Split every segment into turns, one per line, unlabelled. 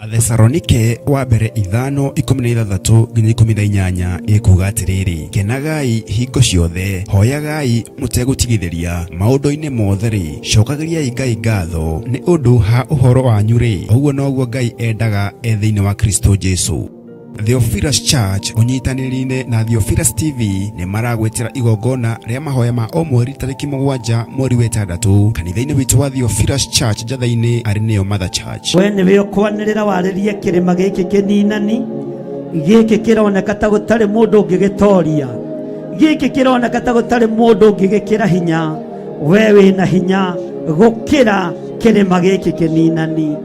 Athesalonike wa mbere 5:16-18 ĩkuuga atĩrĩrĩ, kenagai hingo ciothe, hoyagai mũtegũtigithĩria, maũndũ-inĩ mothe-rĩ, cokagĩriai Ngai ngatho nĩ ũndũ ha ũhoro wanyu-rĩ, ũguo noguo Ngai endaga e thĩinĩ wa Kristo Jesu. Theophilus Church ũnyitanĩri-inĩ na Theophilus TV nĩ maragwĩtĩra igongona rĩa mahoya ma o mweri tarĩki 7 mweri wa 6 kanitha-inĩ witũ wa Theophilus Church Njatha-inĩ arĩ nĩyo Mother Church.
We nĩwe ũkwanĩrĩra warĩrie kĩrĩma gĩkĩ kĩninani, gĩkĩ kĩroneka ta gũtarĩ mũndũ ũngĩgĩtoria, gĩkĩ kĩroneka ta gũtarĩ mũndũ ũngĩgĩkĩra hinya. We wĩna hinya gũkĩra kĩrĩma gĩkĩ kĩninani,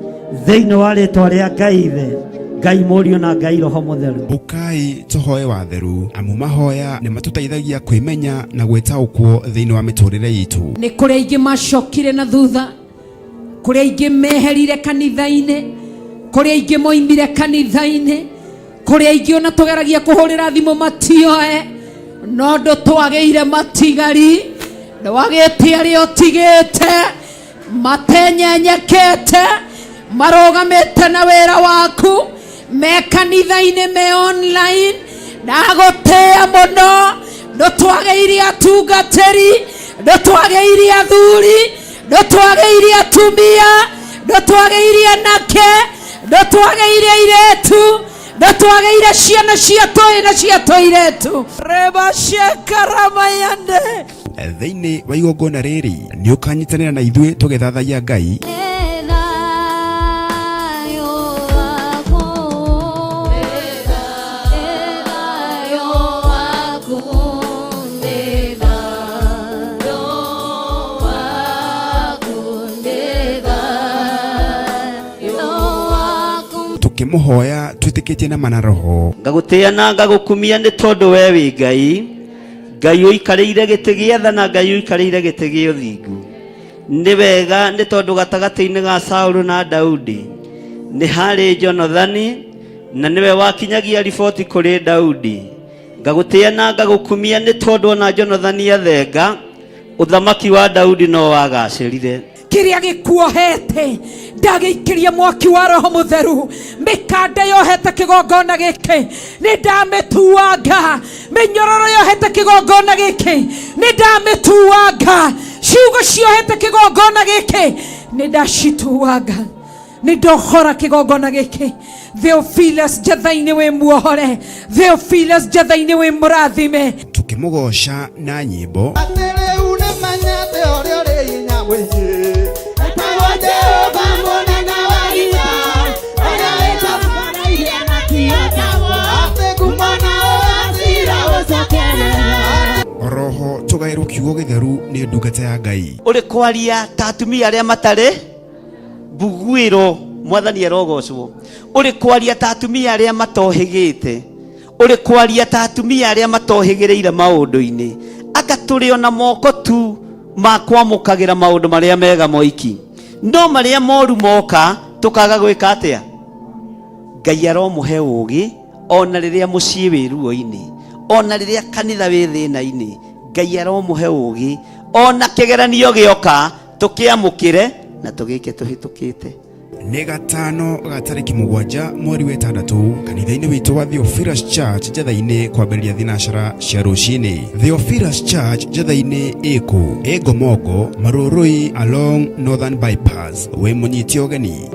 thĩinĩ wa rĩtwa rĩa Ngai Ithe, Ngai Mũriũ na Ngai Roho Mũtheru.
Ũkai tũhoe watheru, amu mahoya nĩ matũteithagia kwĩmenya na gwĩtaũkwo thĩinĩ wa mĩtũrĩre itũ.
Nĩ kũrĩ aingĩ macokire na thutha, kũrĩ aingĩ meherire kanitha-inĩ, kũrĩ aingĩ moimire kanitha-inĩ, kũrĩ aingĩ ona tũgeragia kũhũrĩra thimũ matioe, no ndũtwagĩire matigari, ndwagĩte arĩa ũtigĩte matenyenyekete, marũgamĩte na wĩra waku, me kanitha-inĩ, me online. Ndagũtĩĩa mũno, ndũtwagĩire atungatĩri, ndũtwagĩire athuri, ndũtwagĩire atumia, ndũtwagĩire anake, ndũtwagĩire airĩtu, ndũtwagĩire ciana cia tũĩ na cia tũirĩtu. Rebashekaramayande.
Thĩinĩ wa igongona rĩrĩ nĩ ũkanyitanĩra na ithuĩ tũgĩthathaiya Ngai, tũkĩmũhoya twĩtĩkĩtie na mana roho.
Ngagũtĩĩa na ngagũkumia nĩ tondũ we wĩ Ngai, Ngai ũikarĩire gĩtĩ gĩa tha na Ngai ũikarĩire gĩtĩ gĩa ũthingu. Nĩ wega nĩ tondũ gatagatĩ-inĩ ga Saũlũ na Daudi nĩ harĩ Jonathani, na nĩwe wakinyagia riboti kũrĩ Daudi. Ngagũtĩĩa na ngagũkumia nĩ tondũ ona Jonathani athenga, ũthamaki wa Daudi no wagacĩrire.
Kĩrĩa gĩkuohete ndagĩikĩria mwaki wa Roho Mũtheru, mĩkanda yohete kĩgongona gĩkĩ nĩ ndamĩtuanga, mĩnyororo yohete kĩgongona gĩkĩ nĩ ndamĩtuanga, ciugo ciohete kĩgongona gĩkĩ nĩ ndacituanga, nĩ ndohora kĩgongona gĩkĩ. Theophilus Njatha-inĩ wĩ muohore, Theophilus Njatha-inĩ wĩ mũrathime.
Tũkĩmũgoca na nyĩmbo.
Atĩ rĩu nĩmenyete ũrĩa ũrĩ hinya mũingĩ, etagwo Jehova mũnene wa ita, ũrĩa wĩtambanairie na kĩotagwo, atĩ ngumo na ũgacira ũcokerera.
Oroho tũgaĩrwo kiugo gĩtheru nĩ ndungata ya Ngai.
Ũrĩ kwaria ta atumia arĩa matarĩ mbuguĩro, mwathani arogocwo. Ũrĩ kwaria ta atumia arĩa matohĩgĩte, ũrĩ kwaria ta atumia arĩa matohĩgĩrĩire maũndũ-inĩ, anga tũrĩ ona moko tu ma kwamũkagĩra maũndũ marĩa mega moiki, no marĩa moru moka tũkaga gwĩka atĩa? Ngai aromũhe ũũgĩ ona rĩrĩa mũciĩ wĩ ruo-inĩ, ona rĩrĩa kanitha wĩ thĩna-inĩ. Ngai aromũhe ũũgĩ ona kĩgeranio gĩoka tũkĩamũkĩre na tũgĩke tũhĩtũkĩte.
Nĩ gatano ga tarĩki 7 mweri wa 6 kanitha-inĩ witũ wa Theophilus Church Njatha-inĩ kwambĩrĩria thinacara cia rũcinĩ. Theophilus Church Njatha-inĩ ĩkũ? Ĩ Ngomongo, Marũrũi along Northern Bypass. Wĩ mũnyite ũgeni.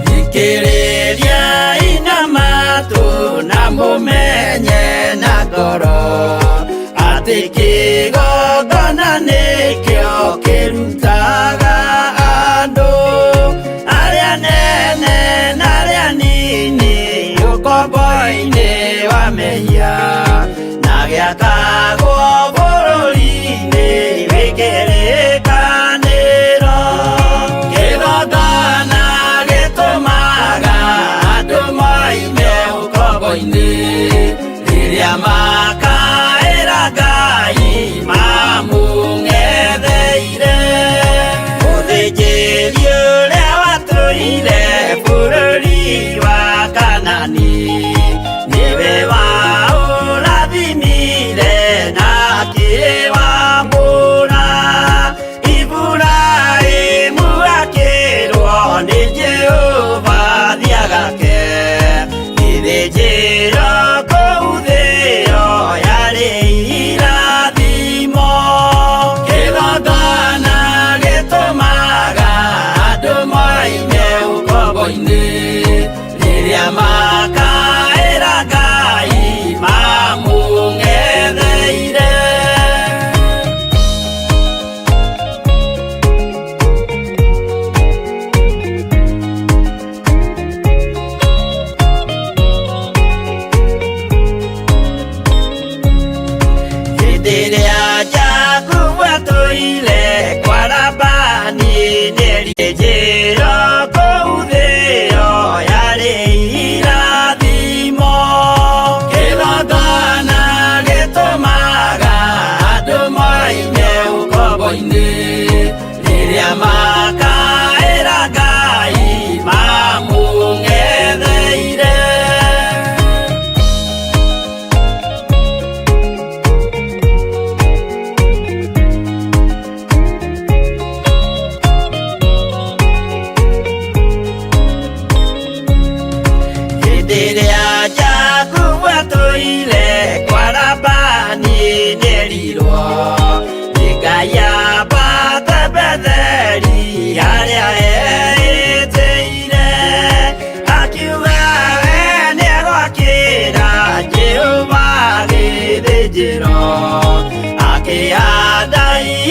Thikĩrĩria ina matũ na mũmenye na ngoro atĩ kĩgongona nĩkĩo kĩrutaga andũ arĩa nene na arĩa nini ũkombo-inĩ wa mehia na gĩakagwo bũrũri-inĩ wĩ kĩrĩkanĩro. Kĩgongona gĩtũmaga andũ moime ũkombo-inĩ rĩrĩa makaĩra Ngai mamũng'etheire. Mũthĩnjĩri ũrĩa watũire bũrũri wa Kanani nĩwe waũrathimire na akĩwamũra. Iburahĩmu akĩrwo nĩ Jehova thiagake gĩthĩnjĩro kũu thĩo yarĩ irathimo. Kĩgongona gĩtũmaga andũ moime ũkombo-inĩ rĩrĩa makaĩra Ngai mamũng'etheire. Hĩndĩ ĩrĩa Jakubu atũire kwa Labani nĩrĩnjĩro kũu thĩo yarĩ irathimo. Kĩgongona gĩtũmaga andũ moime ũkombo-inĩ rĩrĩa makaĩra Ngai mamũng'etheire. Hĩndĩ ĩrĩa Jakubu atũire kwa Labani nĩerirwo nĩ Ngai ambate Betheli harĩa eĩtĩire. Akiuga we nĩegwakĩra Jehova gĩthĩnjĩro, akĩhanda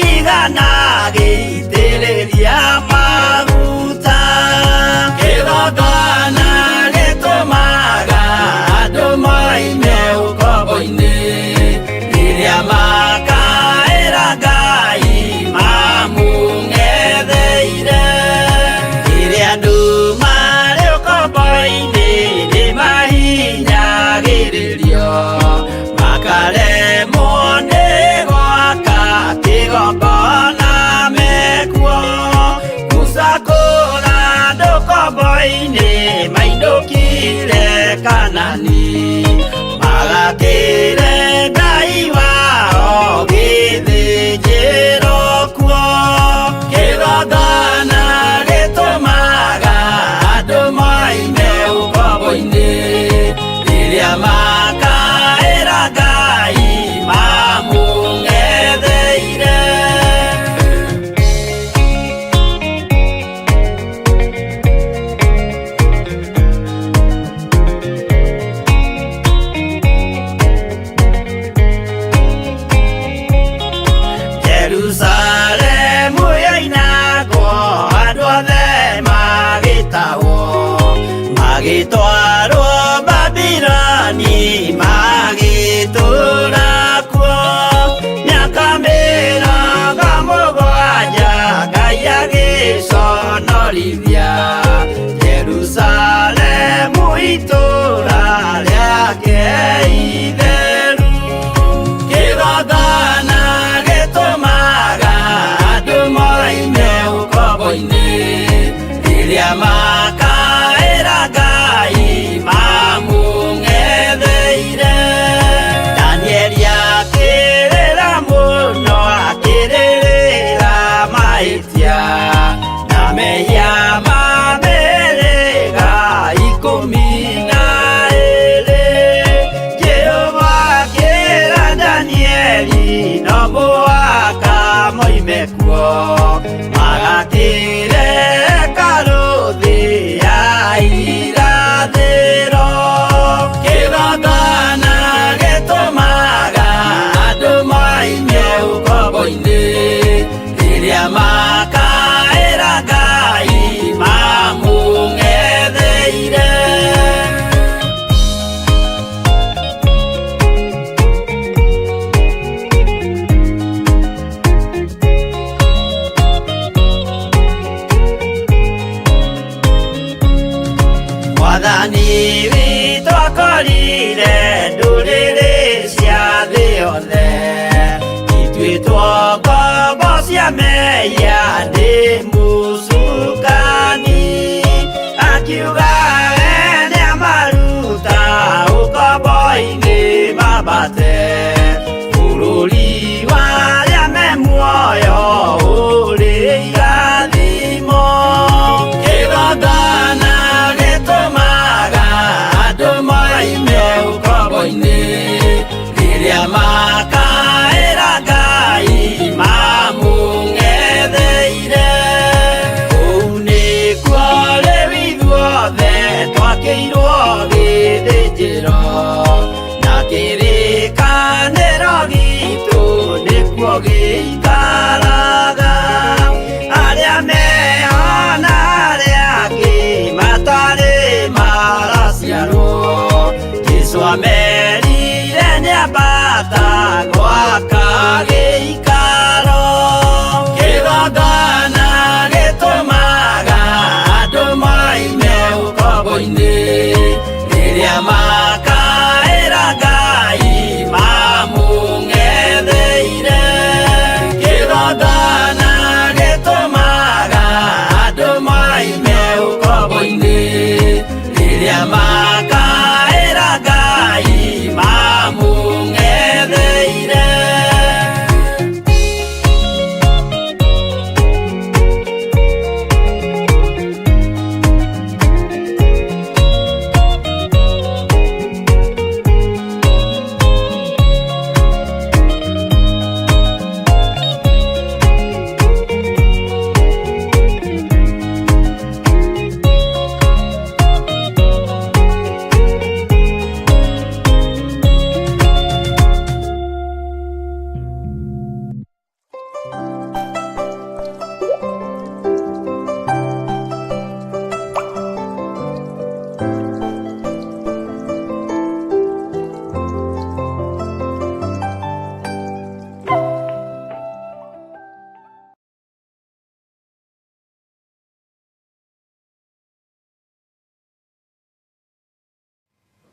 igana agĩitĩrĩria maguta. Kĩgongona gĩtũmaga andũ moime ũkombo-inĩ rĩrĩa makaĩra Ngai mamũng'etheire. Rĩrĩa andũ marĩ ũkombo-inĩ nĩmahinyagĩrĩrio makaremwo nĩ gwaka kĩgongona mekuo. Musa kũra andũ ũkombo-inĩ mainũkire Kanani magakĩre Ngai wao gĩthĩnjĩro kuo. Kĩgongona gĩtũmaga andũ moime ũkombo-inĩ rĩrĩa makaĩra Ngai mamũng'etheire. Jerusalemu yoinagwo andũ othe magĩtahwo magĩtwarwo Babiloni magĩtũũra kuo mĩaka mĩrongo mũgwanja Ngai agĩconorithia Jerusalemu itũũra rĩake itheru. Kĩgongona gĩtũmaga andũ moime ũkombo-inĩ rĩrĩa makaĩra Ngai mamũng'etheire.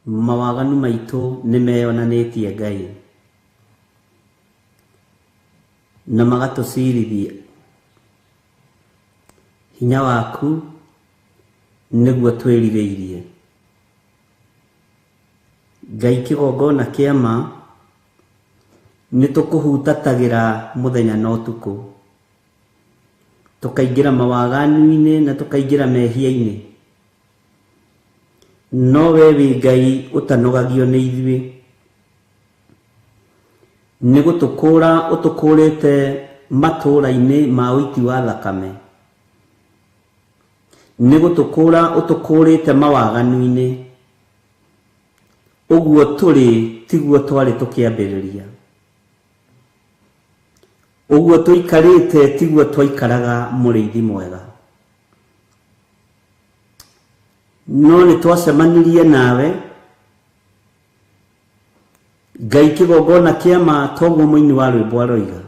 Mawaganu maitũ nĩ meyonanĩtie Ngai na magatũcirithia. Hinya waku nĩguo twĩrirĩirie. Ngai kĩgongona kĩa ma nĩ tũkũhutatagĩra mũthenya na ũtukũ. Tũkaingĩra mawaganu-inĩ na tũkaingĩra mehia-inĩ. No we wĩ Ngai ũtanogagio nĩ ithuĩ. Nĩ gũtũkũũra ũtũkũũrĩte matũũra-inĩ ma ũiti wa thakame. Nĩ gũtũkũũra ũtũkũũrĩte mawaganu-inĩ. Ũguo tũrĩ tiguo twarĩ tũkĩambĩrĩria. Ũguo tũikarĩte tiguo twaikaraga mũrĩithi mwega. No nĩ twacemanirie nawe Ngai kĩgongona kĩa ma toguo mũini wa rwĩmbo aroiga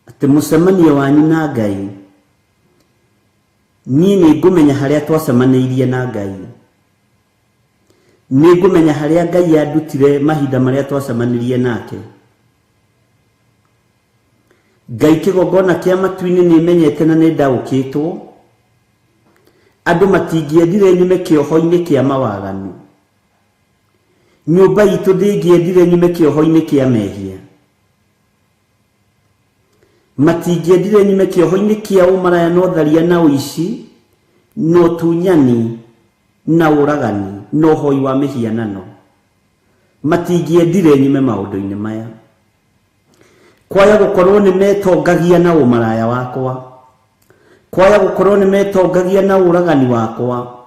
atĩ mũcemanio wanyu na Ngai niĩ nĩ ngũmenya harĩa twacemanĩirie na Ngai. Nĩ ngũmenya harĩa Ngai andutire mahinda marĩa twacemanirie nake. Ngai kĩgongona kĩa matu-inĩ nĩ menyete na nĩ ndaũkĩtwo. Andũ matingĩendire nyume kĩoho-inĩ kĩa mawaganu. Nyũmba itũ ndĩngĩendire nyume kĩoho-inĩ kĩa mehia. Matingĩendire nyume kĩoho-inĩ kĩa ũmaraya na ũtharia na ũici na ũtunyani na ũragani na ũhoi wa mĩhianano. Matingĩendire nyume maũndũ-inĩ maya. Kwaya gũkorwo nĩ metongagia na ũmaraya wakwa. Kwaya gũkorwo nĩ metongagia na ũragani wakwa.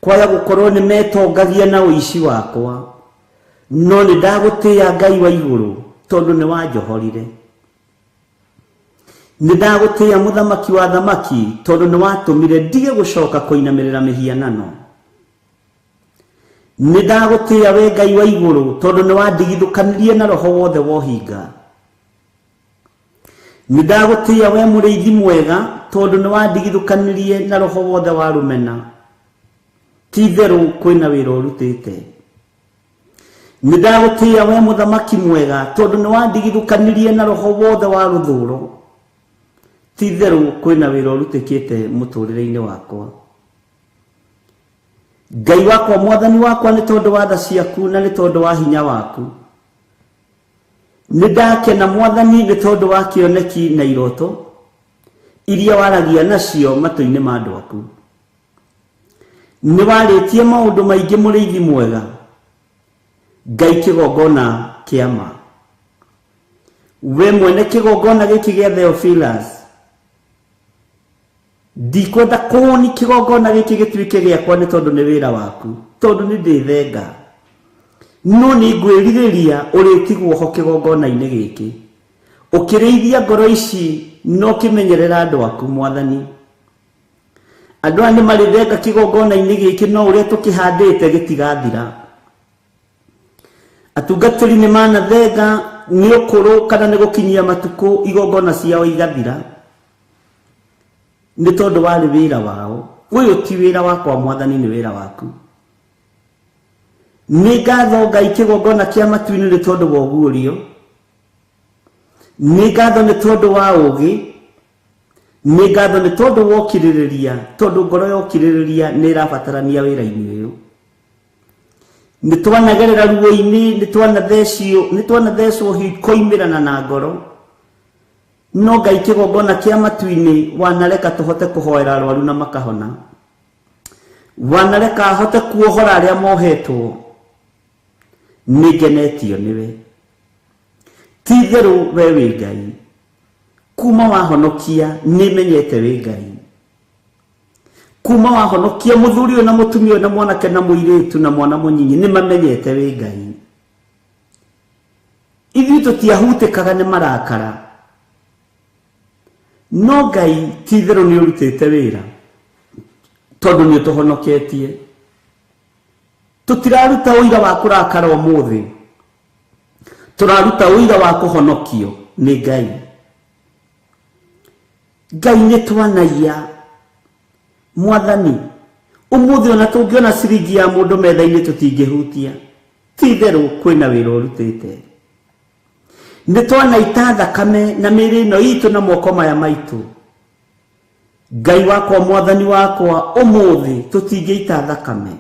Kwaya gũkorwo nĩ metongagia na ũici wakwa. No nĩ ndagũtĩĩa Ngai wa igũrũ tondũ nĩ wanjohorire. Nĩ ndagũtĩĩa mũthamaki wa thamaki tondũ nĩ watũmire ndige gũcoka kũinamĩrĩra mĩhianano. Nĩ ndagũtĩĩa we Ngai wa igũrũ tondũ nĩ wandigithũkanirie na roho wothe wa ũhinga. Nĩ ndagũtĩĩa we mũrĩithi mwega tondũ nĩ wandigithũkanirie na roho wothe wa rũmena. Ti itherũ kwĩna wĩra ũrutĩte. Nĩ ndagũtĩĩa we mũthamaki mwega tondũ nĩ wandigithũkanirie na roho wothe wa rũthũũro. Ti itherũ kwĩna wĩra ũrutĩkĩte mũtũũrĩre-inĩ wakwa. Ngai wakwa mwathani wakwa nĩ tondũ wa tha ciaku na nĩ tondũ wa hinya waku. Nĩ ndakena mwathani nĩ tondũ wa kĩoneki na iroto iria waragia nacio matũ-inĩ ma andũ aku. Nĩ warĩtie maũndũ maingĩ mũrĩithi mwega, Ngai kĩgongona kĩa ma. We mwene kĩgongona gĩkĩ gĩa Theophilus, ndikwenda kũni kĩgongona gĩkĩ gĩtuĩke gĩakwa nĩ tondũ nĩ wĩra waku, tondũ nĩ ndĩthenga. No nĩ ngwĩrirĩria ũrĩtigwo ho kĩgongona-inĩ gĩkĩ. Ũkĩrĩithia ngoro ici na ũkĩmenyerera andũ aku mwathani. Andũ aya nĩ marĩthenga kĩgongona-inĩ gĩkĩ no ũrĩa tũkĩhandĩte gĩtigathira. Atungatĩri nĩ manathenga nĩ ũkũrũ kana nĩ gũkinyia matukũ igongona ciao igathira. Nĩ tondũ warĩ wĩra wao. Ũyũ ti wĩra wakwa mwathani, nĩ wĩra waku. Nĩ ngatho Ngai kĩgongona kĩa matu-inĩ nĩ tondũ wa ũguũrio. Nĩ ngatho nĩ tondũ wa ũũgĩ. Nĩ ngatho nĩ tondũ wa ũkirĩrĩria, tondũ ngoro ya ũkirĩrĩria nĩ ĩrabatarania wĩra-inĩ ũyũ. Nĩ twanagerera ruo-inĩ, nĩ twanathecwo hiũ ikoimĩrana na ngoro. No Ngai kĩgongona kĩa matu-inĩ wanareka tũhote kũhoera arwaru na makahona. Wanareka ahote kuohora arĩa mohetwo. Nĩ ngenetio nĩwe. Ti itherũ we wĩ Ngai. Kuma wahonokia nĩ menyete wĩ Ngai. Kuma wahonokia mũthuri ũyũ na mũtumia ũyũ na mwanake na mũirĩtu na mwana mũnyinyi nĩ mamenyete wĩ Ngai. Ithuĩ tũtiahutĩkaga nĩ marakara. No Ngai ti itherũ nĩ ũrutĩte wĩra tondũ nĩ ũtũhonoketie. Tũtiraruta ũira wa kũrakara ũmũthĩ. Tũraruta ũira wa kũhonokio nĩ Ngai. Ngai nĩ twanaiya. Mwathani, Ũmũthĩ ona tũngĩona ciringi ya mũndũ metha-inĩ tũtingĩhutia. Ti itherũ kwĩna wĩra ũrutĩte. Nĩ twanaita thakame na mĩĩrĩ ĩno itũ na moko maya maitũ. Ngai wakwa mwathani wakwa ũmũthĩ tũtingĩita thakame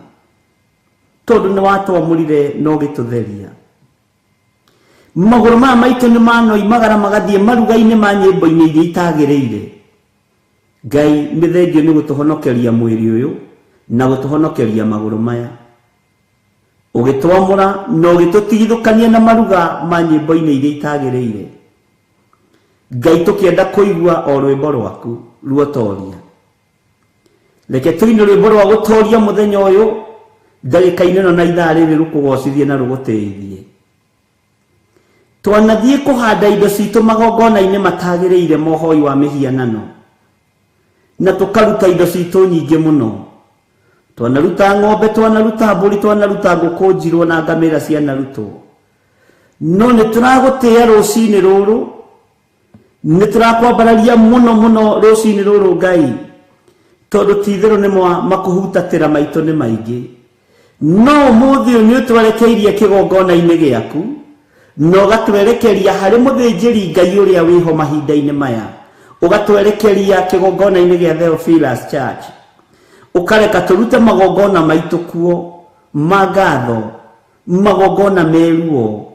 tondũ nĩ watwamũrire na ũgĩtũtheria. Magũrũ maya maitũ nĩ manoimagara magathiĩ maruga-inĩ ma nyĩmbo-inĩ iria itagĩrĩire. Ngai nĩ thengio nĩ gũtũhonokeria mwĩrĩ ũyũ na gũtũhonokeria magũrũ maya. Ũgĩtwamũra na ũgĩtũtigithũkania na maruga ma nyĩmbo-inĩ iria itagĩrĩire. Ngai tũkĩenda kũigua o rwĩmbo rwaku ruotoria. Reke tũine rwĩmbo rwa gũtoria mũthenya ũyũ ndagĩka-inĩ ĩno na ithaa rĩrĩ rũkũgocithie na rũgũtĩithie. Twanathiĩ kũhanda indo citũ magongona-inĩ matagĩrĩire mohoi wa mĩhianano na tũkaruta indo citũ nyingĩ mũno. Twanaruta ng'ombe, twanaruta mbũri, twanaruta ngũkũ njirũ na ngamĩra cianarutwo. No nĩ tũragũtĩĩa rũcinĩ rũrũ, nĩ tũrakwambararia mũno mũno rũcinĩ rũrũ Ngai, tondũ ti itherũ nĩ makũhutatĩra maitũ nĩ maingĩ. No ũmũthĩ ũyũ nĩ ũtwerekeirie kĩgongona-inĩ gĩaku na ũgatwerekeria harĩ mũthĩnjĩri Ngai ũrĩa wĩho mahinda-inĩ maya, ũgatwerekeria kĩgongona-inĩ gĩa Theophilus Church, ũkareka tũrute magongona maitũ kuo ma ngatho, magongona meruo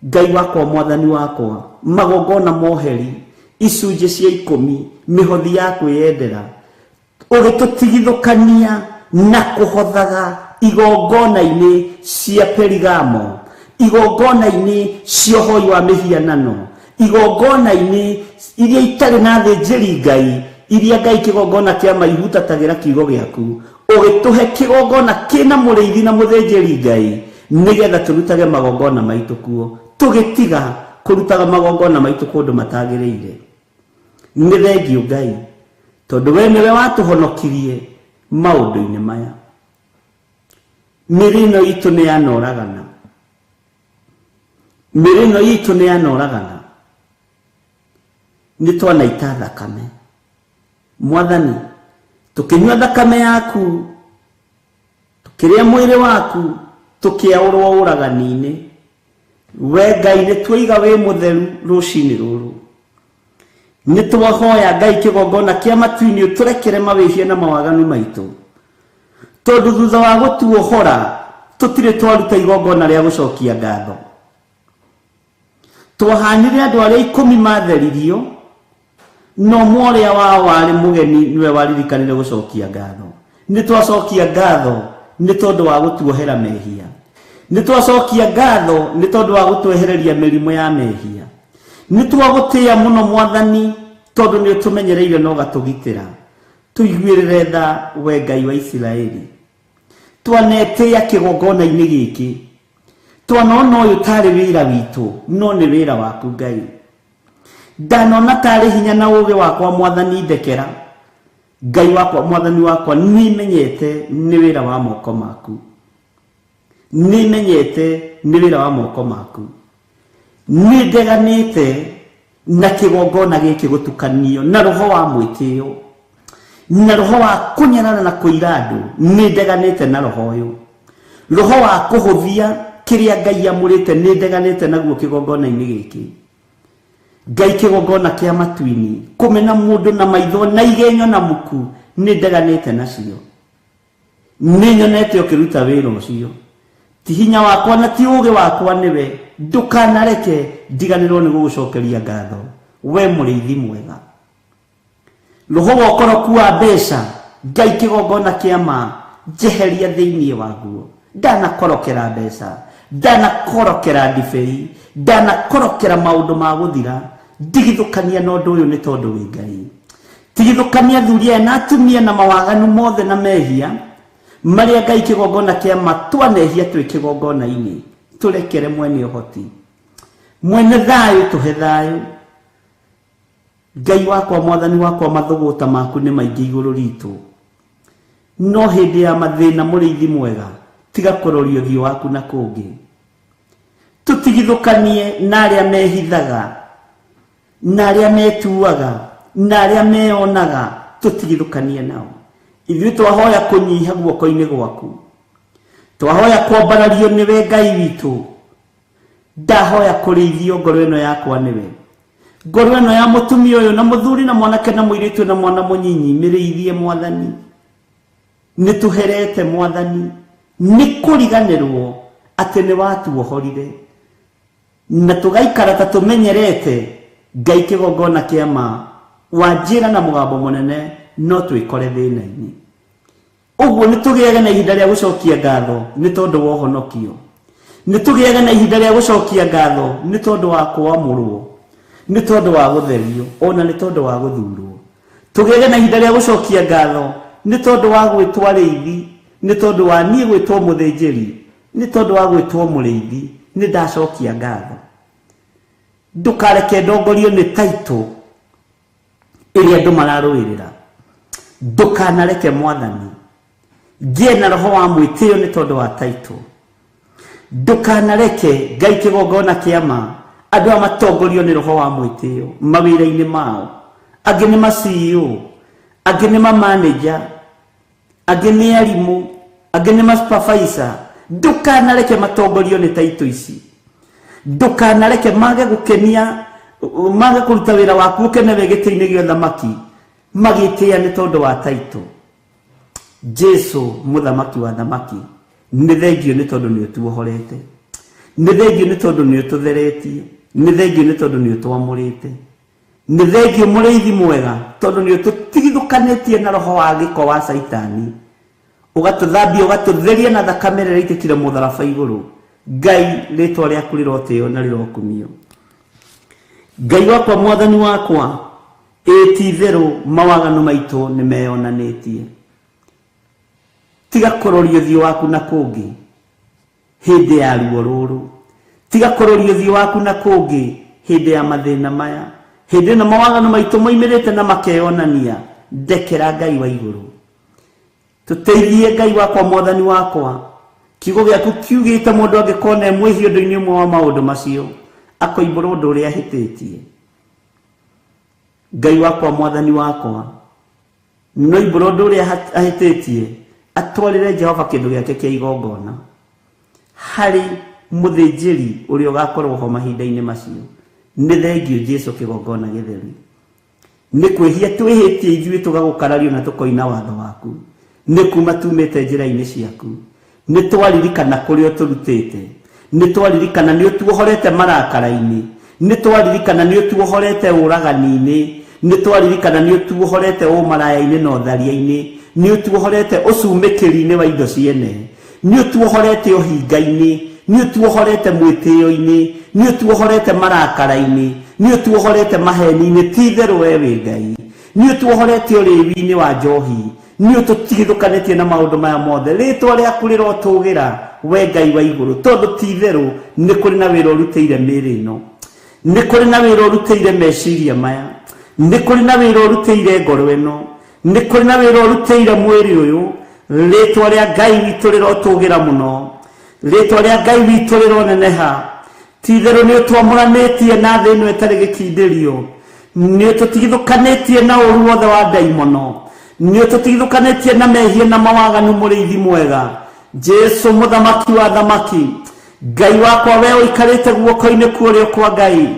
Ngai wakwa mwathani wakwa, magongona moheri, icunjĩ cia 10, mĩhothi ya kwĩyendera, ũgĩtũtigithũkania na kũhothaga igongona-inĩ cia Perigamo, igongona-inĩ cia ũhoi wa mĩhianano, igongona-inĩ iria itarĩ na thĩnjĩri Ngai, iria Ngai kĩgongona kĩa maihutatagĩra kiugo gĩaku, ũgĩtũhe kĩgongona kĩna mũrĩithi na mũthĩnjĩri Ngai, nĩgetha tũrutage magongona maitũ kuo, tũgĩtiga kũrutaga magongona maitũ kũndũ matagĩrĩire. Nĩ thengio Ngai, tondũ we nĩwe watũhonokirie maũndũ-inĩ maya. Mĩĩrĩ ĩno itũ nĩ yanoragana, mĩĩrĩ ĩno itũ nĩ yanoragana, nĩ twanaita thakame. Mwathani, tũkĩnyua thakame yaku, tũkĩrĩa mwĩrĩ waku, tũkĩaũrwo ũragani-inĩ. We Ngai nĩ twaiga wĩ mũtheru rũcinĩ rũrũ. Nĩ twahoya Ngai kĩgongona kĩa matu-inĩ ũtũrekere mawĩhia na mawaganu maitũ, tondũ thutha wa gũtuohora tũtirĩ twaruta igongona rĩa gũcokia ngatho. Twahanire andũ arĩa 10 matheririo, no ũmwe ũrĩa wao warĩ mũgeni nĩwe waririkanire gũcokia ngatho. Nĩ twacokia ngatho nĩ tondũ wa gũtuohera mehia, nĩ twacokia ngatho nĩ tondũ wa gũtwehereria mĩrimũ ya mehia. Nĩ twagũtĩĩa mũno mwathani, tondũ nĩ ũtũmenyereire na ũgatũgitĩra. Tũiguĩrĩre tha we Ngai wa Isiraeli. Twanetĩĩa kĩgongona-inĩ gĩkĩ, twanona ũyũ tarĩ wĩra witũ, no nĩ wĩra waku Ngai. Ndanona tarĩ hinya na ũũgĩ wakwa mwathani ndekera. Ngai wakwa mwathani wakwa, nĩmenyete nĩ wĩra wa moko maku, nĩmenyete nĩ wĩra wa moko maku. Nĩ ndeganĩte na kĩgongona gĩkĩ gũtukanio na roho wa mwĩtĩo, na roho wa kũnyarara na kũira andũ. Nĩ ndeganĩte na roho ũyũ, roho wa kũhũthia kĩrĩa Ngai amũrĩte, nĩ ndeganĩte naguo kĩgongona-inĩ gĩkĩ. Ngai kĩgongona kĩa matu-inĩ, kũmena mũndũ na maitho na igenyo na muku, nĩ ndeganĩte nacio. Nĩ nyonete ũkĩruta wĩra ũcio, ti hinya wakwa na ti ũũgĩ wakwa, nĩwe. Ndũkanareke ndiganĩrwo nĩ gũgũcokeria ngatho, we mũrĩithi mwega. Roho wa ũkoroku wa mbeca, Ngai kĩgongona kĩa ma, njeheria thĩinĩ waguo. Ndanakorokera mbeca, ndanakorokera ndibei, ndanakorokera maũndũ ma gũthira. Ndigithũkania na ũndũ ũyũ nĩ tondũ wĩ Ngai. Tigithũkania athuri aya na atumia na mawaganu mothe na mehia marĩa Ngai kĩgongona kĩa ma twanehia twĩ kĩgongona-inĩ. Tũrekere mwene ũhoti, mwene thayũ, tũhe thayũ. Ngai wakwa mwathani wakwa, mathũgũta maku nĩ maingĩ igũrũ ritũ, no hĩndĩ ya mathĩna mũrĩithi mwega, tiga kũroria ũthiũ waku na kũngĩ. Tũtigithũkanie na arĩa mehithaga, na arĩa metuaga, na arĩa meonaga, tũtigithũkanie nao. Ithuĩ twahoya kũnyiha guoko-inĩ gwaku, twahoya kwambarario nĩwe Ngai witũ. Ndahoya kũrĩithio ngoro ĩno yakwa nĩwe, ngoro ĩno ya mũtumia ũyũ na mũthuri na mwanake na mũirĩtu na mwana mũnyinyi, mĩrĩithie Mwathani. Nĩ tũherete Mwathani nĩ kũriganĩrwo atĩ nĩ watuohorire, na tũgaikara ta tũmenyerete Ngai kĩgongona kĩa ma, wanjĩra na mũgambo mũnene no twĩkore thĩna-inĩ. Ũguo nĩ tũgĩage na ihinda rĩa gũcokia ngatho nĩ tondũ wa ũhonokio, nĩ tũgĩage na ihinda rĩa gũcokia ngatho nĩ tondũ wa kwamũrwo, nĩ tondũ wa gũtherio, ona nĩ tondũ wa gũthurwo. Tũgĩage na ihinda rĩa gũcokia ngatho nĩ tondũ wa gwĩtwo arĩithi, nĩ tondũ wa niĩ gwĩtwo mũthĩnjĩri, nĩ tondũ wa gwĩtwo mũrĩithi. Nĩ ndacokia ngatho. Ndũkareke ndongorio nĩ taitũ ĩrĩa andũ mararũĩrĩra. Ndũkanareke Mwathani ngĩe na roho wa mwĩtĩo nĩ tondũ wa taitũ. Ndũkanareke Ngai kĩgongona kĩa ma andũ aya matongorio nĩ roho wa mwĩtĩo mawĩra-inĩ mao. Angĩ nĩ ma CEO, angĩ nĩ ma manager, angĩ nĩ arimũ, angĩ nĩ ma supervisor. Ndũkanareke matongorio nĩ taitũ ici. Ndũkanareke mage gũkenia, mage kũruta wĩra waku ũkene wĩ gĩtĩ-inĩ gĩa ũthamaki, magĩtĩa nĩ tondũ wa taitũ. Jesu mũthamaki wa thamaki, nĩ thengio nĩ tondũ nĩ ũtuohorete, nĩ thengio nĩ tondũ nĩ ũtũtheretie, nĩ thengio nĩ tondũ nĩ ũtwamũrĩte, nĩ thengio mũrĩithi mwega tondũ nĩ ũtũtigithũkanĩtie na roho wa gĩko wa Caitani, ũgatũthambia ũgatũtheria na thakame ĩrĩa ĩitĩkire mũtharaba igũrũ. Ngai, rĩtwa rĩaku rĩrotĩo na rĩrokumio. Ngai wakwa, Mwathani wakwa, ĩ ti itherũ mawaganu maitũ nĩ meyonanĩtie. Tiga kũroria ũthiũ waku na kũngĩ hĩndĩ ya ruo rũrũ, tiga kũroria ũthiũ waku na kũngĩ hĩndĩ ya mathĩna maya, hĩndĩ ĩno mawaganu maitũ moimĩrĩte na makeyonania. Ndekera Ngai wa igũrũ, tũteithie Ngai wakwa, Mwathani wakwa. Kiugo gĩaku kiugĩte mũndũ angĩkorwo e mwĩhia ũndũ-inĩ ũmwe wa maũndũ macio, akoimbũra ũndũ ũrĩa ahĩtĩtie. Ngai wakwa, Mwathani wakwa, no imbũra ũndũ ũrĩa ahĩtĩtie, atwarĩre Jehova kĩndũ gĩake kĩa igongona harĩ mũthĩnjĩri ũrĩa ũgakorwo ho mahinda-inĩ macio. Nĩ thengio Jesu kĩgongona gĩtheru. Nĩ kwĩhia twĩhĩtie ithuĩ tũgagũkarario na tũkoina watho waku, nĩ kuma tumĩte njĩra-inĩ ciaku. Nĩ twaririkana kũrĩa ũtũrutĩte, nĩ twaririkana nĩ ũtuohorete marakara-inĩ, nĩ twaririkana nĩ ũtuohorete ũragani-inĩ, nĩ twaririkana nĩ ũtuohorete ũmaraya-inĩ na ũtharia-inĩ, nĩ ũtuohorete ũcumĩkĩri-inĩ wa indo ciene, nĩ ũtuohorete ũhinga-inĩ, nĩ ũtuohorete mwĩtĩo-inĩ, nĩ ũtuohorete marakara-inĩ, nĩ ũtuohorete maheni-inĩ. Ti itherũ we wĩ Ngai. Nĩ ũtuohorete ũrĩwi-inĩ wa njohi, nĩ ũtũtigithũkanĩtie na maũndũ maya mothe. Rĩtwa rĩaku rĩrotũgĩra we Ngai wa igũrũ, tondũ ti itherũ nĩ kũrĩ na wĩra ũrutĩire mĩĩrĩ ĩno, nĩ kũrĩ na wĩra ũrutĩire meciria maya, nĩ kũrĩ na wĩra ũrutĩire ngoro ĩno, nĩ kũrĩ na wĩra ũrutĩire mwĩrĩ ũyũ. Rĩtwa rĩa Ngai witũ rĩrotũgĩra mũno, rĩtwa rĩa Ngai witũ rĩroneneha. Ti itherũ nĩ ũtwamũranĩtie na thĩ ĩno ĩtarĩ gĩkindĩrio, nĩ ũtũtigithũkanĩtie na ũru wothe wa ndaimono, nĩ ũtũtigithũkanĩtie na mehia na mawaganu. Mũrĩithi mwega Jesu mũthamaki wa thamaki, Ngai wakwa, we ũikarĩte guoko-inĩ kũrĩa kwa Ngai,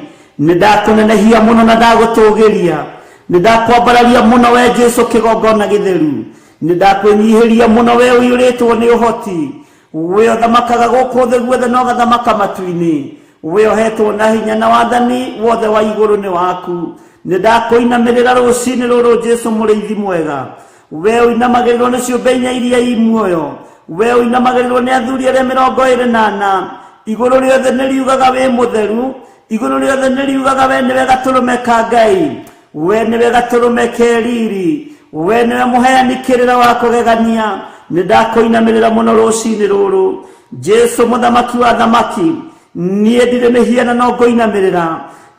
nĩ ndakũnenehia mũno na ndagũtũgĩria, nĩ ndakwambararia mũno we Jesu kĩgongona gĩtheru, nĩ ndakwĩnyihĩria mũno we ũiyũrĩtwo nĩ ũhoti, we ũthamakaga gũkũ thĩ guothe na ũgathamaka matu-inĩ, we ũhetwo na hinya na wathani wothe wa igũrũ nĩ waku. Nĩ ndakũinamĩrĩra rũcinĩ rũrũ Jesu mũrĩithi mwega, we ũinamagĩrĩrwo nĩ ciũmbe inya iria i muoyo, we ũinamagĩrĩrwo nĩ athuri arĩa 24. Igũrũ rĩothe nĩ riugaga wĩ mũtheru, igũrũ rĩothe nĩ riugaga we nĩwe gatũrũme ka Ngai, we nĩwe gatũrũme ke riri, we nĩwe mũheani kĩrĩra wa kũgegania. Nĩ ndakũinamĩrĩra mũno rũcinĩ rũrũ Jesu mũthamaki wa thamaki. Niĩ ndirĩ mĩhianano ngũinamĩrĩra,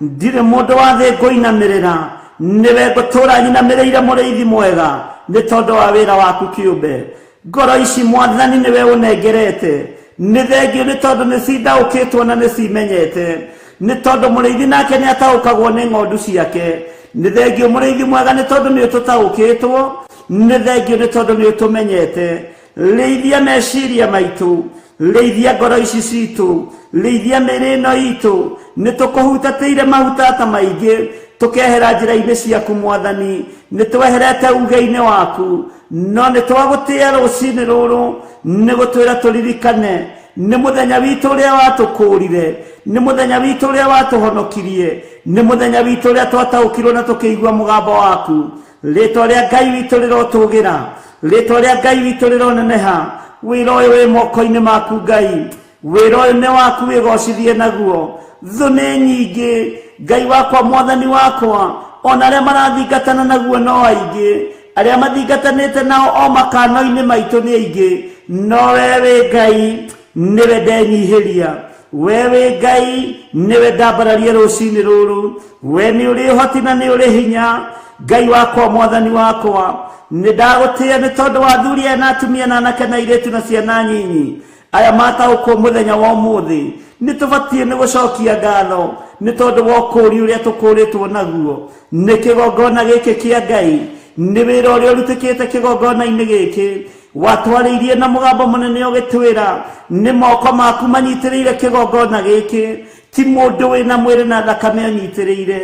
ndirĩ mũndũ wa thĩ ngũinamĩrĩra, nĩwe ngũtũũra nyinamĩrĩire mũrĩithi mwega nĩ tondũ wa wĩra waku kĩũmbe. Ngoro ici Mwathani nĩwe ũnengerete, nĩ thengio nĩ tondũ nĩ cindaũkĩtwo na nĩ cimenyete, nĩ tondũ mũrĩithi nake nĩ ataũkagwo nĩ ng'ondu ciake. Nĩ thengio mũrĩithi mwega nĩ tondũ nĩ ũtũtaũkĩtwo, Nĩ thengio nĩ tondũ nĩ ũtũmenyete. Rĩithia meciria maitũ, rĩithia ngoro ici citũ, rĩithia mĩĩrĩ ĩno itũ. Nĩ tũkũhutatĩire mahutata maingĩ, tũkehera njĩra-inĩ ciaku Mwathani. Nĩ tweherete uge-inĩ waku, no nĩ twagũtĩĩa rũcinĩ rũrũ nĩ gũtwĩra tũririkane nĩ mũthenya witũ ũrĩa watũkũũrire, nĩ mũthenya witũ ũrĩa watũhonokirie, nĩ mũthenya witũ ũrĩa twataũkirwo na tũkĩigua mũgambo waku. Rĩtwa rĩa Ngai witũ rĩrotũgĩra, rĩtwa rĩa Ngai witũ rĩroneneha. Wĩra ũyũ wĩ moko-inĩ maku Ngai, wĩra ũyũ nĩ waku, wĩgocithie naguo. Thũ nĩ nyingĩ Ngai wakwa, Mwathani wakwa, ona arĩa marathingatana naguo no aingĩ, arĩa mathingatanĩte nao o makano-inĩ maitũ nĩ aingĩ, no we wĩ Ngai, nĩwe ndenyihĩria. We wĩ Ngai, nĩwe ndambararia rũcinĩ rũrũ. We nĩ ũrĩ ũhoti na nĩ ũrĩ hinya, Ngai wakwa, Mwathani wakwa. Nĩ ndagũtĩĩa nĩ tondũ wa athuri aya na atumia na anake na airĩtu na ciana nyinyi aya mataũkwo mũthenya wa ũmũthĩ. Nĩ tũbatiĩ nĩ gũcokia ngatho nĩ tondũ wa ũkũũri ũrĩa tũkũũrĩtwo naguo nĩ kĩgongona gĩkĩ kĩa Ngai, nĩ wĩra ũrĩa ũrutĩkĩte kĩgongona-inĩ gĩkĩ. Watwarĩirie na mũgambo mũnene ũgĩtwĩra nĩ moko maku manyitĩrĩire kĩgongona gĩkĩ, ti mũndũ wĩna mwĩrĩ na thakame ũnyitĩrĩire,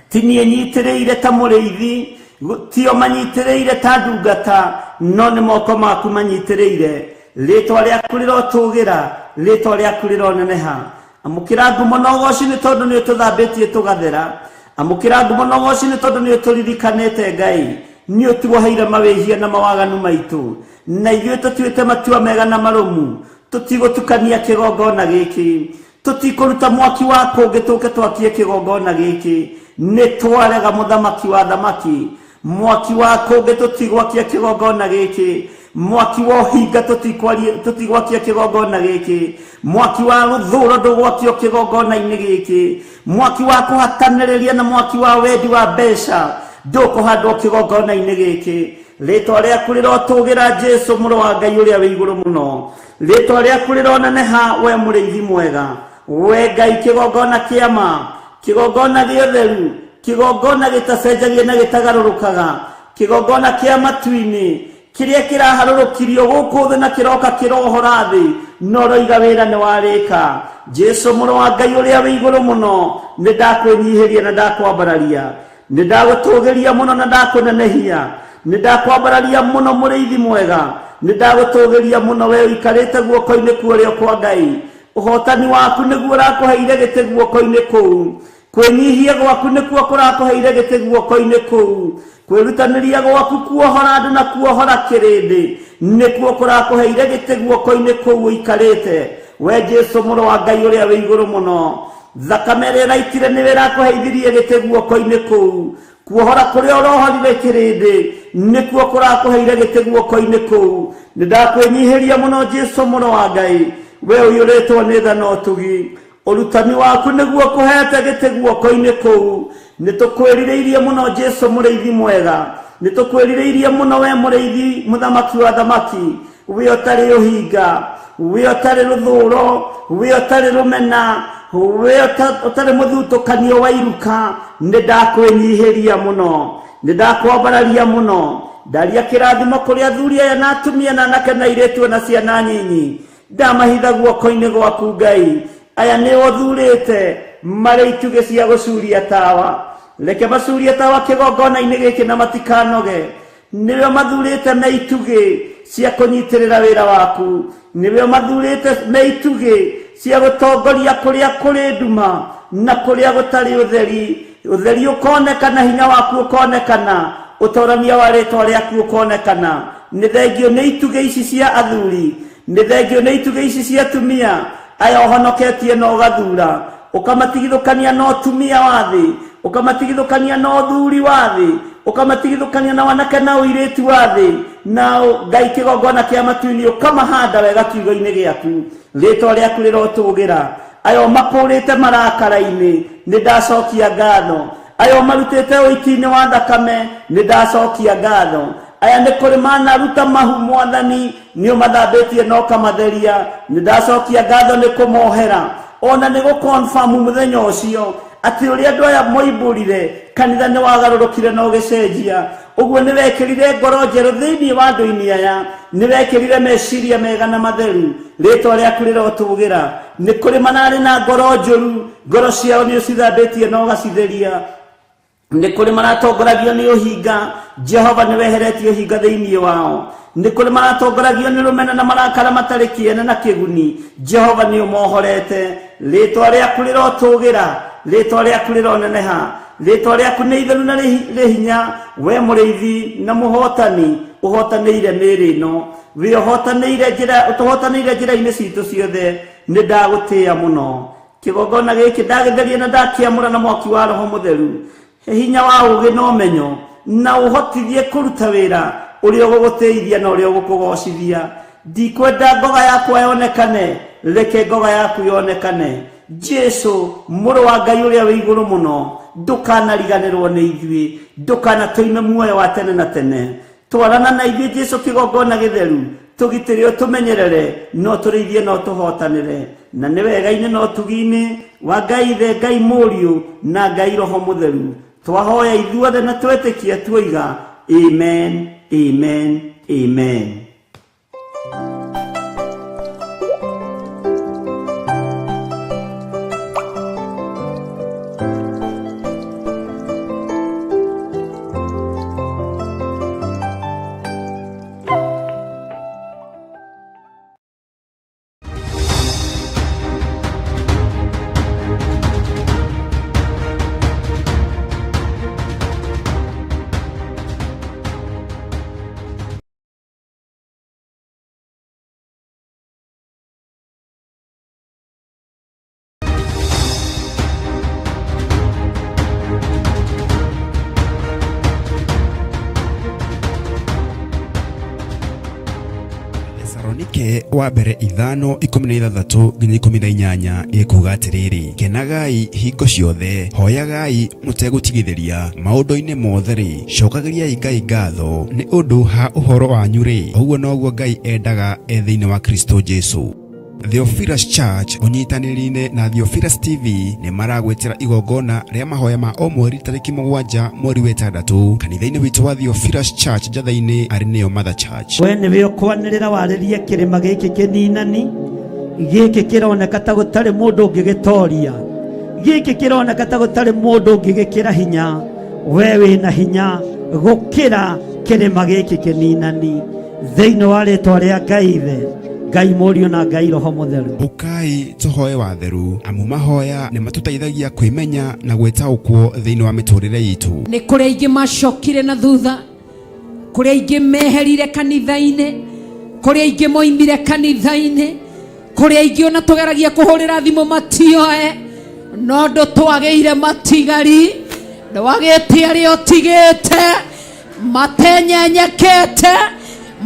ti niĩ nyitĩrĩire ta mũrĩithi, tio manyitĩrĩire ta ndungata, no nĩ moko maku manyitĩrĩire. Rĩtwa rĩaku rĩrotũgĩra, rĩtwa rĩaku rĩroneneha. Amũkĩra ngumo na ũgoci nĩ tondũ nĩ ũtũthambĩtie tũgathera. Amũkĩra ngumo na ũgoci nĩ tondũ nĩ ũtũririkanĩte Ngai, nĩ ũtuoheire mawĩhia na mawaganu maitũ, na ithuĩ tũtuĩte matua mega na marũmu. Tũtigũtukania kĩgongona gĩkĩ, tũtikũruta mwaki wa kũngĩ tũke twakie kĩgongona gĩkĩ. Nĩ twarega mũthamaki wa thamaki, mwaki wa kũngĩ tũtigwakia kĩgongona gĩkĩ, mwaki wa ũhinga tũtigwakia kĩgongona gĩkĩ, mwaki wa rũthũro ndũgwakio kĩgongona-inĩ gĩkĩ, mwaki wa kũhatanĩrĩria na mwaki wa wendi wa mbeca ndũkũhandwo kĩgongona-inĩ gĩkĩ. Rĩtwa rĩaku rĩrotũgĩra, Jesu mũrũ wa Ngai ũrĩa wĩ igũrũ mũno. Rĩtwa rĩaku rĩroneneha, we mũrĩithi mwega, we Ngai, kĩgongona kĩa ma, kĩgongona gĩotheru, kĩgongona gĩtacenjagia na gĩtagarũrũkaga, kĩgongona kĩa matu-inĩ kĩrĩa kĩraharũrũkirio gũkũ thĩ na kĩroka kĩrohora thĩ, no ũroiga wĩra nĩ warĩka. Jesu mũrũ wa Ngai ũrĩa wĩ igũrũ mũno, nĩ ndakwĩnyihĩria na ndakwambararia, nĩ ndagũtũgĩria mũno na ndakũnenehia, nĩ ndakwambararia mũno mũrĩithi mwega, nĩ ndagũtũgĩria mũno we ũikarĩte guoko-inĩ kuorĩo kwa Ngai. Ũhotani waku nĩguo ũrakũheire gĩtĩ guoko-inĩ kũu, kwĩnyihia gwaku nĩkuo kũrakũheire gĩtĩ guoko-inĩ kũu, kwĩrutanĩria gwaku kuohora andũ na kuohora kĩrĩndĩ nĩkuo kũrakũheire gĩtĩ guoko-inĩ kũu ũikarĩte, we Jesu mũrũ wa Ngai ũrĩa wĩ igũrũ mũno. Thakame ĩrĩa ĩraitire nĩwe ĩrakũheithirie gĩtĩ guoko-inĩ kũu, kuohora kũrĩa ũrohorire kĩrĩndĩ nĩkuo kũrakũheire gĩtĩ guoko-inĩ kũu. Nĩ ndakwĩnyihĩria mũno Jesu mũrũ wa Ngai, we ũiyũrĩtwo nĩ tha na ũtugi. Ũrutani waku nĩguo kũhete gĩtĩ guoko-inĩ kũu. Nĩ tũkwĩrirĩirie mũno Jesu mũrĩithi mwega, nĩ tũkwĩrirĩirie mũno we mũrĩithi mũthamaki wa thamaki, we ũtarĩ ũhinga, we ũtarĩ rũthũro, we ũtarĩ rũmena, we ũtarĩ mũthutũkanio wa iruka. Nĩ ndakwĩnyihĩria mũno, nĩ ndakwambararia mũno. Ndaria kĩrathimo kũrĩ athuri aya na atumia na anake na airĩtu na ciana nyinyi, ndamahitha guoko-inĩ gwaku Ngai. Aya nĩ ũthurĩte marĩ itugĩ cia gũcuria tawa, reke macurie tawa kĩgongona-inĩ gĩkĩ na matikanoge. Nĩwe mathurĩte me itugĩ cia kũnyitĩrĩra wĩra waku, nĩwe mathurĩte me itugĩ cia gũtongoria kũrĩa kũrĩ nduma na kũrĩa gũtarĩ ũtheri. Ũtheri ũkonekana, hinya waku ũkonekana, ũtorania wa rĩtwa rĩaku ũkonekana. Nĩ thengio nĩ itugĩ ici cia athuri, nĩ thengio nĩ itugĩ ici cia atumia aya ũhonoketie na ũgathura, ũkamatigithũkania na ũtumia wa thĩ, ũkamatigithũkania na ũthuri wa thĩ, ũkamatigithũkania na wanake na ũirĩtu wa thĩ, na Ngai kĩgongona kĩa matu-inĩ ũkamahanda wega kiugo-inĩ gĩaku. Rĩtwa rĩaku rĩrotũgĩra. Aya ũmakũrĩte marakara-inĩ, nĩ ndacokia ngatho. Aya ũmarutĩte ũiti-inĩ wa thakame, nĩ ndacokia ngatho. Aya nĩ kũrĩ manaruta mahu Mwathani, nĩ ũmathambĩtie na ũkamatheria, nĩ ndacokia ngatho nĩ kũmohera. Ona nĩ gũkonfamu mũthenya ũcio atĩ ũrĩa andũ aya moimbũrire kanitha nĩ wagarũrũkire na ũgĩcenjia. Ũguo nĩ wekĩrire ngoro njerũ thĩinĩ wa andũ-inĩ aya, nĩ wekĩrire meciria mega na matheru. Rĩtwa rĩaku rĩrotũgĩra. Nĩ kũrĩ mararĩ na ngoro njũru, ngoro ciao nĩ ũcithambĩtie na ũgacitheria. Nĩ kũrĩ maratongoragio nĩ ũhinga, Jehova nĩ weheretie ũhinga thĩinĩ wao. Nĩ kũrĩ maratongoragio nĩ rũmena na marakara matarĩ kĩene na kĩguni, Jehova nĩ ũmohorete. Rĩtwa rĩaku rĩrotũgĩra, rĩtwa rĩaku rĩroneneha, rĩtwa rĩaku nĩ itheru na rĩ hinya. We mũrĩithi na mũhotani, ũhotanĩire mĩĩrĩ ĩno, wĩhotanĩire njĩra, ũtũhotanĩire njĩra-inĩ citũ ciothe. Nĩ ndagũtĩĩa mũno. Kĩgongona gĩkĩ ndagĩtheria na ndakĩamũra na mwaki wa Roho Mũtheru. He hinya wa ũũgĩ na ũmenyo, na ũhotithie kũruta wĩra ũrĩa ũgũgũtĩithia na ũrĩa ũgũkũgoocithia. Ndikwenda ngoga yakwa yonekane, reke ngoga yaku yonekane. Jesu, Mũrũ wa Ngai ũrĩa wĩ igũrũ mũno, ndũkanariganĩrwo nĩ ithuĩ, ndũkanatũime muoyo wa tene na tene. Twarana na ithuĩ Jesu kĩgongona gĩtheru, tũgitĩre ũtũmenyerere, no tũrĩithie na ũtũhotanĩre. Na nĩ wega-inĩ na ũtugi-inĩ wa Ngai Ithe, Ngai Mũriũ, na Ngai Roho Mũtheru. Twahoya ithuothe na twetĩkia tuoiga, Amen, amen, amen.
Thesalonike wa mbere 5:16 nginya 18 ĩkuuga atĩrĩrĩ, kenagai hingo ciothe, hoyagai mũtegũtigithĩria, maũndũ-inĩ mothe-rĩ, cokagĩriai Ngai ngatho nĩ ũndũ ha ũhoro wanyu-rĩ, ũguo noguo Ngai endaga e thĩinĩ wa Kristo Jesu. Theophilus Church ũnyitanĩri-inĩ na Theophilus TV nĩ maragwĩtĩra igongona rĩa mahoya ma o mweri tarĩki 7 mweri wa 6 kanitha-inĩ witũ wa Theophilus Church Njatha-inĩ arĩ nĩyo Mother Church.
We nĩwe ũkwanĩrĩra warĩrie kĩrĩma gĩkĩ kĩninani, gĩkĩ kĩroneka ta gũtarĩ mũndũ ũngĩgĩtoria, gĩkĩ kĩroneka ta gũtarĩ mũndũ ũngĩgĩkĩra hinya. We wĩna hinya gũkĩra kĩrĩma gĩkĩ kĩninani, thĩinĩ wa rĩtwa rĩa Ngai Ithe, Ngai Mũriũ na Ngai Roho Mũtheru.
Ũkai tũhoe watheru, amu mahoya nĩ matũteithagia kwĩmenya na gwĩtaũkwo thĩinĩ wa mĩtũrĩre itũ.
Nĩ kũrĩ aingĩ macokire na thutha, kũrĩ aingĩ meherire kanitha-inĩ, kũrĩ aingĩ moimire kanitha-inĩ, kũrĩ aingĩ ona tũgeragia kũhũrĩra thimũ matioe, no ndũtwagĩire matigari, ndwagĩte arĩa ũtigĩte matenyenyekete,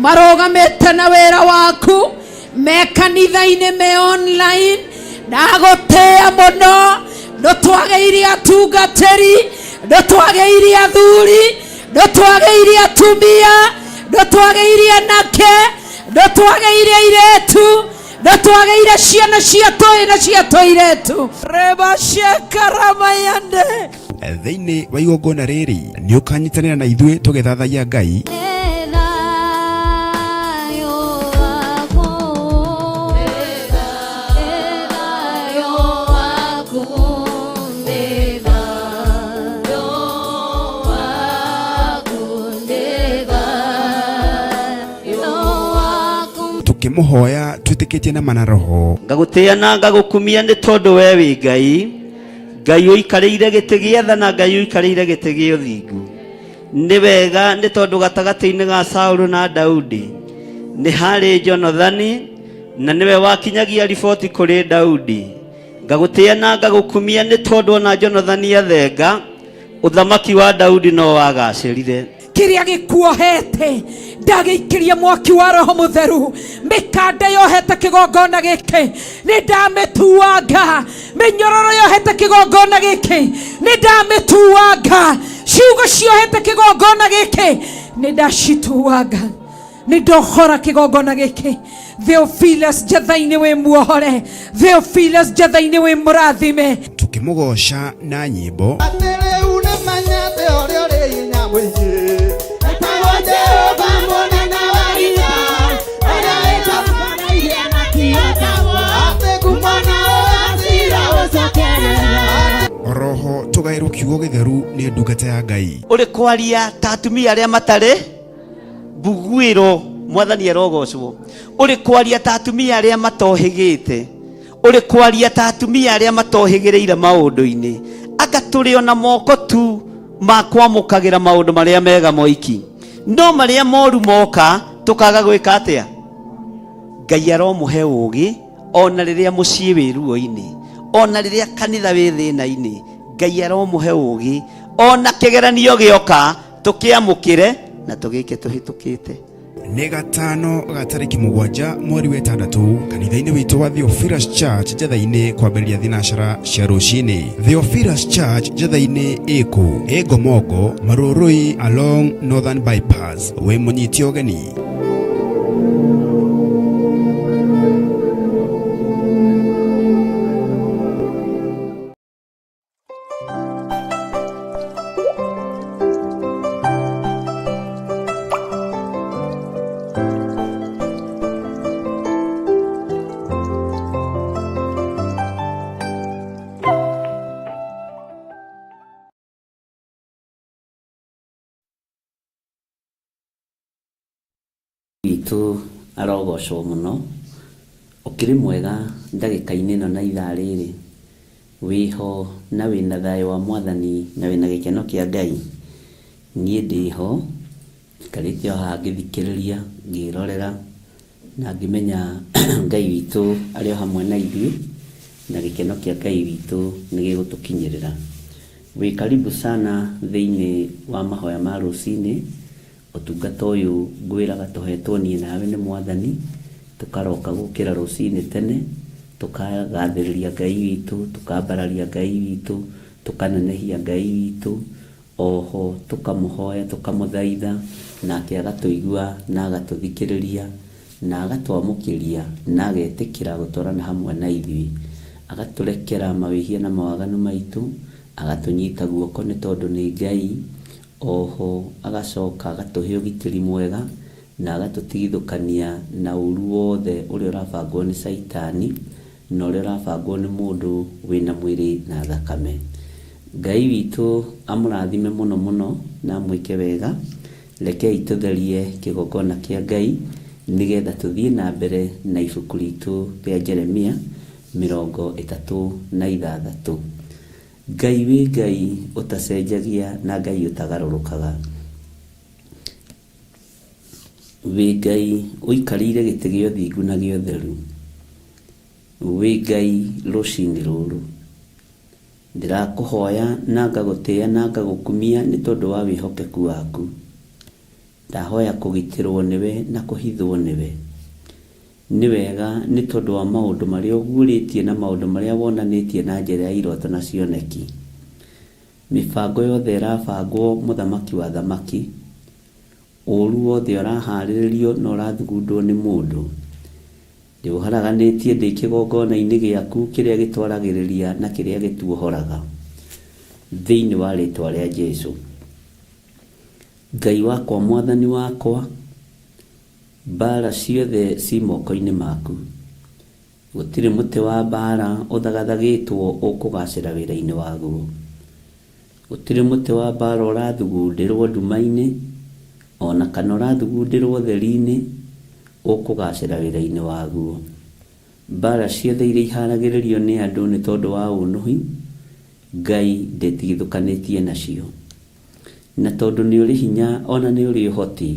marũgamĩte na wĩra waku, me kanitha-inĩ, me online. Ndagũtĩĩa mũno, ndũtwagĩire atungatĩri, ndũtwagĩire athuri, ndũtwagĩire atumia, ndũtwagĩire anake, ndũtwagĩire airĩtu, ndũtwagĩire ciana cia tũĩ na cia tũirĩtu. Rebashekaramayande.
Thĩinĩ wa igongona rĩrĩ nĩ ũkanyitanĩra na ithuĩ tũgĩthathaiya Ngai, tũkĩmũhoya twĩtĩkĩtie na mana roho.
Ngagũtĩĩa na ngagũkumia nĩ tondũ we wĩ Ngai, Ngai ũikarĩire gĩtĩ gĩa tha na Ngai ũikarĩire gĩtĩ gĩa ũthingu. Nĩ wega nĩ tondũ gatagatĩ-inĩ ga Saũlũ na Daudi nĩ harĩ Jonathani, na nĩwe wakinyagia riboti kũrĩ Daudi. Ngagũtĩĩa na ngagũkumia nĩ tondũ ona Jonathani athenga, ũthamaki wa Daudi no wagacĩrire.
Kĩrĩa gĩkuohete ndagĩikĩria mwaki wa Roho Mũtheru, mĩkanda yohete kĩgongona gĩkĩ nĩ ndamĩtuanga, mĩnyororo yohete kĩgongona gĩkĩ nĩ ndamĩtuanga, ciugo ciohete kĩgongona gĩkĩ nĩ ndacituanga, nĩ ndohora kĩgongona gĩkĩ. Theophilus Njatha-inĩ wĩ muohore, Theophilus Njatha-inĩ wĩ mũrathime.
Tũkĩmũgoca na nyĩmbo.
Atĩ rĩu nĩmenyete ũrĩa ũrĩ hinya mũingĩ.
Tũgaĩrwo kiugo gĩtheru nĩ ndungata ya Ngai.
Ũrĩ kwaria ta atumia arĩa matarĩ mbuguĩro, mwathani arogocwo. Ũrĩ kwaria ta atumia arĩa matohĩgĩte, ũrĩ kwaria ta atumia arĩa matohĩgĩrĩire maũndũ-inĩ. Anga tũrĩ ona moko tu ma kwamũkagĩra maũndũ marĩa mega moiki, no marĩa moru moka tũkaga gwĩka atĩa? Ngai aromũhe ũũgĩ ona rĩrĩa mũciĩ wĩ ruo-inĩ, ona rĩrĩa kanitha wĩ thĩna-inĩ. Ngai aromũhe ũũgĩ ona kĩgeranio gĩoka tũkĩamũkĩre na tũgĩke tũhĩtũkĩte.
Nĩ gatano ga tarĩki 7 mweri wa 6 kanitha-inĩ witũ wa Theophilus Church Njetha-inĩ kwambĩrĩria thinacara cia rũcinĩ. Theophilus Church Njetha-inĩ ĩkũ? Ĩ Ngomongo, Marũrũi along Northern Bypass. Wĩ mũnyite ũgeni.
Witũ arogocwo mũno. Ũkĩrĩ mwega ndagĩka-inĩ ĩno na ithaa rĩrĩ? Wĩho na wĩna thayũ wa Mwathani na wĩna gĩkeno kĩa Ngai? Niĩ ndĩho, njikarĩte o haha ngĩthikĩrĩria, ngĩrorera na ngĩmenya Ngai witũ arĩ o hamwe na ithuĩ, na gĩkeno kĩa Ngai witũ nĩ gĩgũtũkinyĩrĩra. Wĩ karibu sana thĩinĩ wa mahoya ma rũcinĩ. Ũtungata ũyũ ngwĩraga tũhetwo niĩ nawe nĩ Mwathani, tũkaroka gũkĩra rũcinĩ tene, tũkagathĩrĩria Ngai witũ, tũkambararia Ngai witũ, tũkanenehia Ngai witũ, oho tũkamũhoya tũkamũthaitha, nake agatũigua na agatũthikĩrĩria, na agatwamũkĩria na agetĩkĩra gũtwarana hamwe na ithuĩ, agatũrekera mawĩhia na mawaganu maitũ, agatũnyita guoko nĩ tondũ nĩ Ngai. Oho agacoka agatũhe ũgitĩri mwega na agatũtigithũkania na ũru wothe ũrĩa ũrabangwo nĩ Caitani na ũrĩa ũrabangwo nĩ mũndũ wĩna mwĩrĩ na thakame. Ngai witũ amũrathime mũno mũno na amwĩke wega. Rekei tũtherie kĩgongona kĩa Ngai nĩgetha tũthiĩ na mbere na ibuku ritũ rĩa Jeremia 36. Ngai wĩ Ngai ũtacenjagia na Ngai ũtagarũrũkaga. Wĩ Ngai ũikarĩire gĩtĩ gĩa ũthingu na gĩa ũtheru. Wĩ Ngai rũcinĩ rũrũ. Ndĩrakũhoya na ngagũtĩa na ngagũkumia nĩ tondũ wa wĩhokeku waku. Ndahoya kũgitĩrwo nĩwe na kũhithwo nĩwe. Nĩ wega nĩ tondũ wa maũndũ marĩa ũguũrĩtie na maũndũ marĩa wonanĩtie na njĩra ya iroto na cioneki. Mĩbango yothe ĩrabangwo mũthamaki wa athamaki, ũũru wothe ũrahaarĩrĩrio na ũrathugundwo nĩ mũndũ, ndĩũharaganĩtie ndĩ kĩgongona-inĩ gĩaku kĩrĩa gĩtwaragĩrĩria na kĩrĩa gĩtuohoraga. Thĩinĩ wa rĩĩtwa rĩa Jesu. Ngai wakwa Mwathani wakwa, Mbaara ciothe ci moko-inĩ maku. Gũtirĩ mũtĩ wa mbaara ũthagathagĩtwo ũkũgaacĩra wĩra-inĩ waguo. Gũtirĩ mũtĩ wa mbaara ũrathugundĩrwo nduma-inĩ, o na kana ũrathugundĩrwo ũtheri-inĩ ũkũgaacĩra wĩra-inĩ waguo. Mbaara ciothe iria ihaaragĩrĩrio nĩ andũ nĩ tondũ wa ũũnũhi, Ngai ndetigithũkanĩtie nacio. Na tondũ nĩ ũrĩ hinya o na nĩ ũrĩ ũhoti,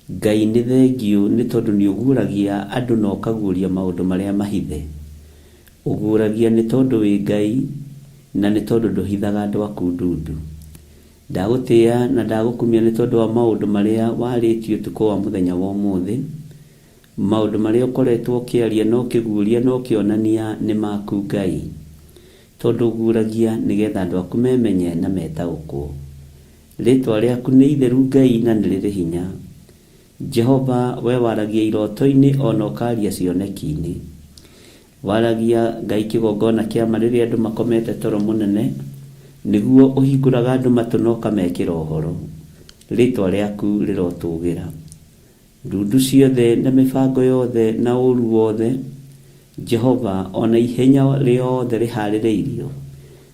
Ngai nĩ thengiũ nĩ tondũ nĩ ũguũragia andũ na ũkaguũria maũndũ marĩa mahithe. Ũguũragia nĩ tondũ wĩ Ngai na nĩ tondũ ndũhithaga andũ aku ndundu. Ndagũtĩa na ndagũkumia nĩ tondũ wa maũndũ marĩa warĩtie ũtukũ wa mũthenya wa ũmũthĩ. Maũndũ marĩa ũkoretwo ũkĩaria na ũkĩguũria na ũkĩonania nĩ maku Ngai. Tondũ ũguũragia nĩ getha andũ aku memenye na metaũkwo. Rĩĩtwa rĩaku nĩ itheru Ngai na nĩ rĩrĩ hinya. Jehova, wee waragia iroto-inĩ o na ũkaaria cioneki-inĩ. Waragia, Ngai, kĩgongona kĩa ma rĩrĩa andũ makomete toro mũnene, nĩguo ũhingũraga andũ matũ na ũkamekĩra ũhoro. Rĩĩtwa rĩaku rĩrotũũgĩra. Ndundu ciothe na mĩbango yothe na ũũru wothe, Jehova, o na ihenya rĩothe rĩhaarĩrĩirio,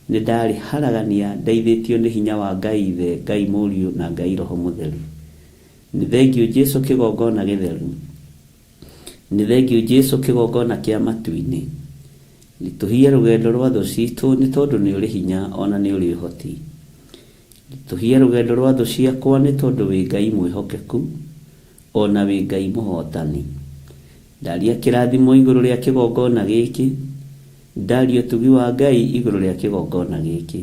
Nĩ ndarĩharagania ndeithĩtio nĩ hinya wa Ngai Ithe, Ngai Mũriũ na Ngai Roho Mũtheru. Nĩ thengiũ Jesu kĩgongona gĩtheru. Nĩ thengiũ Jesu kĩgongona kĩa matu-inĩ. Ritũhia rũgendo rwa thũ citũ nĩ tondũ nĩ ũrĩ hinya ona nĩ ũrĩ ũhoti. Ritũhia rũgendo rwa thũ ciakwa nĩ tondũ wĩ Ngai mwĩhokeku ona wĩ Ngai mũhotani. Ndaria kĩrathimo igũrũ rĩa kĩgongona gĩkĩ. Ndaria ũtugi wa Ngai igũrũ rĩa kĩgongona gĩkĩ.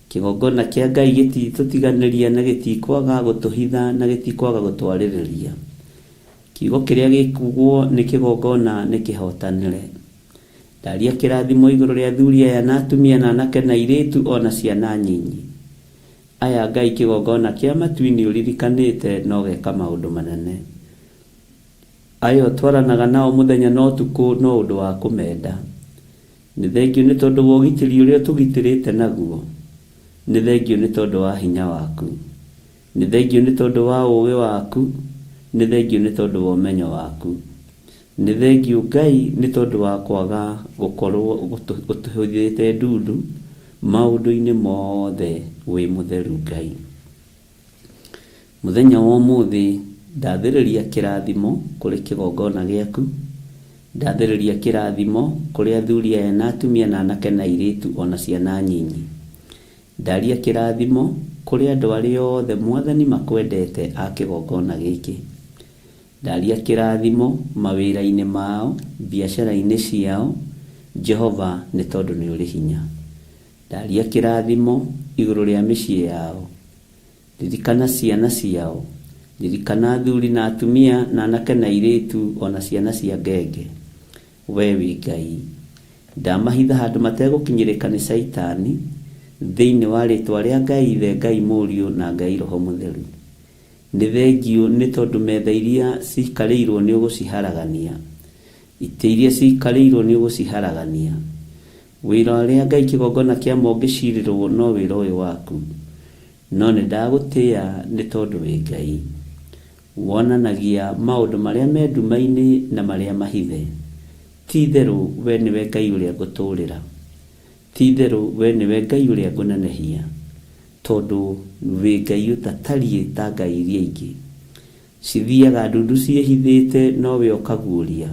Kĩgongona kĩa Ngai gĩtitũtiganĩria na gĩtikwaga gũtũhitha na gĩtikwaga gũtwarĩrĩria. Kiugo kĩrĩa gĩkugwo nĩ kĩgongona nĩ kĩhotanĩre. Ndaria kĩrathimo igũrũ rĩa athuri aya na atumia na anake na airĩtu ona ciana nyinyi. Aya Ngai kĩgongona kĩa matu-inĩ ũririkanĩte na ũgeka maũndũ manene. Aya ũtwaranaga nao mũthenya na ũtukũ no ũndũ wa kũmenda. Nĩ thengiũ nĩ tondũ wa ũgitĩri ũrĩa ũtũgitĩrĩte naguo. Nĩ thengiũ nĩ tondũ wa hinya waku. Nĩ thengiũ nĩ tondũ wa ũũgĩ waku. Nĩ thengiũ nĩ tondũ wa ũmenyo waku. Nĩ thengiũ Ngai nĩ tondũ wa kwaga gũkorwo ũtũhithĩte ndundu maũndũ-inĩ mothe wĩ mũtheru Ngai. Mũthenya wa ũmũthĩ ndathĩrĩria kĩrathimo kũrĩ kĩgongona gĩaku, ndathĩrĩria kĩrathimo kũrĩ athuri aya na atumia na anake na airĩtu ona ciana nyinyi. Ndaria kĩrathimo kũrĩ andũ arĩa othe Mwathani makwendete a kĩgongona gĩkĩ. Ndaria kĩrathimo mawĩra-inĩ mao, biacara-inĩ ciao, Jehova nĩ tondũ nĩ ũrĩ hinya. Ndaria kĩrathimo igũrũ rĩa mĩciĩ yao. Ririkana ciana ciao. Ririkana athuri na atumia na anake na airĩtu ona ciana cia ngenge. We wĩ Ngai. Ndamahitha handũ mategũkinyĩrĩka nĩ Caitani, thĩinĩ wa rĩtwa rĩa Ngai Ithe, Ngai Mũriũ na Ngai Roho Mũtheru. Nĩ thengiũ nĩ tondũ metha iria cikarĩirwo nĩ ũgũciharagania. Itĩ iria cikarĩirwo nĩ ũgũciharagania. Wĩra ũrĩa Ngai kĩgongona kĩa ma ũngĩcirĩrwo no wĩra ũyũ waku. No nĩ ndagũtĩa nĩ tondũ wĩ Ngai. Wonanagia maũndũ marĩa me nduma-inĩ na marĩa mahithe. Ti itherũ we nĩwe Ngai ũrĩa ngũtũũrĩra. Ti itherũ we nĩwe Ngai ũrĩa ngũnenehia. Tondũ wĩ Ngai ũtatariĩ ta ngai iria ingĩ. Cithiaga ndundu ciĩhithĩte no we ũkaguũria.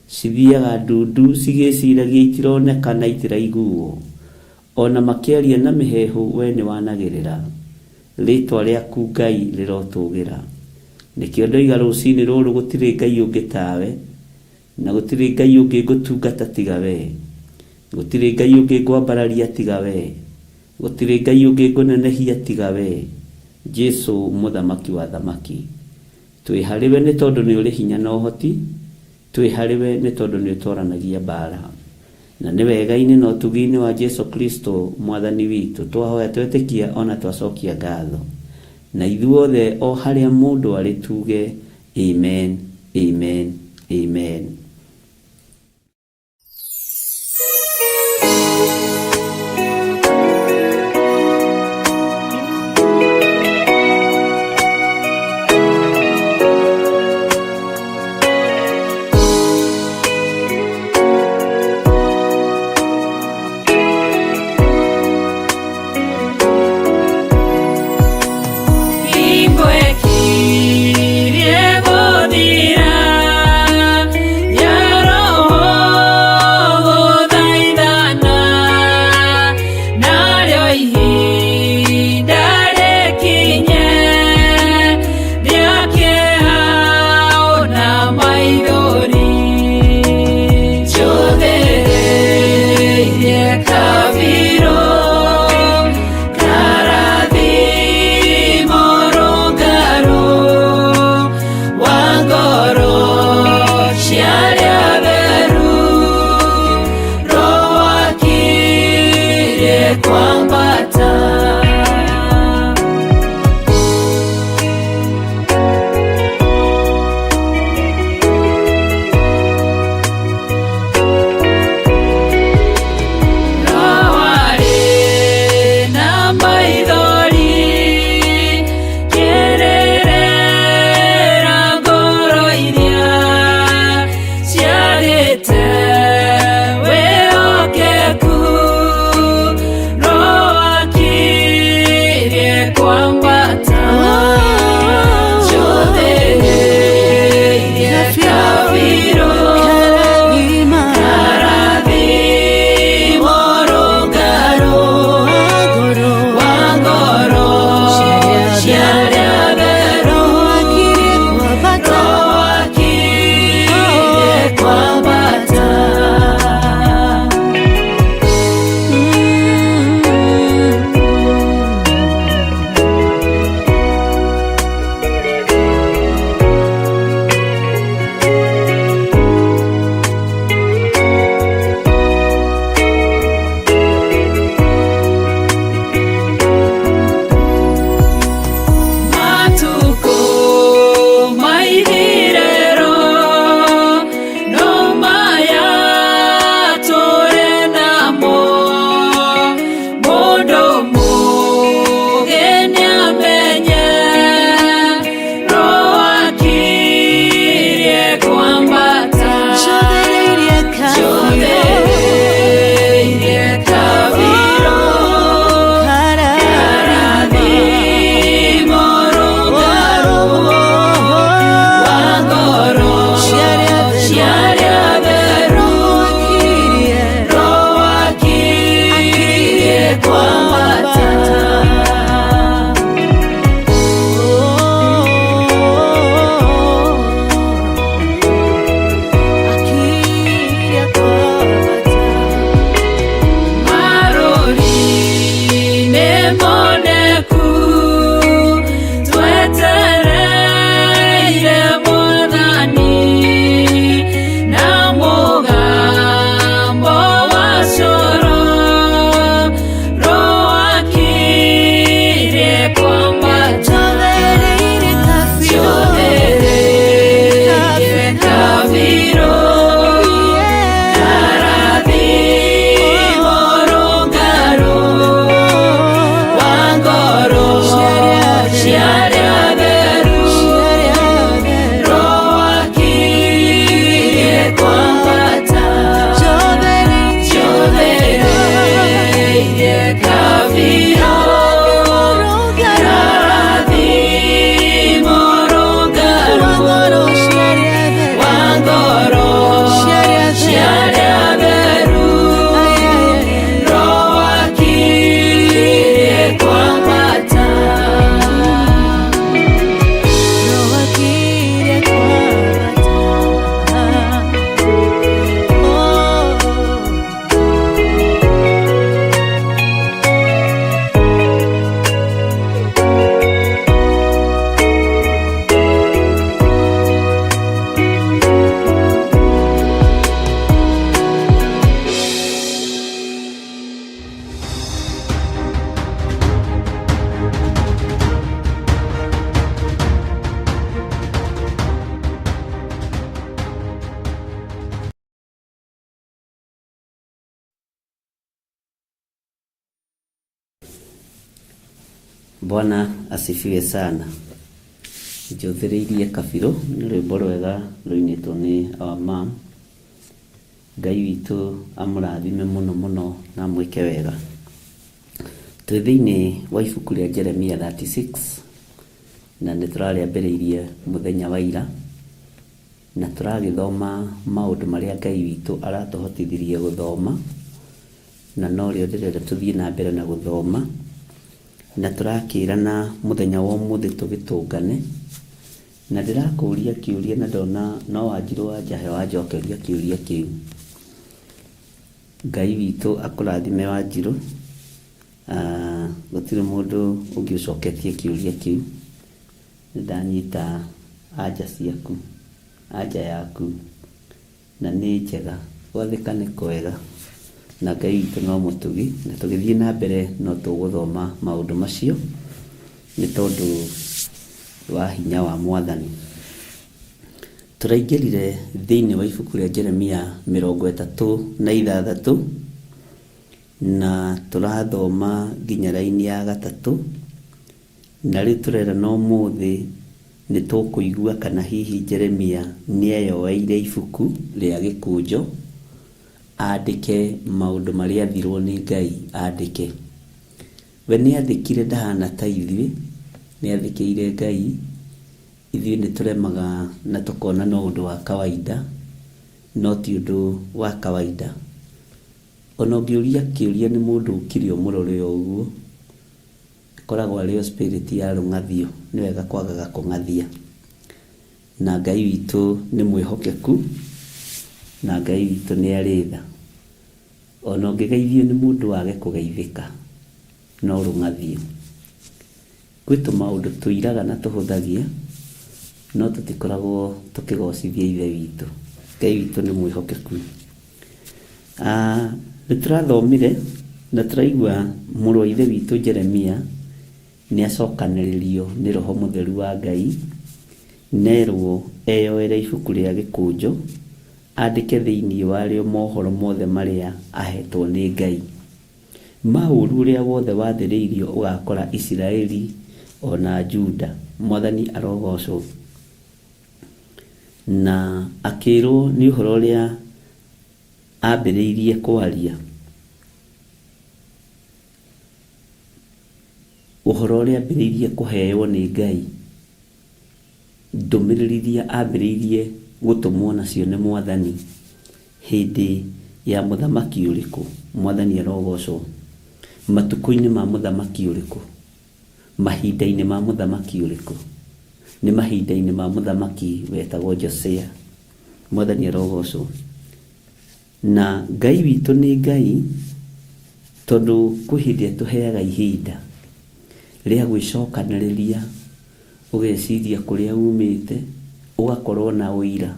Cithiaga ndundu cigĩciragia itironeka na itiraiguo. Ona makĩaria na mĩheehũ we nĩwanagĩrĩra. Rĩtwa rĩaku Ngai rĩrotũgĩra. Nĩkĩo ndoiga rũcinĩ rũrũ gũtirĩ Ngai ũngĩ tawe, na gũtirĩ Ngai ũngĩ ngũtungata tiga we. Gũtirĩ Ngai ũngĩ ngwambararia tiga we. Gũtirĩ Ngai ũngĩ ngũnenehia tiga we. Jesu mũthamaki wa athamaki. Twĩ harĩ we nĩ tondũ nĩ ũrĩ hinya na ũhoti, twĩ harĩ we nĩ tondũ nĩ ũtwaranagia mbara. Na nĩ wega-inĩ na ũtugi-inĩ wa Jesu Kristo mwathani witũ twahoya twetĩkia ona twacokia ngatho. Na ithuothe o harĩa mũndũ arĩ tuge amen, amen, amen.
Hingo ĩkirie gũthira.
Bwana asifiwe sana. Njũthĩrĩirie kabirũ nĩ rwĩmbo rwega rũinĩtwo nĩ our mom. Ngai witũ amũrathime mũno mũno na amwĩke wega. Twĩ thĩinĩ wa ibuku rĩa Jeremia 36 na nĩ tũrarĩambĩrĩirie mũthenya wa ira na tũragĩthoma maũndũ marĩa Ngai witũ aratũhotithirie gũthoma na norĩo ndĩrenda tũthiĩ na mbere na gũthoma na tũrakĩrana mũthenya wa ũmũthĩ tũgĩtũngane na ndĩrakũria kĩũria na ndona no Wanjirũ wa Njahe wanjokeria kĩũria kĩu. Ngai witũ akũrathime Wanjirũ. Ah, gũtirĩ mũndũ ũngĩ ũcoketie kĩũria kĩu. Nĩndanyita anja ciaku, anja yaku na nĩ njega. Gwathĩka nĩ kwega na Ngai witũ no mũtugi na tũgĩthiĩ na mbere no tũgũthoma maũndũ macio nĩ tondũ wa hinya wa Mwathani. Tũraingĩrire thĩinĩ wa ibuku rĩa Jeremia 36 na tũrathoma nginya raini ya gatatũ na rĩu tũrerana ũmũthĩ nĩ tũkũigua kana hihi Jeremia nĩeyoeire ibuku rĩa gĩkũnjo andĩke maũndũ marĩa athirwo nĩ Ngai andĩke. We nĩathĩkire ndahana ta ithuĩ, nĩathĩkĩire Ngai, ithuĩ nĩtũremaga na tũkona no ũndũ wa kawaida, no ti ũndũ wa kawaida. Ona ũngĩũria kĩũria nĩ mũndũ ũkire ũmũrore o ũguo, ĩkoragwo arĩ o spirit ya rũng'athio, nĩ wega kwagaga kũng'athia. Na Ngai witũ nĩ mwĩhokeku, na Ngai witũ nĩ arĩ tha. Ona ũngĩgeithio nĩ mũndũ wage kũgeithĩka, no rũng'athio. Gwĩ tũmaũndũ tũiraga na tũhũthagia, no tũtikoragwo tũkĩgocithia Ithe witũ. Ngai witũ nĩ mwĩhokeku. Ah, nĩ tũrathomire na tũraigua mũrũ wa Ithe witũ Jeremia nĩ acokanĩrĩrio nĩ Roho Mũtheru wa Ngai, nerwo eyoere ibuku rĩa gĩkũnjo, andĩke thĩinĩ warĩo mohoro mothe marĩa ahetwo nĩ Ngai. Ma ũũru ũrĩa wothe wathĩrĩirio ũgakora Isiraeli o na Juda. Mwathani arogoocwo. Na akĩĩrwo nĩ ũhoro ũrĩa ambĩrĩirie kwaria, ũhoro ũrĩa ambĩrĩirie kũheo nĩ Ngai, ndũmĩrĩri iria ambĩrĩirie gũtũmwo nacio nĩ Mwathani hĩndĩ ya mũthamaki ũrĩkũ? Mwathani arogocwo. Matukũ-inĩ ma mũthamaki ũrĩkũ? Mahinda-inĩ ma mũthamaki ũrĩkũ? Nĩ mahinda-inĩ ma mũthamaki wetagwo Josia. Mwathani arogocwo. Na Ngai witũ nĩ Ngai tondũ kwĩ hĩndĩ atũheaga ihinda rĩa gwĩcokanĩrĩria, ũgeciria kũrĩa umĩte, ũgakorwo na ũira.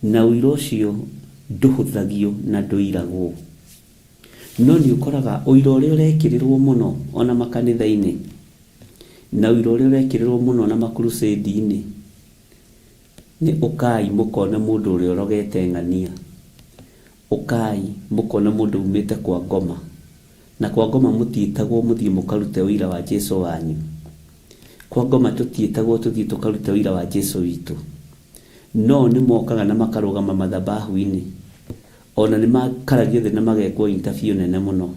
Na ũira ũcio ndũhũthagio na ndũiragwo. No nĩ ũkoraga ũira ũrĩa ũrekĩrĩrwo mũno ona makanitha-inĩ, na ũira ũrĩa ũrekĩrĩrwo mũno ona makurucĩndi-inĩ, nĩ ũkai mũkone mũndũ ũrĩa ũrogete ng'ania. Ũkai mũkone mũndũ umĩte kwa ngoma. Na kwa ngoma mũtiĩtagwo mũthiĩ mũkarute ũira wa Jesu wanyu. Kwa ngoma tũtiĩtagwo tũthiĩ tũkarute ũira wa Jesu witũ. No nĩ mokaga na makarũgama mathabahu-inĩ. Ona nĩ makaragio thĩ na magekwo interview nene mũno.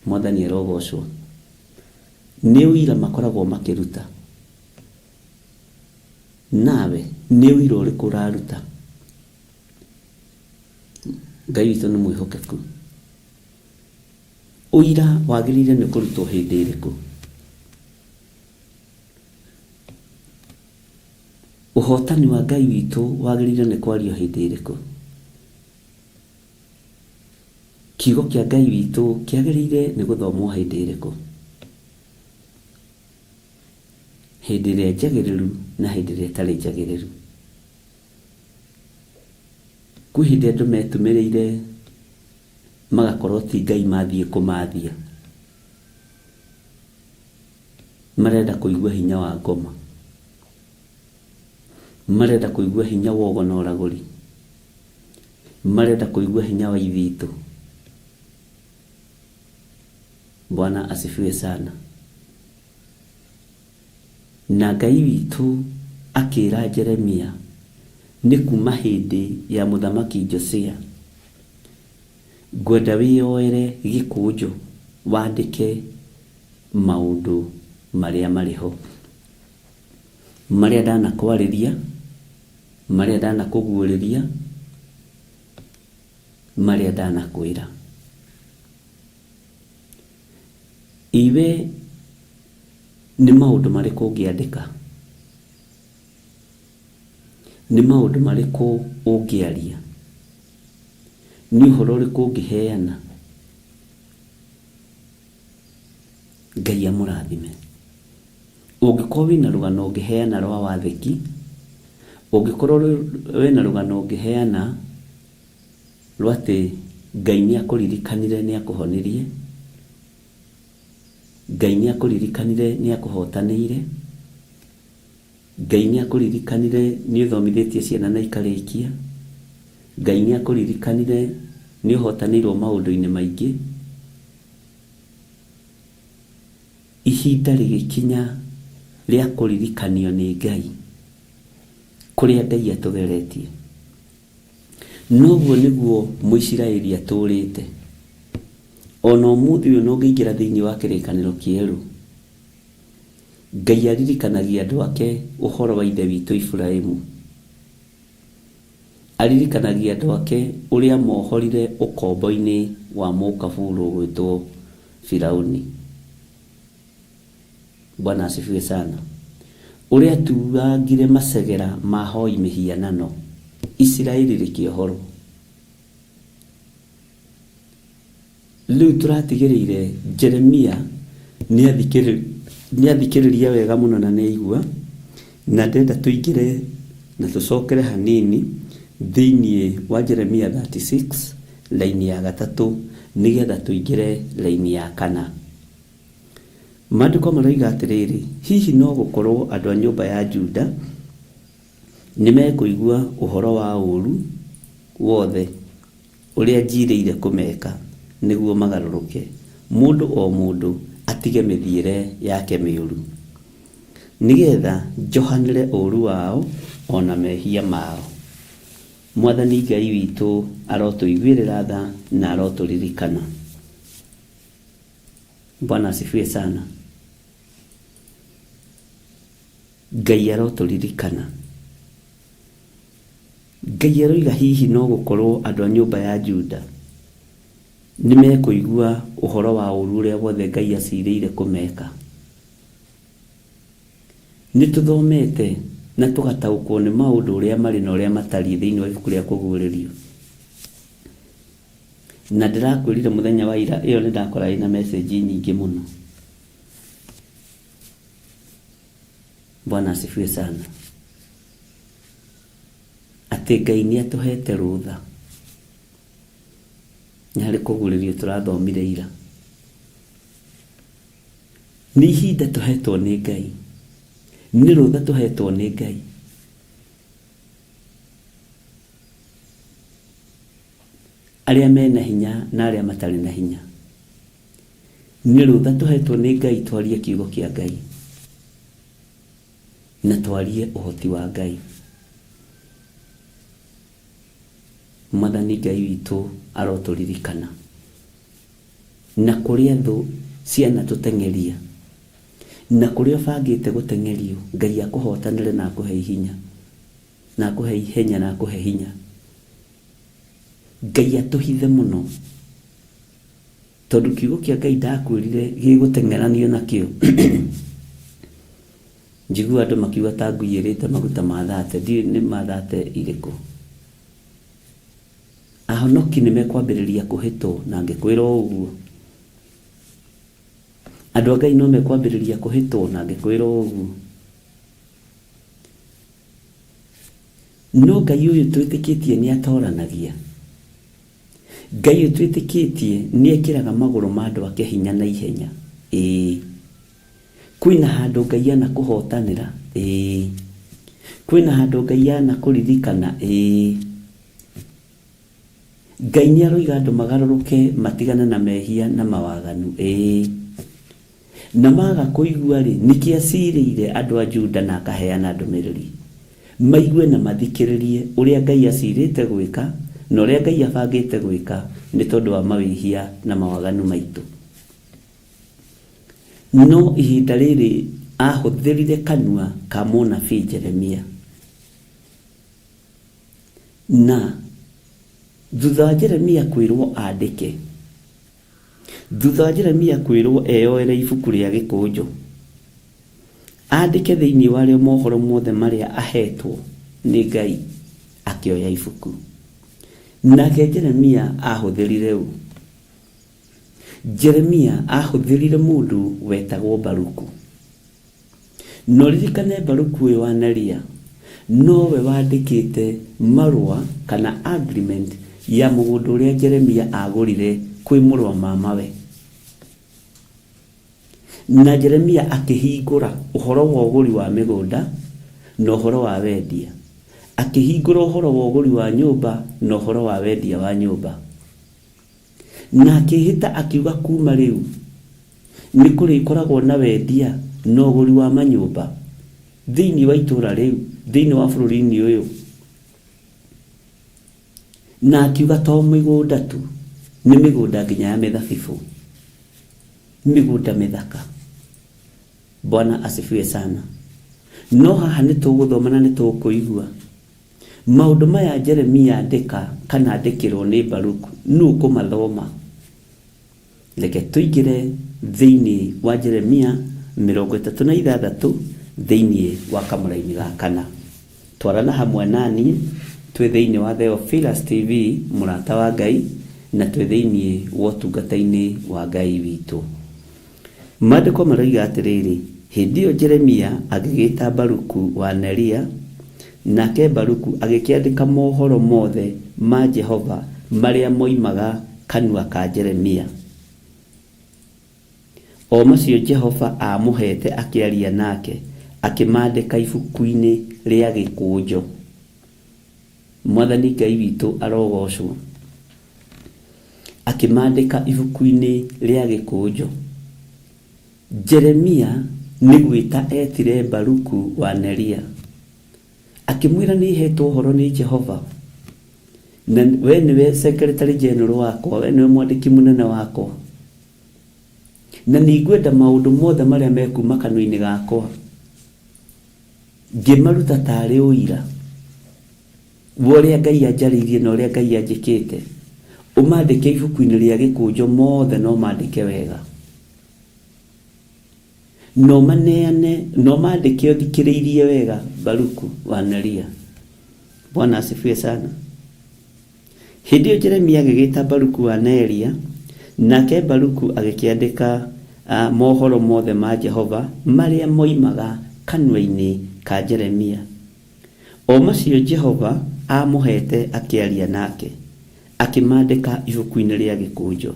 Mwathani arogocwo. Nĩ ũira makoragwo makĩruta. Nawe nĩ ũira ũrĩkũ ũraruta? Ngai witũ nĩ mwĩhokeku. Ũira wagĩrĩire nĩ kũrutwo hĩndĩ ĩrĩkũ? Ũhotani wa Ngai witũ wagĩrĩire nĩ kwario hĩndĩ ĩrĩkũ? Kiugo kĩa Ngai witũ kĩagĩrĩire nĩ gũthomwo hĩndĩ ĩrĩkũ? Hĩndĩ ĩrĩa njagĩrĩru na hĩndĩ ĩrĩa ĩtarĩ njagĩrĩru. Kwĩ hĩndĩ andũ metumĩrĩire magakorwo ti Ngai mathiĩ kũmathia. Marenda kũigua hinya wa ngoma. Marenda kũigua hinya wa ũgo na ũragũri. Marenda kũigua hinya wa ithitũ. Bwana asifiwe sana. Na Ngai witũ akĩra Jeremia nĩ kuma hĩndĩ ya mũthamaki Josia, ngwenda wĩyoere gĩkũnjo wandĩke maũndũ marĩa marĩ ho, marĩa ndanakwarĩria, marĩa ndanakũguũrĩria, marĩa ndanakwĩra. Iwe nĩ maũndũ marĩkũ ũngĩandĩka? Nĩ maũndũ marĩkũ ũngĩaria? Nĩ ũhoro ũrĩkũ ũngĩheana? Ngai amũrathime. Ũngĩkorwo wĩna rũgano ũngĩheana rwa wathĩki, ũngĩkorwo wĩna rũgano ũngĩheana rwa atĩ Ngai nĩ akũririkanire nĩ akũhonirie, Ngai nĩ akũririkanire nĩ akũhotanĩire, Ngai nĩ akũririkanire nĩ ũthomithĩtie ciana na ikarĩkia, Ngai nĩ akũririkanire nĩ ũhotanĩirwo maũndũ-inĩ maingĩ. Ihinda rĩgĩkinya rĩa kũririkanio nĩ Ngai kũrĩa Ngai atũgeretie. Noguo nĩguo Mũisiraeli atũũrĩte. Ona ũmũthĩ ũyũ ona ũngĩingĩra thĩinĩ wa kĩrĩkanĩro kĩerũ, Ngai aririkanagia andũ ake ũhoro wa ithe witũ Iburahimu. Aririkanagia andũ ake ũrĩa amohorire ũkombo-inĩ wa mũkaburu ũgwĩtwo Firauni. Bwana asifiwe sana. Ũrĩa atuangire macegera ma ahoi mĩhianano, Isiraeli rĩkĩohorwo. Rĩu tũratigĩrĩire Jeremia nĩathikĩrĩria wega mũno na nĩaigua, na ndĩrenda tũingĩre na tũcokere hanini thĩinĩ wa Jeremia 36 raini ya gatatũ nĩgetha tũingĩre raini ya kana. Maandĩko maroiga atĩrĩrĩ, hihi no gũkorwo andũ a nyũmba ya Juda nĩmekũigua ũhoro wa ũũru wothe ũrĩa njiirĩire kũmeka, nĩguo magarũrũke, mũndũ o mũndũ atige mĩthiĩre yake mĩũru, nĩ getha njohanĩre ũũru wao o na mehia mao. Mwathani Ngai witũ arotũiguĩrĩra tha na arotũririkana. Bwana asifiwe sana. Ngai arotũririkana. Ngai aroiga hihi no gũkorwo andũ a nyũmba ya Juda nĩ mekũigua ũhoro wa ũũru ũrĩa wothe Ngai acirĩire kũmeka. Nĩ tũthomete na tũgataũkwo nĩ maũndũ ũrĩa marĩ na ũrĩa matariĩ thĩinĩ wa ibuku rĩa Kũguũrĩrio. Na ndĩrakwĩrire mũthenya wa ira ĩyo nĩ ndakora ĩna message nyingĩ mũno. Bwana asifiwe sana. Atĩ Ngai nĩ atũhete rũtha. Nĩ harĩ kũguũrĩrio tũrathomire ira. Nĩ ihinda tũhetwo nĩ Ngai. Nĩ rũtha tũhetwo nĩ Ngai. Arĩa mena hinya na arĩa matarĩ na hinya. Nĩ rũtha tũhetwo nĩ Ngai twarie kiugo kĩa Ngai. Na twarie ũhoti wa Ngai. Mwathani Ngai witũ arotũririkana. Na kũrĩa thũ cianatũteng'eria, na kũrĩa ũbangĩte gũteng'erio, Ngai akũhotanĩre na akũhe ihinya, na akũhe ihenya na akũhe hinya. Ngai atũhithe mũno. Tondũ kiugo kĩa Ngai ndakwĩrire gĩgũteng'eranio nakĩo. Njiguaga andũ makiuga ta ngui ĩrĩte maguta ma thate, ndiũĩ nĩ ma thate irĩkũ. Ahonoki nĩ mekwambĩrĩria kũhĩtwo na ngĩkwĩra o ũguo. Andũ a Ngai no mekwambĩrĩria kũhĩtwo na ngĩkwĩra o ũguo. No Ngai ũyũ twĩtĩkĩtie nĩ atoranagia. Ngai ũyũ twĩtĩkĩtie nĩ ekĩraga magũrũ ma andũ ake hinya na ihenya. Ĩĩ. Kwĩna handũ Ngai anakũhotanĩra? Ĩĩ. Kwĩna handũ Ngai anakũririkana? Ĩĩ. Ngai nĩ aroiga andũ magarũrũke matigane na mehia na mawaganu? Ĩĩ. Na maga kũigua-rĩ, nĩkĩ acirĩire andũ a Juda na akaheana ndũmĩrĩri? Maigue na mathikĩrĩrie ũrĩa Ngai acirĩte gwĩka na ũrĩa Ngai abangĩte gwĩka nĩ tondũ wa mawĩhia na mawaganu maitũ. No ihinda rĩrĩ ahũthĩrire kanua ka mũnabii Jeremia. Na thutha wa Jeremia kwĩrwo andĩke, Thutha wa Jeremia kwĩrũo eyoere ibuku rĩa gĩkũnjo, andĩke thĩinĩ warĩo mohoro mothe marĩa aheetwo nĩ Ngai, akĩoya ibuku. Nake Jeremia aahũthĩrire ũ? Jeremia aahũthĩrire mũndũ wetagwo Baruku. Na ũririkane Baruku ũyũ wa Neria nowe wandĩkĩte marũa kana agreement ya mũgũnda ũrĩa Jeremia agũrire kwĩ mũrũ wa mamawe. Na Jeremia akĩhingũra ũhoro wa ũgũri wa mĩgũnda na ũhoro wa wendia. Akĩhingũra ũhoro wa ũgũri wa nyũmba na ũhoro wa wendia wa nyũmba. Na akĩĩhĩta akiuga kuuma rĩu nĩ kũrĩkoragwo na wendia na ũgũri wa manyũmba thĩinĩ wa itũũra rĩu, thĩinĩ wa bũrũri-inĩ ũyũ. Na akiuga to mĩgũnda tu, nĩ mĩgũnda nginya ya mĩthabibũ, mĩgũnda mĩthaka. Bwana asifiwe sana. No haha nĩ tũgũthoma na nĩ tũkũigua Maũndũ maya Jeremia andĩka kana andĩkĩrwo nĩ Baruku, nũ ũkũmathoma? Reke tũingĩre thĩinĩ wa Jeremia 36 thĩinĩ wa kamũraini ga kana. Twarana hamwe na niĩ twĩ thĩinĩ wa Theophilus TV, mũrata wa Ngai, na twĩ thĩinĩ wa ũtungata-inĩ wa Ngai witũ. Maandĩko maroiga atĩrĩrĩ, Hĩndĩ ĩyo Jeremia agĩgĩĩta Baruku wa Neria, nake Baruku agĩkĩandĩka mohoro mothe ma Jehova marĩa moimaga kanua ka Jeremia, o macio Jehova aamũheete akĩaria nake, akĩmaandĩka ibuku-inĩ rĩa gĩkũnjo. Mwathani Ngai witũ arogoocwo. Akĩmaandĩka ibuku-inĩ rĩa gĩkũnjo. Jeremia nĩ gwĩta eetire Baruku wa Neria, akĩmwĩra nĩheetwo ũhoro nĩ Jehova, na we nĩwe secretary general wakwa, we nĩwe mwandĩki mũnene wakwa, na nĩngwenda maũndũ mothe marĩa mekuuma kanua-inĩ gakwa ngĩmaruta tarĩ ũira. Wa ũrĩa Ngai anjarĩirie na ũrĩa Ngai anjĩkĩte, ũmandĩke ibuku-inĩ rĩa gĩkũnjo mothe na ũmandĩke wega. Na ũmaneane, na ũmandĩke ũthikĩrĩirie wega Baruku wa Neria. Bwana asifiwe sana. Hĩndĩ ĩyo Jeremia agĩgĩta Baruku wa Neria, nake Baruku agĩkĩandĩka mohoro mothe ma Jehova marĩa moimaga kanua-inĩ ka Jeremia. O macio Jehova aamũheete akĩaria nake, akĩmaandĩka ibuku-inĩ rĩa gĩkũnjo.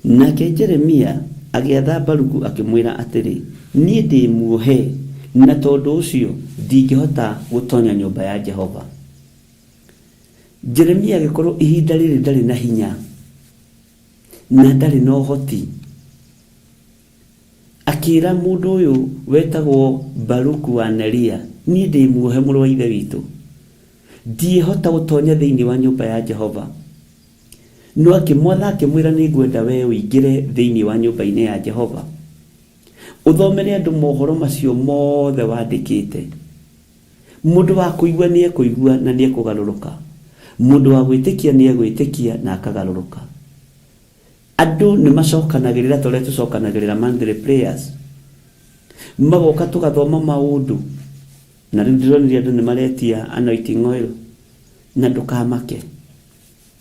Nake Jeremia agĩatha Baruku akĩmwĩra atĩrĩ, Niĩ ndĩ muohe, na tondũ ũcio ndingĩhota gũtonya nyũmba ya Jehova. Jeremia agĩkorũo ihinda rĩrĩ ndarĩ na hinya na ndarĩ na ũhoti. Akĩĩra mũndũ ũyũ wetagwo Baruku wa Neria, Niĩ ndĩ muohe, mũrũ wa ithe witũ, ndiĩhota gũtonya thĩinĩ wa nyũmba ya Jehova. No akĩmwatha akĩmwĩra, Nĩngwenda wee ũingĩre thĩinĩ wa nyũmba-inĩ ya Jehova, ũthomere andũ mohoro macio mothe wandĩkĩte. Mũndũ wa kũigua nĩekũigua na nĩekũgarũrũka, mũndũ wa gwĩtĩkia nĩegwĩtĩkia na akagarũrũka. Andũ nĩ macokanagĩrĩra ta ũrĩa tũcokanagĩrĩra monthly prayers, magoka tũgathoma maũndũ, na rĩu ndĩronire andũ nĩ maretia anointing oil, na ndũkamake.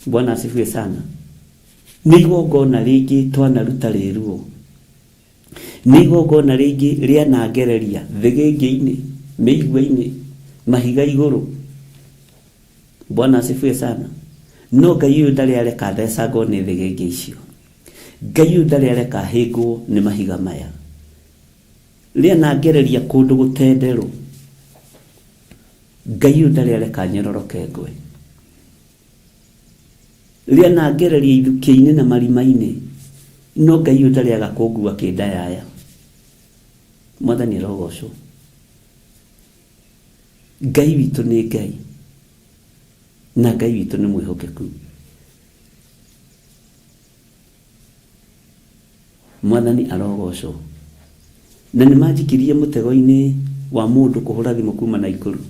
Bwana asifiwe sana. Nĩ igongona rĩngĩ twanaruta rĩ ruo, nĩ igongona rĩngĩ rĩanangereria thĩgĩngĩ-inĩ, mĩigua-inĩ, mahiga igũrũ. Bwana asifiwe sana. No Ngai ũyũ ndarĩ areka thecangwo nĩ thĩgĩngĩ icio. Ngai ũyũ ndarĩ areka hĩngwo nĩ mahiga maya. Rĩanangereria kũndũ gũtenderũ. Ngai ũyũ ndarĩ areka nyororoke ngwe. Rĩanangereria ithukĩ-inĩ na marima-inĩ. No Ngai ũyũ ndarĩ aga kũngua kĩndayaya. Mwathani arogocwo. Ngai witũ nĩ Ngai, na Ngai witũ nĩ mwĩhokeku. Mwathani arogocwo. Na nĩ manjikirie mũtego-inĩ wa mũndũ kũhũra thimũ kuma Naikuru.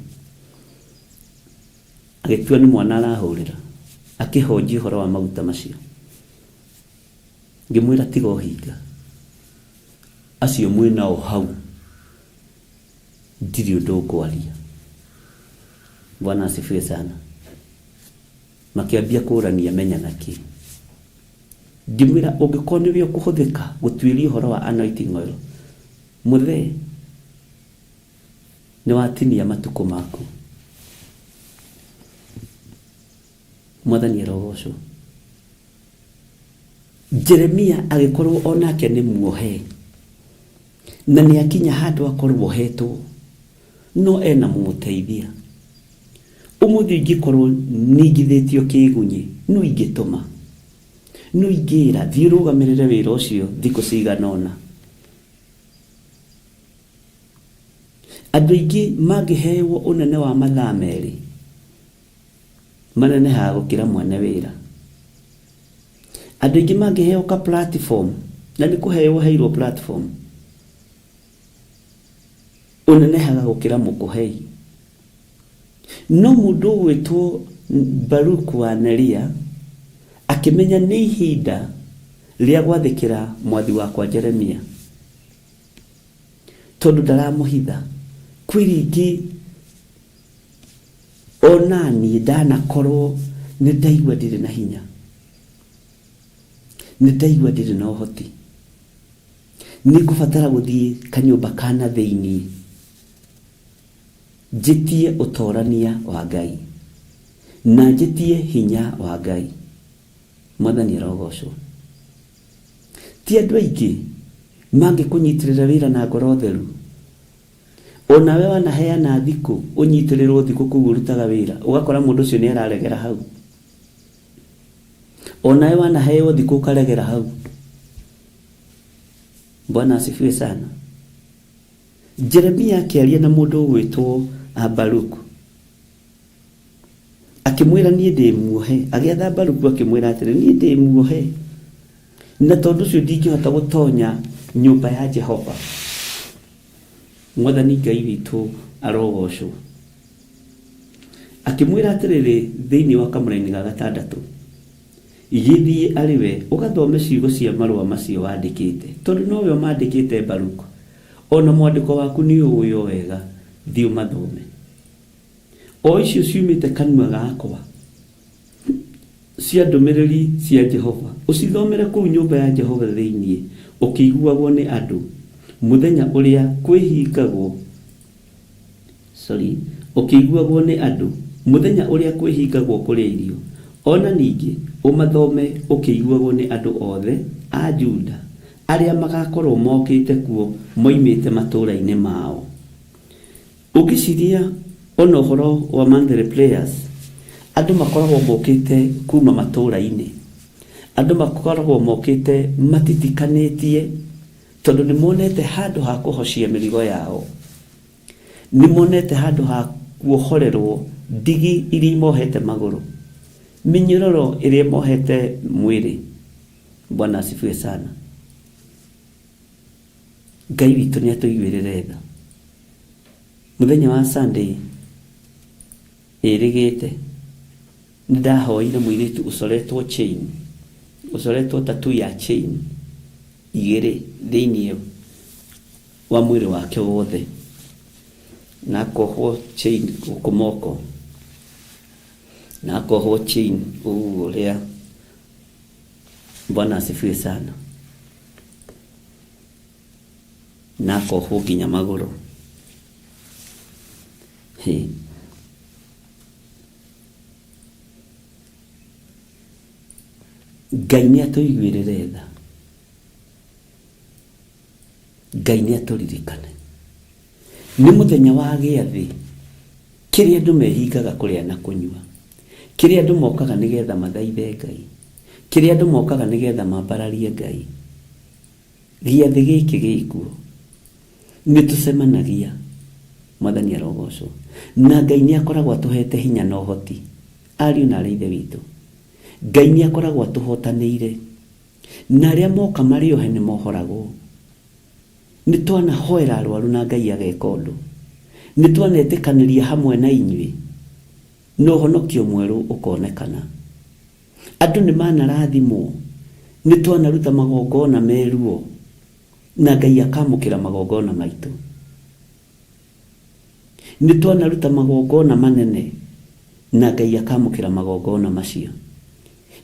Agĩtua nĩ mwana arahũrĩra, akĩhonjia ũhoro wa maguta macio. Ngĩmwĩra tiga ũhinga. Acio mwĩ nao hau ndirĩ ũndũ ngwaria. Bwana asifiwe sana. Makĩambia kũrania menya na kĩ. Ngĩmwĩra ũngĩkorwo nĩwe ũkũhũthĩka gũtuĩria ũhoro wa anointing oil, mũthee nĩ watinia matukũ maku. Mwathani arogocwo. Jeremia agĩkorwo o nake nĩ muohe, na nĩ akinya handũ akorwo ohetwo, no ena mũmũteithia. Ũmũthĩ ingĩkorwo ningithĩtio kĩgunyĩ, nũ ingĩtũma? Nũ ingĩra, thiĩ ũrũgamĩrĩre wĩra ũcio thikũ cigana ũna? Andũ aingĩ mangĩheo ũnene wa mathaa merĩ, manenehaga gũkĩra mwene wĩra. Andũ aingĩ mangĩheo ka platform, na nĩ kũheo ũheirwo platform, ũnenehaga gũkĩra mũkũhei. No mũndũ ũgwĩtwo Baruku wa Neria akĩmenya nĩ ihinda rĩa gwathĩkĩra mwathi wakwa Jeremia, tondũ ndaramũhitha. Kwĩ rĩngĩ ona niĩ ndanakorwo nĩ ndaigua ndirĩ na hinya, nĩ ndaigua ndirĩ na ũhoti, nĩ ngũbatara gũthiĩ kanyũmba ka na thĩiniĩ njĩtie ũtorania wa Ngai na njĩtie hinya wa Ngai. Mwathani arogocwo. Ti andũ aingĩ mangĩkũnyitĩrĩra wĩra na ngoro theru. Onawe wanaheana thikũ ũnyitĩrĩrwo thikũ kũu ũrutaga wĩra, ũgakora mũndũ ũcio nĩ araregera hau. Onawe wanaheo thikũ ũkaregera hau. Bwana asifiwe sana. Jeremia akĩaria na mũndũ ũgwĩtwo Baruku, akĩmwĩra niĩ ndĩ muohe. Agĩatha Baruku akĩmwĩra atĩrĩ, niĩ ndĩ muohe, na tondũ ũcio ndingĩhota gũtonya nyũmba ya Jehova. Mwathani Ngai witũ arogocwo. Akĩmwĩra atĩrĩrĩ thĩinĩ wa kamũraini ga gatandatũ, gĩthiĩ arĩ we ũgathome ciugo cia marũa macio wandĩkĩte, tondũ nowe ũmandĩkĩte Baruku, o na mwandĩko waku nĩ ũũĩ o wega, thiĩ ũmathome. O icio ciumĩte kanua gakwa cia ndũmĩrĩri cia Jehova, ũcithomere kũu nyũmba ya Jehova thĩinĩ, ũkĩiguagwo nĩ andũ, mũthenya ũrĩa kwĩhingagwo, sorry, ũkĩiguagwo nĩ andũ, mũthenya ũrĩa kwĩhingagwo kũrĩa irio. O na ningĩ ũmathome ũkĩiguagwo nĩ andũ othe a Juda arĩa magakorwo mokĩte kuo moimĩte matũũra-inĩ mao. Ũngĩciria ona ũhoro wa monthly prayers, andũ makoragwo mokĩte kuma matũũra-inĩ, andũ makoragwo mokĩte matitikanĩtie tondũ nĩ monete handũ ha kũhocia mĩrigo yao, nĩ monete handũ ha kuohorerwo ndigi iria imohete magũrũ, mĩnyororo ĩrĩa ĩmohete mwĩrĩ. Bwana asifiwe sana. Ngai witũ nĩ atũiguĩrĩre tha. Mũthenya wa Sunday ĩrĩgĩte nĩ ndahoire mũirĩtu ũcoretwo chain, ũcoretwo tattoo ya chain igĩrĩ thĩinĩ wa mwĩrĩ wake wothe, na akohwo chain gũkũ moko, na akohwo chain ũguo ũrĩa. Bwana asifiwe sana. Na akohwo nginya magũrũ. Hĩ. Ngai nĩ atũiguĩrĩre tha. Ngai nĩ atũririkane. Nĩ mũthenya wa gĩathĩ kĩrĩa andũ mehingaga kũrĩa na kũnyua, kĩrĩa andũ mokaga nĩgetha mathaithe Ngai, kĩrĩa andũ mokaga nĩgetha mambararie Ngai. Gĩathĩ gĩkĩ gĩkuo. Nĩ tũcemanagia, Mwathani arogocwo, na Ngai nĩ akoragwo atũhete hinya na ũhoti. Ariũ na aarĩ a Ithe witũ, Ngai nĩ akoragwo atũhotanĩire, na arĩa moka marĩ ohe nĩ mohoragwo. Nĩ twanahoera arwaru na Ngai ageka ũndũ. Nĩ twanetĩkanĩria hamwe na inyuĩ na ũhonokio mwerũ ũkonekana. Andũ nĩ manarathimwo. Nĩ twanaruta magongona me ruo na Ngai akamũkĩra magongona maitũ. Nĩ twanaruta magongona manene na Ngai akamũkĩra magongona macio.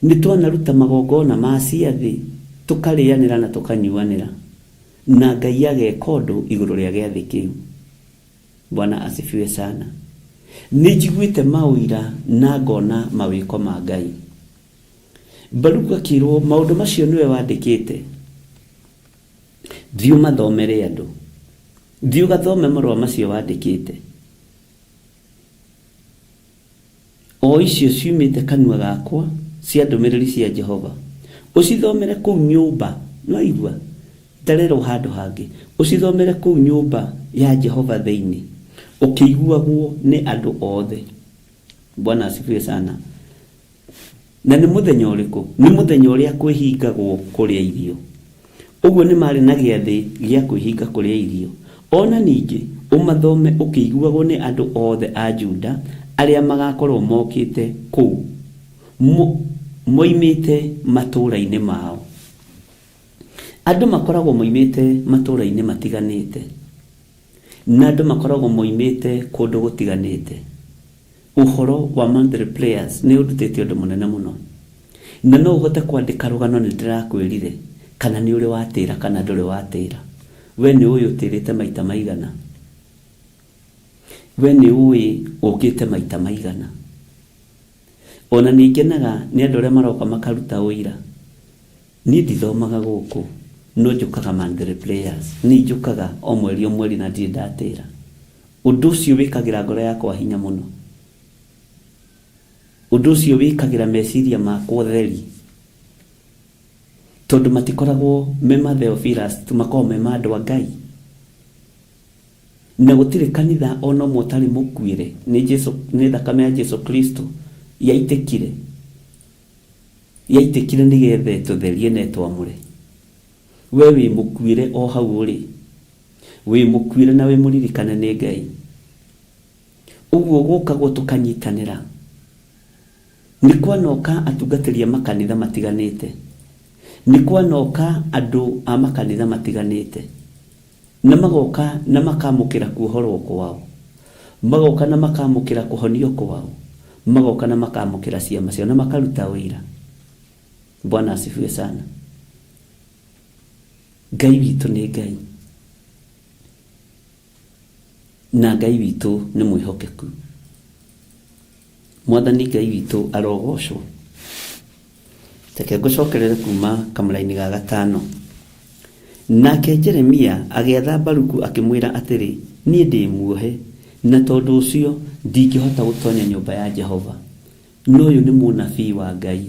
Nĩ twanaruta magongona ma ciathĩ, tũkarĩanĩra na tũkanyuanĩra, na Ngai ageka ũndũ igũrũ rĩa gĩathĩ kĩu. Bwana asifiwe sana. Nĩ njiguĩte maũira na ngona mawĩko ma Ngai. Baruku akĩrwo maũndũ macio nĩwe wandĩkĩte, thiĩ ũmathomere andũ. Thiĩ ũgathome marũa macio wandĩkĩte. O icio ciumĩte kanua gakwa cia ndũmĩrĩri cia Jehova, ũcithomere kũu nyũmba, nĩwaigua? Ndarerwo handũ hangĩ, ũcithomere kũu nyũmba ya Jehova thĩinĩ, ũkĩiguagwo nĩ andũ othe. Bwana asifiwe sana. Na nĩ mũthenya ũrĩkũ? Nĩ mũthenya ũrĩa kwĩhingagwo kũrĩa irio. Ũguo nĩ maarĩ na gĩathĩ gĩa kwĩhinga kũrĩa irio. O na ningĩ ũmathome ũkĩiguagwo nĩ andũ othe a Juda arĩa magaakorwo mokĩte kũu moimĩte matũũra-inĩ mao. Andũ makoragwo moimĩte matũũra-inĩ matiganĩte, na andũ makoragwo moimĩte kũndũ gũtiganĩte. Ũhoro wa monthly prayers nĩ ũndutĩte ũndũ mũnene mũno. Na no ũhote kwandĩka rũgano nĩ ndĩrakwĩrire, kana nĩ ũrĩ watĩra kana ndũrĩ watĩra. We nĩ ũĩ ũtĩrĩte maita maigana? We nĩ ũĩ ũkĩte maita maigana? Ona nĩ ngenaga nĩ andũ arĩa maroka makaruta ũira. Niĩ ndithomaga gũkũ, no njũkaga monthly prayers. Niĩ njũkaga o mweri o mweri na ndirĩ ndatĩra. Ũndũ ũcio wĩkagĩra ngoro yakwa hinya mũno. Ũndũ ũcio wĩkagĩra meciria makwa ũtheri, tondũ matikoragwo me ma Theophilus tu, makoragwo me ma andũ a Ngai. Na gũtirĩ kanitha o na ũmwe ũtarĩ mũkuĩre nĩ Jesu, nĩ thakame ya Jesu Kristo yaitĩkire, yaitĩkire nĩgetha ĩtũtherie na ĩtwamũre. We wĩ mũkuĩre o hau ũrĩ. Wĩ mũkuĩre na wĩ mũririkane nĩ Ngai. Ũguo gũkagwo tũkanyitanĩra. Nĩ kwanoka atungatĩri a makanitha matiganĩte. Nĩ kwanoka andũ a makanitha matiganĩte. Na magoka na makamũkĩra kuohorwo kwao. Magoka na makamũkĩra kũhonio kwao. Magoka na makamũkĩra ciama ciao na makaruta ũira. Bwana asifiwe sana. Ngai witũ nĩ Ngai. Na Ngai witũ nĩ mwĩhokeku. Mwathani Ngai witũ arogocwo. Reke ngũcokerere kuma kamũraini ga gatano. Nake Jeremia agĩatha Baruku akĩmwĩra atĩrĩ, Niĩ ndĩ muohe, na tondũ ũcio ndingĩhota gũtonya nyũmba ya Jehova. No ũyũ nĩ mũnabii wa Ngai.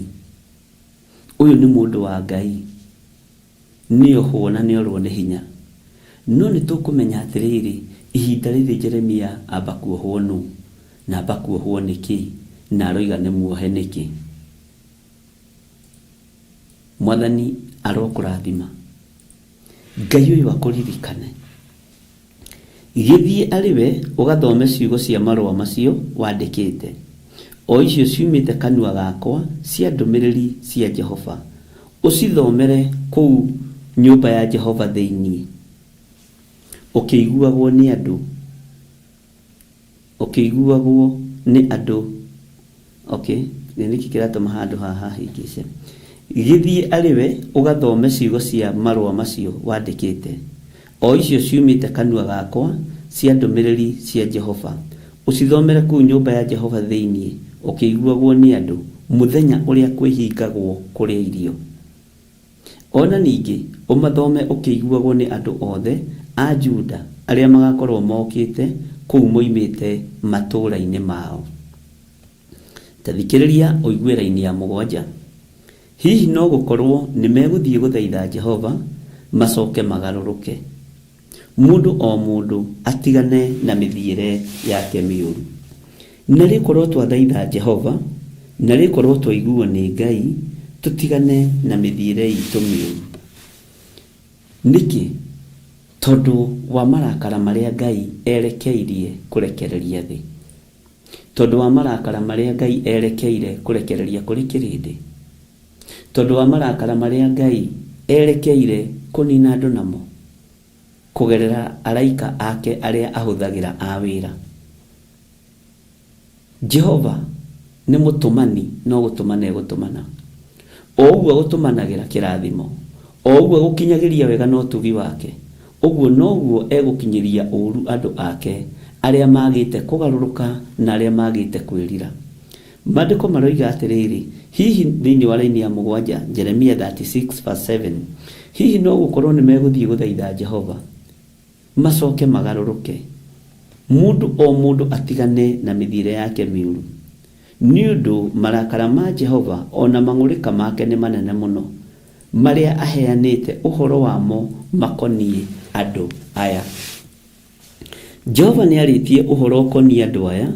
Ũyũ nĩ mũndũ wa Ngai. Nĩohwo na nĩorwo nĩ hinya. No nĩtũkũmenya atĩrĩrĩ, ihinda rĩrĩ Jeremia amba kuohwo nũ? Na amba kuohwo nĩkĩ? Na aroiga nĩ muohe nĩkĩ? Mwathani arokũrathima. Ngai ũyũ akũririkane. Gĩthiĩ arĩ we ũgathome ciugo cia marũa macio wandĩkĩte, o icio ciumĩte kanua gakwa cia ndũmĩrĩri cia Jehova, ũcithomere kũu nyũmba ya Jehova thĩinĩ, ũkĩiguagwo nĩ andũ. Ũkĩiguagwo nĩ andũ. Okay, nĩ nĩkĩ kĩratũma handũ haha hahĩngĩce? Gĩthiĩ arĩ we ũgathome ciugo cia marũa macio wandĩkĩte, o icio ciumĩte kanua gakwa cia ndũmĩrĩri cia Jehova, ũcithomere kũu nyũmba ya Jehova thĩinĩ, ũkĩiguagwo nĩ andũ, mũthenya ũrĩa kwĩhingagwo kũrĩa irio. O na ningĩ ũmathome ũkĩiguagwo nĩ andũ othe a Juda arĩa magakorũo mokĩte kũu moimĩte matũũra-inĩ mao. Ta thikĩrĩria ũigue raini ya mũgwanja. Hihi no gũkorũo nĩ megũthiĩ gũthaitha Jehova macoke magarũrũke. Mũndũ o mũndũ atigane na mĩthiĩre yake mĩũru. Na rĩkorwo twathaitha Jehova, na rĩkorwo twaiguo nĩ Ngai, tũtigane na mĩthiĩre itũ mĩũru. Nĩkĩ? Tondũ wa marakara marĩa Ngai erekeirie kũrekereria thĩ. Tondũ wa marakara marĩa Ngai erekeire kũrekereria kũrĩ kĩrĩndĩ. Tondũ wa marakara marĩa Ngai erekeire kũnina andũ namo kũgerera araika ake arĩa ahũthagĩra a wĩra. Jehova nĩ mũtũmani no gũtũmana egũtũmana. O ũguo agũtũmanagĩra kĩrathimo, o ũguo agũkinyagĩria wega na ũtugi wake, ũguo noguo egũkinyĩria ũũru andũ ake arĩa maagĩte kũgarũrũka na arĩa maagĩte kwĩrira. Maandĩko maroiga atĩrĩrĩ, hihi thĩinĩ wa raini ya mũgwanja, Jeremia 36 verse 7, hihi no gũkorwo nĩ megũthiĩ gũthaitha Jehova, macoke magarũrũke, mũndũ o mũndũ atigane na mĩthiĩre yake mĩũru, nĩ ũndũ marakara ma Jehova o na mang'ũrĩka make nĩ manene mũno, marĩa aheanĩte ũhoro wamo makoniĩ andũ aya. Jehova nĩ arĩtie ũhoro ũkoniĩ andũ aya.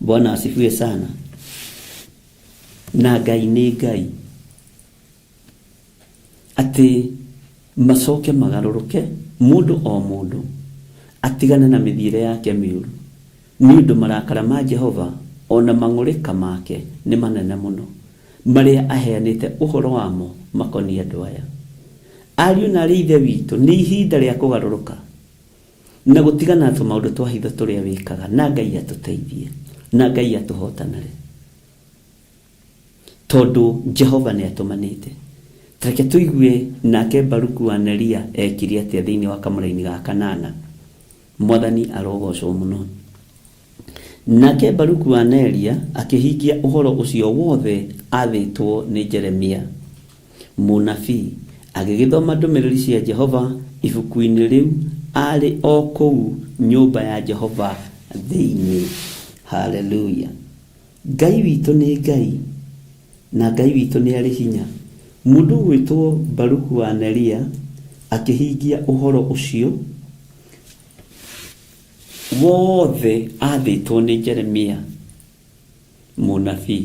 Bwana asifiwe sana. Na Ngai nĩ Ngai. Atĩ macoke magarũrũke, mũndũ o mũndũ atigane na mĩthiĩre yake mĩũru, nĩ ũndũ marakara ma Jehova o na mang'ũrĩka make nĩ manene mũno, marĩa aheanĩte ũhoro wamo makoniĩ andũ aya. Ariũ na aarĩ a Ithe witũ, nĩ ihinda rĩa kũgarũrũka na gũtigana na tũmaũndũ twa hitho tũrĩa wĩkaga, na Ngai atũteithie, na Ngai atũhotanĩre, tondũ Jehova nĩ atũmanĩte. Tareke tũigue nake Baruku wa Neria ekire atĩa thĩinĩ wa kamũraini ga kanana. Mwathani arogocwo mũno. Nake Baruku wa Neria akĩhingia ũhoro ũcio wothe aathĩtwo nĩ Jeremia mũnabii, agĩgĩthoma ndũmĩrĩri cia Jehova ibuku-inĩ rĩu arĩ o kũu nyũmba ya Jehova thĩinĩ. Haleluya! Ngai witũ nĩ Ngai, na Ngai witũ nĩ arĩ hinya. Mũndũ ũgwĩtwo Baruku wa Neria akĩhingia ũhoro ũcio wothe aathĩtwo nĩ Jeremia mũnabii,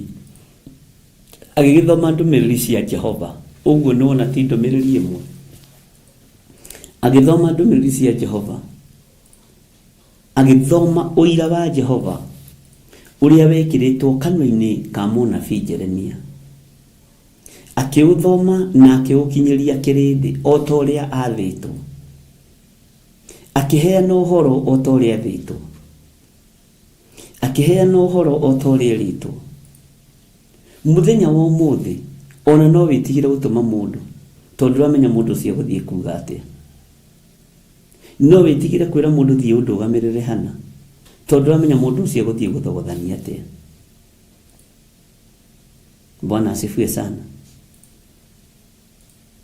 agĩgĩthoma ndũmĩrĩri cia Jehova. Ũguo nĩ wona ti ndũmĩrĩri ĩmwe. Agĩthoma ndũmĩrĩri cia Jehova, agĩthoma ũira wa Jehova ũrĩa wekĩrĩtwo kanua-inĩ ka mũnabii Jeremia. Akĩũthoma na akĩũkinyĩria kĩrĩndĩ o ta ũrĩa aathĩtwo. Akĩheana ũhoro o ta ũrĩa aathĩtwo. Akĩheana ũhoro o ta ũrĩa erĩtwo. Mũthenya wa ũmũthĩ, ona no wĩtigĩre gũtũma mũndũ, tondũ ndũramenya mũndũ ũcio egũthiĩ kuga atĩa. No wĩtigĩre kwĩra mũndũ thiĩ ũndũgamĩrĩre hana, tondũ ndũramenya mũndũ ũcio egũthiĩ gũthogothania atĩa. Bwana asifiwe sana.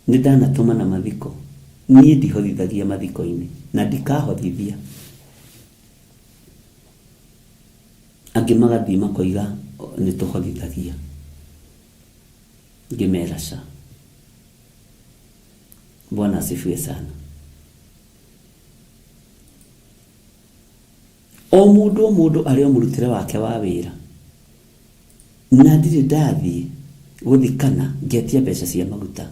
Nĩ ndanatũmana mathiko, niĩ ndihotithagia mathiko-inĩ na ndikahothithia. Angĩ magathiĩ makoiga nĩ tũhothithagia, ngĩmera ca. Bwana asifiwe sana. O mũndũ o mũndũ arĩ o mũrutĩre wake wa wĩra, na ndirĩ ndathiĩ gũthikana ngetia mbeca cia maguta,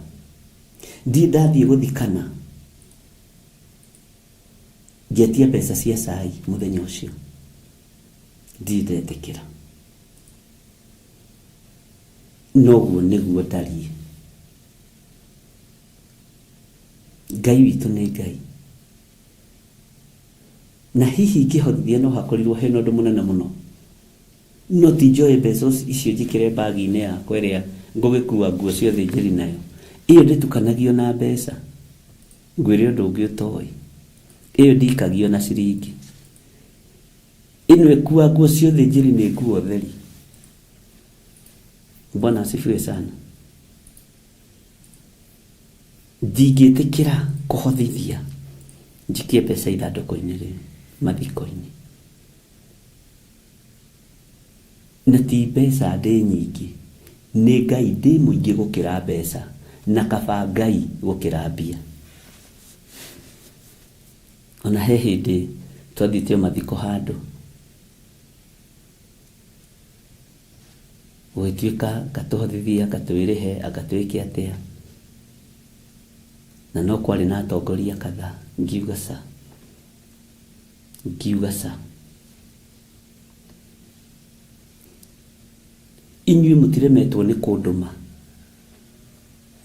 ndirĩ ndathiĩ gũthikana ngetia mbeca cia cai mũthenya ũcio, ndirĩ ndetĩkĩra. Noguo nĩguo ndariĩ. Ngai witũ nĩ Ngai. Na hihi ingĩhotithia no hakorirwo hena ũndũ mũnene mũno. No ti njoe mbeca icio njĩkĩre bagi-inĩ yakwa ĩrĩa ngũgĩkua nguo cia ũthĩnjĩri nayo. Ĩyo ndĩtukanagio na mbeca. Ngwĩre ũndũ ũngĩ ũtoĩ. Ĩyo ndikagio na ciringi. Ĩno ĩkua nguo cia ũthĩnjĩri nĩ nguo theri. Bwana asifiwe sana. Ndingĩtĩkĩra kũhothithia njikie mbeca ithandũkũ-inĩ rĩu mathiko-inĩ. Na ti mbeca ndĩ nyingĩ, nĩ Ngai ndĩ mũingĩ gũkĩra mbeca, na kaba Ngai gũkĩra mbia. Ona he hĩndĩ twathiĩte mathiko handũ, gũgĩtuĩka ngatũhothithia, ngatwĩrĩhe, anga twĩke atĩa, na no kwarĩ na atongoria kadhaa. Ngiuga ca, ngiuga ca, inyuĩ mũtiremetwo nĩ kũndũma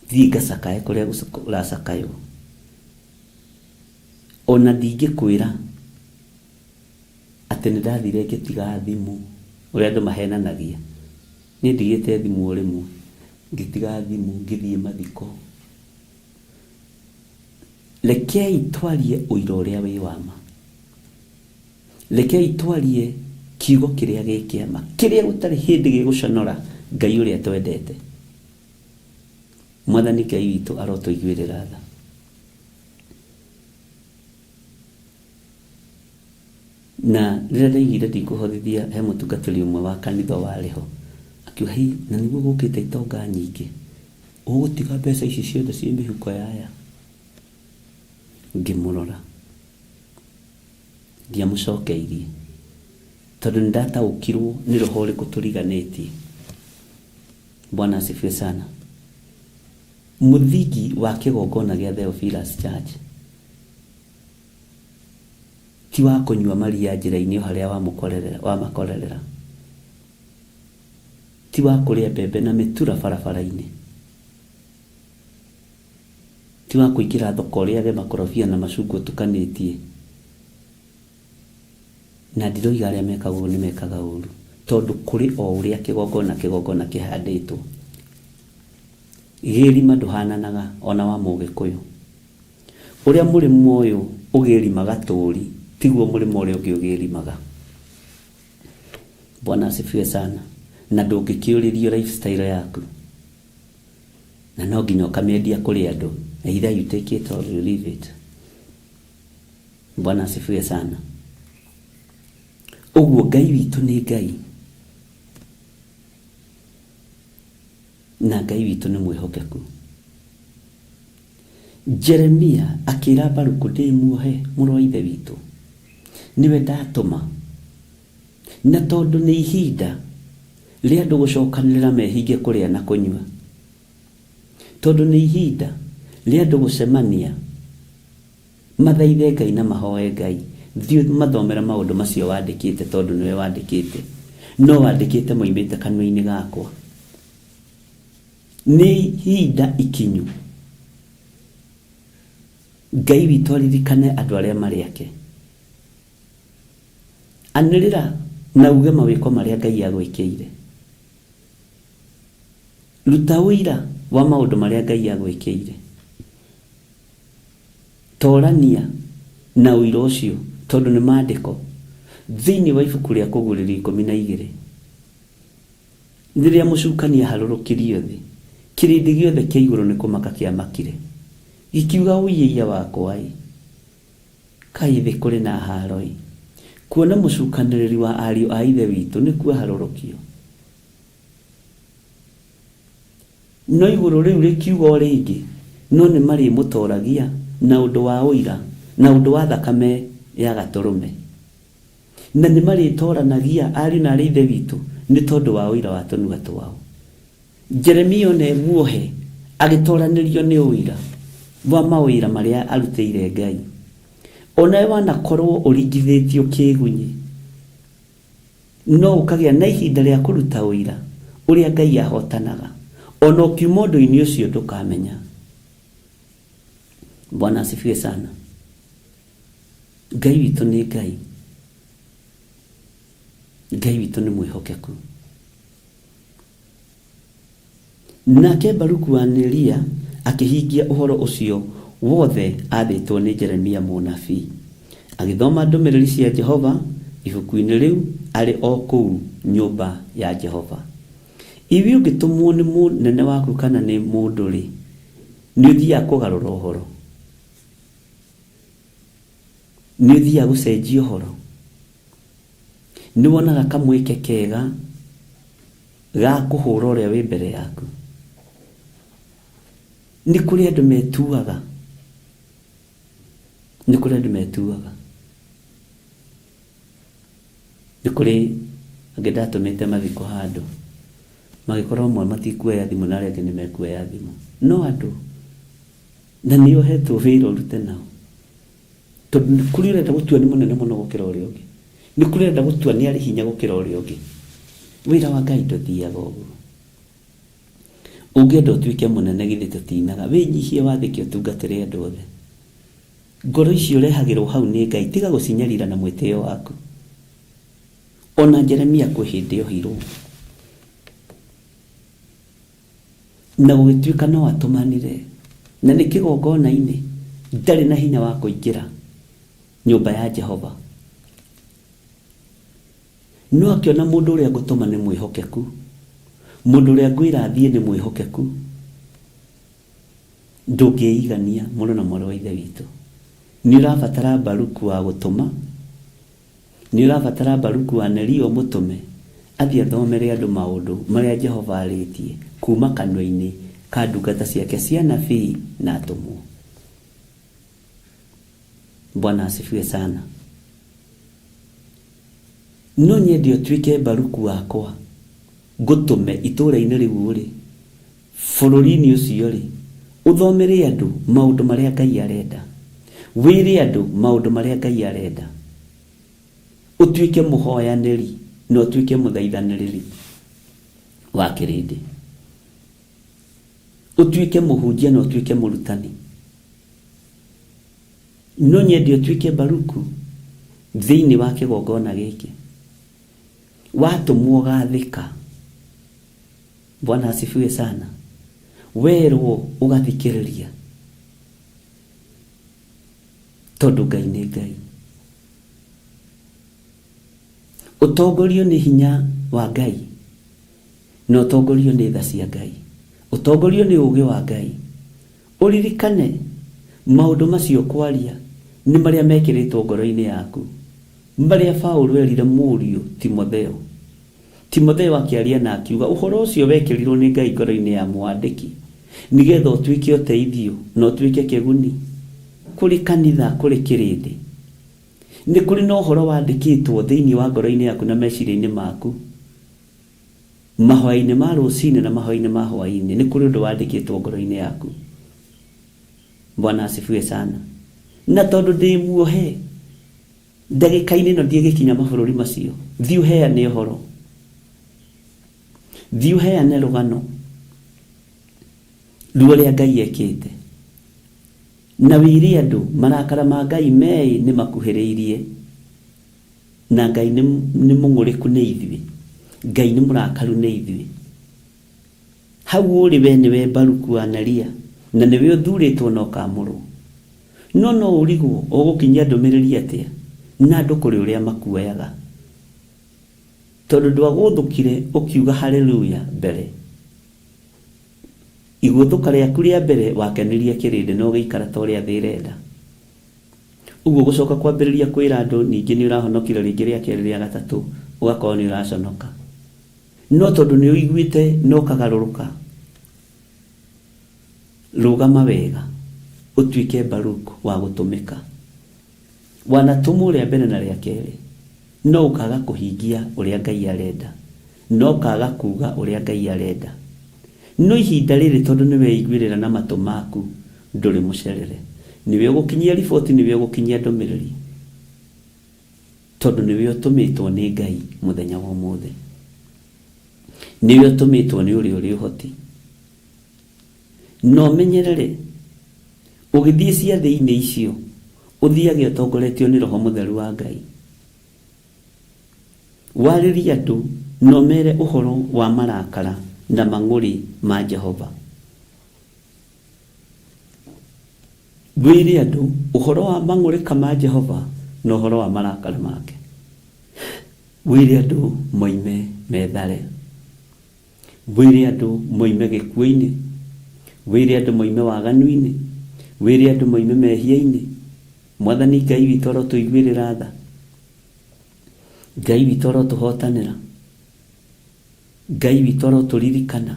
thiĩ ngacakae kũrĩa kũracakaywo. Ona ndingĩkwĩra atĩ nĩ ndathire ngĩtiga thimũ, ũrĩa andũ mahenanagia. Niĩ ndigĩte thimũ o rĩmwe, ngĩtiga thimũ ngĩthiĩ mathiko. Rekei twarie ũira ũrĩa wĩ wa ma. Rekei twarie kiugo kĩrĩa gĩ kĩama, kĩrĩa gũtarĩ hĩndĩ gĩgũconora Ngai ũrĩa twendete. Mwathani Ngai witũ arotũiguĩrĩra tha. Na rĩrĩa ndaiguire ndikũhothithia, he mũtungatĩri ũmwe wa kanitha warĩ ho, akiuga, hi, na nĩguo gũkĩte itonga nyingĩ, ũgũtiga mbeca ici ciothe ciĩ mĩhuko ya aya? Ngĩmũrora, ndiamũcokeirie, tondũ nĩ ndataũkirwo nĩ roho ũrĩkũ tũriganĩtie. Bwana asifiwe sana. Mũthingi wa kĩgongona gĩa Theophilus Church ti wa kũnyua maria njĩra-inĩ o harĩa wamakorerera, ti wa kũrĩa mbembe na mĩtura barabara-inĩ, ti wa kũingĩra thoko ũrĩage makorobia na macungwa ũtukanĩtie. Na ndiroiga arĩa mekaga ũguo nĩ mekaga ũru, tondũ kũrĩ o ũrĩa kĩgongona kĩgongona kĩhandĩtwo. Gĩrima ndũhananaga ona wa mũgĩkũyũ. Ũrĩa mũrĩmo ũyũ ũgĩrimaga tũri tiguo mũrĩmo ũrĩa ũngĩ ũgĩrimaga. Bwana asifiwe sana. Na ndũngĩkĩũrĩrio lifestyle yaku. Na no nginya ũkamĩendia kũrĩ andũ. Either you take it or you leave it. Bwana asifiwe sana. Ũguo Ngai witũ nĩ Ngai. Na Ngai witũ nĩ mwĩhokeku. Jeremia akĩra Baruku, ndĩ muohe mũrũ wa ithe witũ, nĩwe ndatũma, na tondũ nĩ ihinda rĩa andũ gũcokanĩrĩra mehinge kũrĩa na kũnyua, tondũ nĩ ihinda rĩa andũ gũcemania mathaithe Ngai na mahoe Ngai, thiĩ ũmathomere maũndũ macio wandĩkĩte, tondũ nĩwe wandĩkĩte, no wandĩkĩte moimĩte kanua-inĩ gakwa. Nĩ ihinda ikinyu Ngai witũ aririkane andũ arĩa marĩ ake. Anĩrĩra na uge mawĩko marĩa Ngai agwĩkĩire. Ruta ũira wa maũndũ marĩa Ngai agwĩkĩire. Torania na ũira ũcio tondũ nĩ maandĩko thĩinĩ wa ibuku rĩa Kũguũrĩrio 12. Rĩrĩa mũcukani aaharũrũkirio thĩ, kĩrĩndĩ gĩothe kĩa igũrũ nĩ kũmaka kĩamakire, gĩkiuga, Ũi-ĩiya wakwa-ĩ! Kaĩ thĩ kũrĩ na haaro-ĩ! Kuona mũcukanĩrĩri wa ariũ a Ithe witũ nĩkuo aharũrũkio! No igũrũ rĩu rĩkiuga o rĩngĩ, No nĩmarĩmũtoragia na ũndũ wa ũira, na ũndũ wa thakame ya Gatũrũme. Na nĩmarĩtooranagia ariũ na aarĩ a Ithe witũ nĩ tondũ wa ũira wa tũnua twao. Jeremia o na e muohe agĩtooranĩrio nĩ ũira wa maũira marĩa arutĩire Ngai. O nawe wanakorwo ũringithĩtio kĩĩgunyĩ, no ũkagĩa na ihinda rĩa kũruta ũira ũrĩa Ngai ahotanaga. O na ũkiuma ũndũ-inĩ ũcio ndũkamenya. Bwana asifiwe sana. Ngai witũ nĩ Ngai. Ngai witũ nĩ mwĩhokeku. Nake Baruku wa Neria akĩhingia ũhoro ũcio wothe aathĩtwo nĩ Jeremia mũnabii. Agĩthoma ndũmĩrĩri cia Jehova ibuku-inĩ rĩu arĩ o kũu nyũmba ya Jehova. Iwe ũngĩtũmwo nĩ mũnene waku kana nĩ mũndũ-rĩ, nĩũthiaga kũgarũra ũhoro? Nĩ ũthiaga gũcenjia ũhoro? Nĩ wonaga kamweke kega ga kũhũra ũrĩa wĩ mbere yaku? Nĩ kũrĩ andũ metuaga Nĩ kũrĩ andũ metuaga. Nĩ kũrĩ angĩ ndatũmĩte mathiko handũ, magĩkora amwe matikuoya thimũ na arĩa angĩ nĩ mekuoya thimũ. No andũ, na nĩ ũhetwo wĩra ũrute nao. Tondũ nĩ kũrĩ ũrenda gũtua nĩ mũnene mũno gũkĩra ũrĩa ũngĩ. Nĩ kũrĩ ũrenda gũtua nĩ arĩ hinya gũkĩra ũrĩa ũngĩ. Wĩra wa Ngai ndũthiaga ũguo. Ũngĩenda ũtuĩke mũnene githĩ tũtinaga, wĩnyihie wathĩke ũtungatĩre andũ othe. Ngoro icio ũrehagĩrwo hau nĩ Ngai tiga gũcinyarira na mwĩtĩo waku. Ona Jeremia kwĩ hĩndĩ ohirwo. Na gũgĩtuĩka no atũmanire, na nĩ kĩgongona-inĩ, ndarĩ na hinya wa kũingĩra nyũmba ya Jehova. No akĩona mũndũ ũrĩa ngũtũma nĩ mwĩhokeku, mũndũ ũrĩa ngwĩra athiĩ nĩ mwĩhokeku. Ndũngĩigania mũrũ na mwarĩ wa Ithe witũ. Nĩ ũrabatara Baruku wa gũtũma, nĩ ũrabatara Baruku wa Neria ũmũtũme athiĩ athomere andũ maũndũ marĩa Jehova arĩtie kuuma kanua-inĩ ka ndungata ciake cia anabii na atũmwo. Bwana asifiwe sana. No nyende ũtuĩke Baruku wakwa, ngũtũme itũũra-inĩ rĩu ũrĩ, bũrũri-inĩ ũcio-rĩ, ũthomere andũ maũndũ marĩa Ngai arenda, wĩre andũ maũndũ marĩa Ngai arenda, ũtuĩke mũhoyanĩri na ũtuĩke mũthaithanĩrĩri wa kĩrĩndĩ, ũtuĩke mũhunjia na ũtuĩke mũrutani. No nyende ũtuĩke Baruku thĩinĩ wa kĩgongona gĩkĩ. Watũmwo ũgathĩka. Bwana asifiwe sana. Werwo ũgathikĩrĩria. Tondũ Ngai nĩ Ngai. Ũtongorio nĩ hinya wa Ngai na ũtongorio nĩ tha cia Ngai. Ũtongorio nĩ ũũgĩ wa Ngai. Ũririkane maũndũ macio ũkwaria nĩ marĩa mekĩrĩtwo ngoro-inĩ yaku, marĩa Paulo erire mũriũ Timotheo. Timotheo akĩaria na akiuga ũhoro ũcio wekĩrirwo nĩ Ngai ngoro-inĩ ya mũwandĩki nĩgetha ũtuĩke ũteithio na ũtuĩke kĩguni kũrĩ kanitha, kũrĩ kĩrĩndĩ. Nĩ kũrĩ na ũhoro wandĩkĩtwo thĩinĩ wa ngoro-inĩ yaku na meciria-inĩ maku. Mahoya-inĩ ma rũcinĩ na mahoya-inĩ ma hwaĩ-inĩ nĩ kũrĩ ũndũ wandĩkĩtwo ngoro-inĩ yaku. Bwana asifiwe sana. Na tondũ ndĩ muohe, ndagĩka-inĩ ĩno ndiĩgĩkinya mabũrũri macio, thiĩ ũheane ũhoro. Thiĩ ũheane rũgano rwa ũrĩa Ngai ekĩte. Na wĩre andũ marakara ma Ngai meĩ nĩ makuhĩrĩirie. Na Ngai nĩ, nĩ mũng'ũrĩku nĩ ithuĩ. Ngai nĩ mũrakaru nĩ ithuĩ. Hau ũrĩ wee nĩwe Baruku wa Neria, na nĩwe ũthuurĩtwo na ũkaamũrwo. No no ũrigwo ũgũkinyia ndũmĩrĩri atĩa, na andũ kũrĩ ũrĩa makuoyaga. Tondũ ndwagũthũkire ũkiuga Haleluya mbere. Igũthũka rĩaku rĩa mbere wakenirie kĩrĩndĩ na ũgĩikara ta ũrĩa thĩ ĩrenda. Ũguo gũcoka kwambĩrĩria kwĩra andũ ningĩ nĩ ũrahonokire rĩngĩ rĩa kerĩ rĩa gatatũ ũgakorwo nĩ ũraconoka. No tondũ nĩ ũiguĩte na ũkagarũrũka, rũgama wega ũtuĩke Baruku wa gũtũmĩka. Wanatũmwo rĩa mbere na rĩa kerĩ, no ũkaga kũhingia ũrĩa Ngai arenda, na ũkaga kuga ũrĩa Ngai arenda. No ihinda rĩrĩ tondũ nĩ weiguĩrĩra na matũ maku, ndũrĩ mũcerere. Nĩwe ũgũkinyia riboti, nĩwe ũgũkinyia ndũmĩrĩri, tondũ nĩwe ũtũmĩtwo nĩ Ngai mũthenya wa ũmũthĩ. Nĩwe ũtũmĩtwo nĩ ũrĩa ũrĩ ũhoti. Na ũmenyerere, ũgĩthiĩ ciathĩ-inĩ icio, ũthiage ũtongoretio nĩ Roho Mũtheru wa Ngai. Warĩrie andũ na ũmeere ũhoro wa marakara na mang'ũrĩ ma Jehova. Wĩre andũ ũhoro wa mang'ũrĩka ma Jehova na ũhoro wa marakara make. Wĩre andũ moime methare. Wĩre andũ moime gĩkuũ-inĩ. Wĩre andũ moime waganu-inĩ. Wĩre andũ moime mehia-inĩ. Mwathani Ngai witũ arotũiguĩrĩra tha. Ngai witũ arotũhotanĩra. Ngai witũ arotũririkana.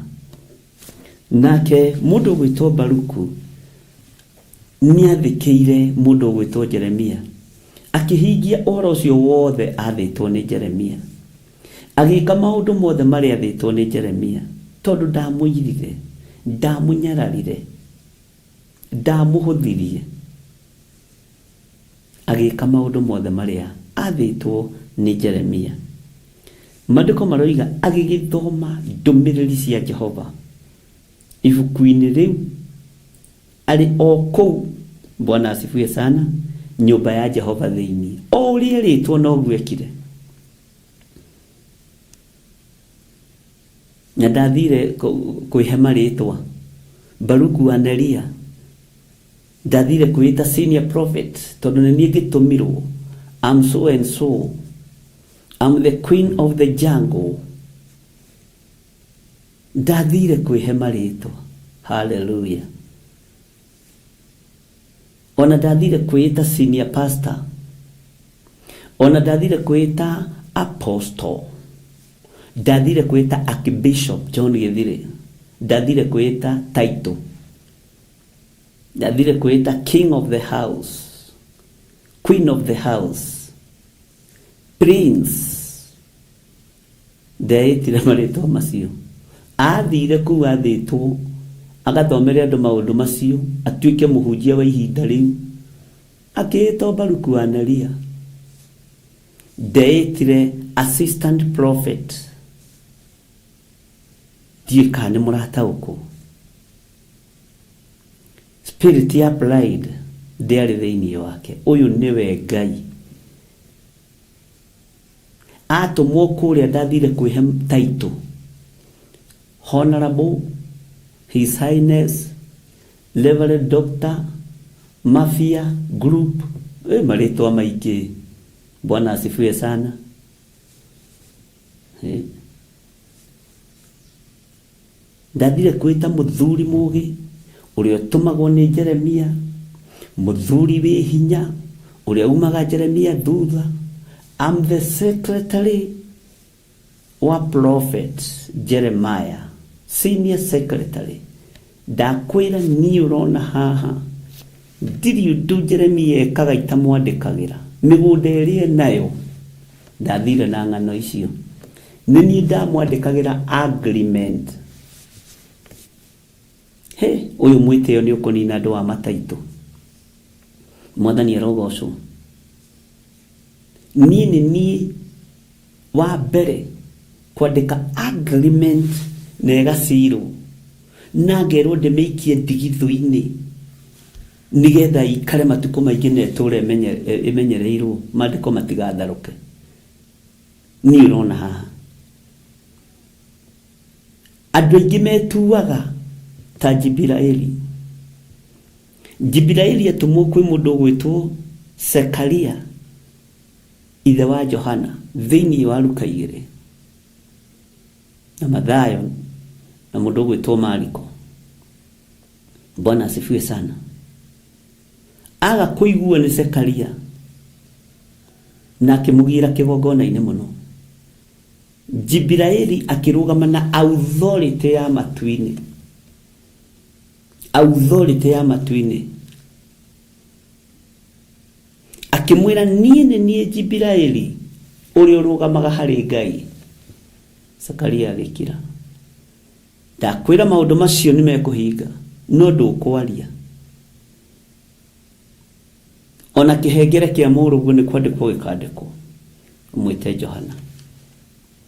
Nake mũndũ ũgwĩtwo Baruku Nĩathĩkĩire mũndũ ũgwĩtwo Jeremia, akĩhingia ũhoro ũcio wothe athĩtwo nĩ Jeremia. Agĩka maũndũ mothe marĩa athĩtwo nĩ Jeremia, tondũ ndamũirire, ndamũnyararire, ndamũhũthirie. Agĩka maũndũ mothe marĩa athĩtwo nĩ Jeremia. Maandĩko maroiga agĩgĩthoma ndũmĩrĩri cia Jehova ibuku-inĩ rĩu arĩ o kũu, Bwana asifiwe sana, nyũmba ya Jehova thĩinĩ. O ũrĩa erĩtwo noguo ekire. Na ndathire kwĩhe marĩtwa. Baruku wa Neria ndathire kwĩĩta senior prophet tondũ nĩ niĩ ngĩtũmirwo. I'm so and so. I'm the queen of the jungle. Ndathire kwĩhe marĩtwa. Hallelujah. Ona ndathire kwĩĩta senior pastor. Ona ndathire kwĩĩta apostle. Ndathire kwĩĩta archbishop John Gĩthirĩ. Ndathire kwĩĩta title. Ndathire kwĩĩta king of the house, queen of the house, prince. Ndeĩtire marĩtwa macio. Athire kũu athĩtwo agathomere andũ maũndũ macio, atuĩke mũhunjia wa ihinda rĩu. Akĩĩtwo Baruku wa Neria. Ndeĩtire assistant prophet. Ndiũĩ kana nĩ mũrataũkwo. Spirit ya pride ndĩarĩ thĩinĩ wake. Ũyũ nĩwe Ngai. Atũmwo kũrĩa ndathire kwĩhe title. Honorable His Highness Reverend Doctor Mafia Group, marĩtwa maingĩ. Bwana asifiwe sana. Ndathire kwĩta mũthuri mũgĩ ũrĩa ũtũmagwo nĩ Jeremia, mũthuri wĩ hinya ũrĩa umaga Jeremia thutha. I'm the secretary wa prophet Jeremiah, senior secretary. Ndakwĩra niĩ ũrona haha ndirĩ ũndũ Jeremia ekaga itamwandĩkagĩra. Mĩgũnda ĩrĩa enayo ndathire na ng'ano icio. Nĩ niĩ ndamwandĩkagĩra agreement. He, ũyũ mwĩtĩo nĩ ũkũnina andũ a mataitũ. Mwathani arogocwo. Niĩ nĩ niĩ wa mbere kwandĩka agreement na ĩgacirwo na ngerwo ndĩmĩikie ndigithũ-inĩ nĩgetha ikare matukũ maingĩ na ĩtũre ĩmenyereirwo maandĩko matigatharũke. Niĩ ũrona haha andũ aingĩ metuaga ta Jibiraeli. Jibiraeli atũmwo kwĩ mũndũ ũgwĩtwo Sekaria ithe wa Johana thĩinĩ wa Luka 2 na Mathayo na mũndũ ũgwĩtwo Mariko. Bwana asifiwe sana. Aga kũiguo nĩ Sekaria na akĩmũgira kĩgongona-inĩ mũno. Jibiraeli akĩrũgama na authority ya matu-inĩ. Authority ya matu-inĩ. Akĩmwĩra niĩ nĩ niĩ Jibiraeli ũrĩa ũrũgamaga harĩ Ngai. Sekaria agĩkira. Ndakwĩra maũndũ macio nĩ mekũhinga no ndũkwaria. Ona kĩhengere kĩa mũrũguo nĩ kwandĩkwo gĩkandĩkwo. Ũmwĩte Johana.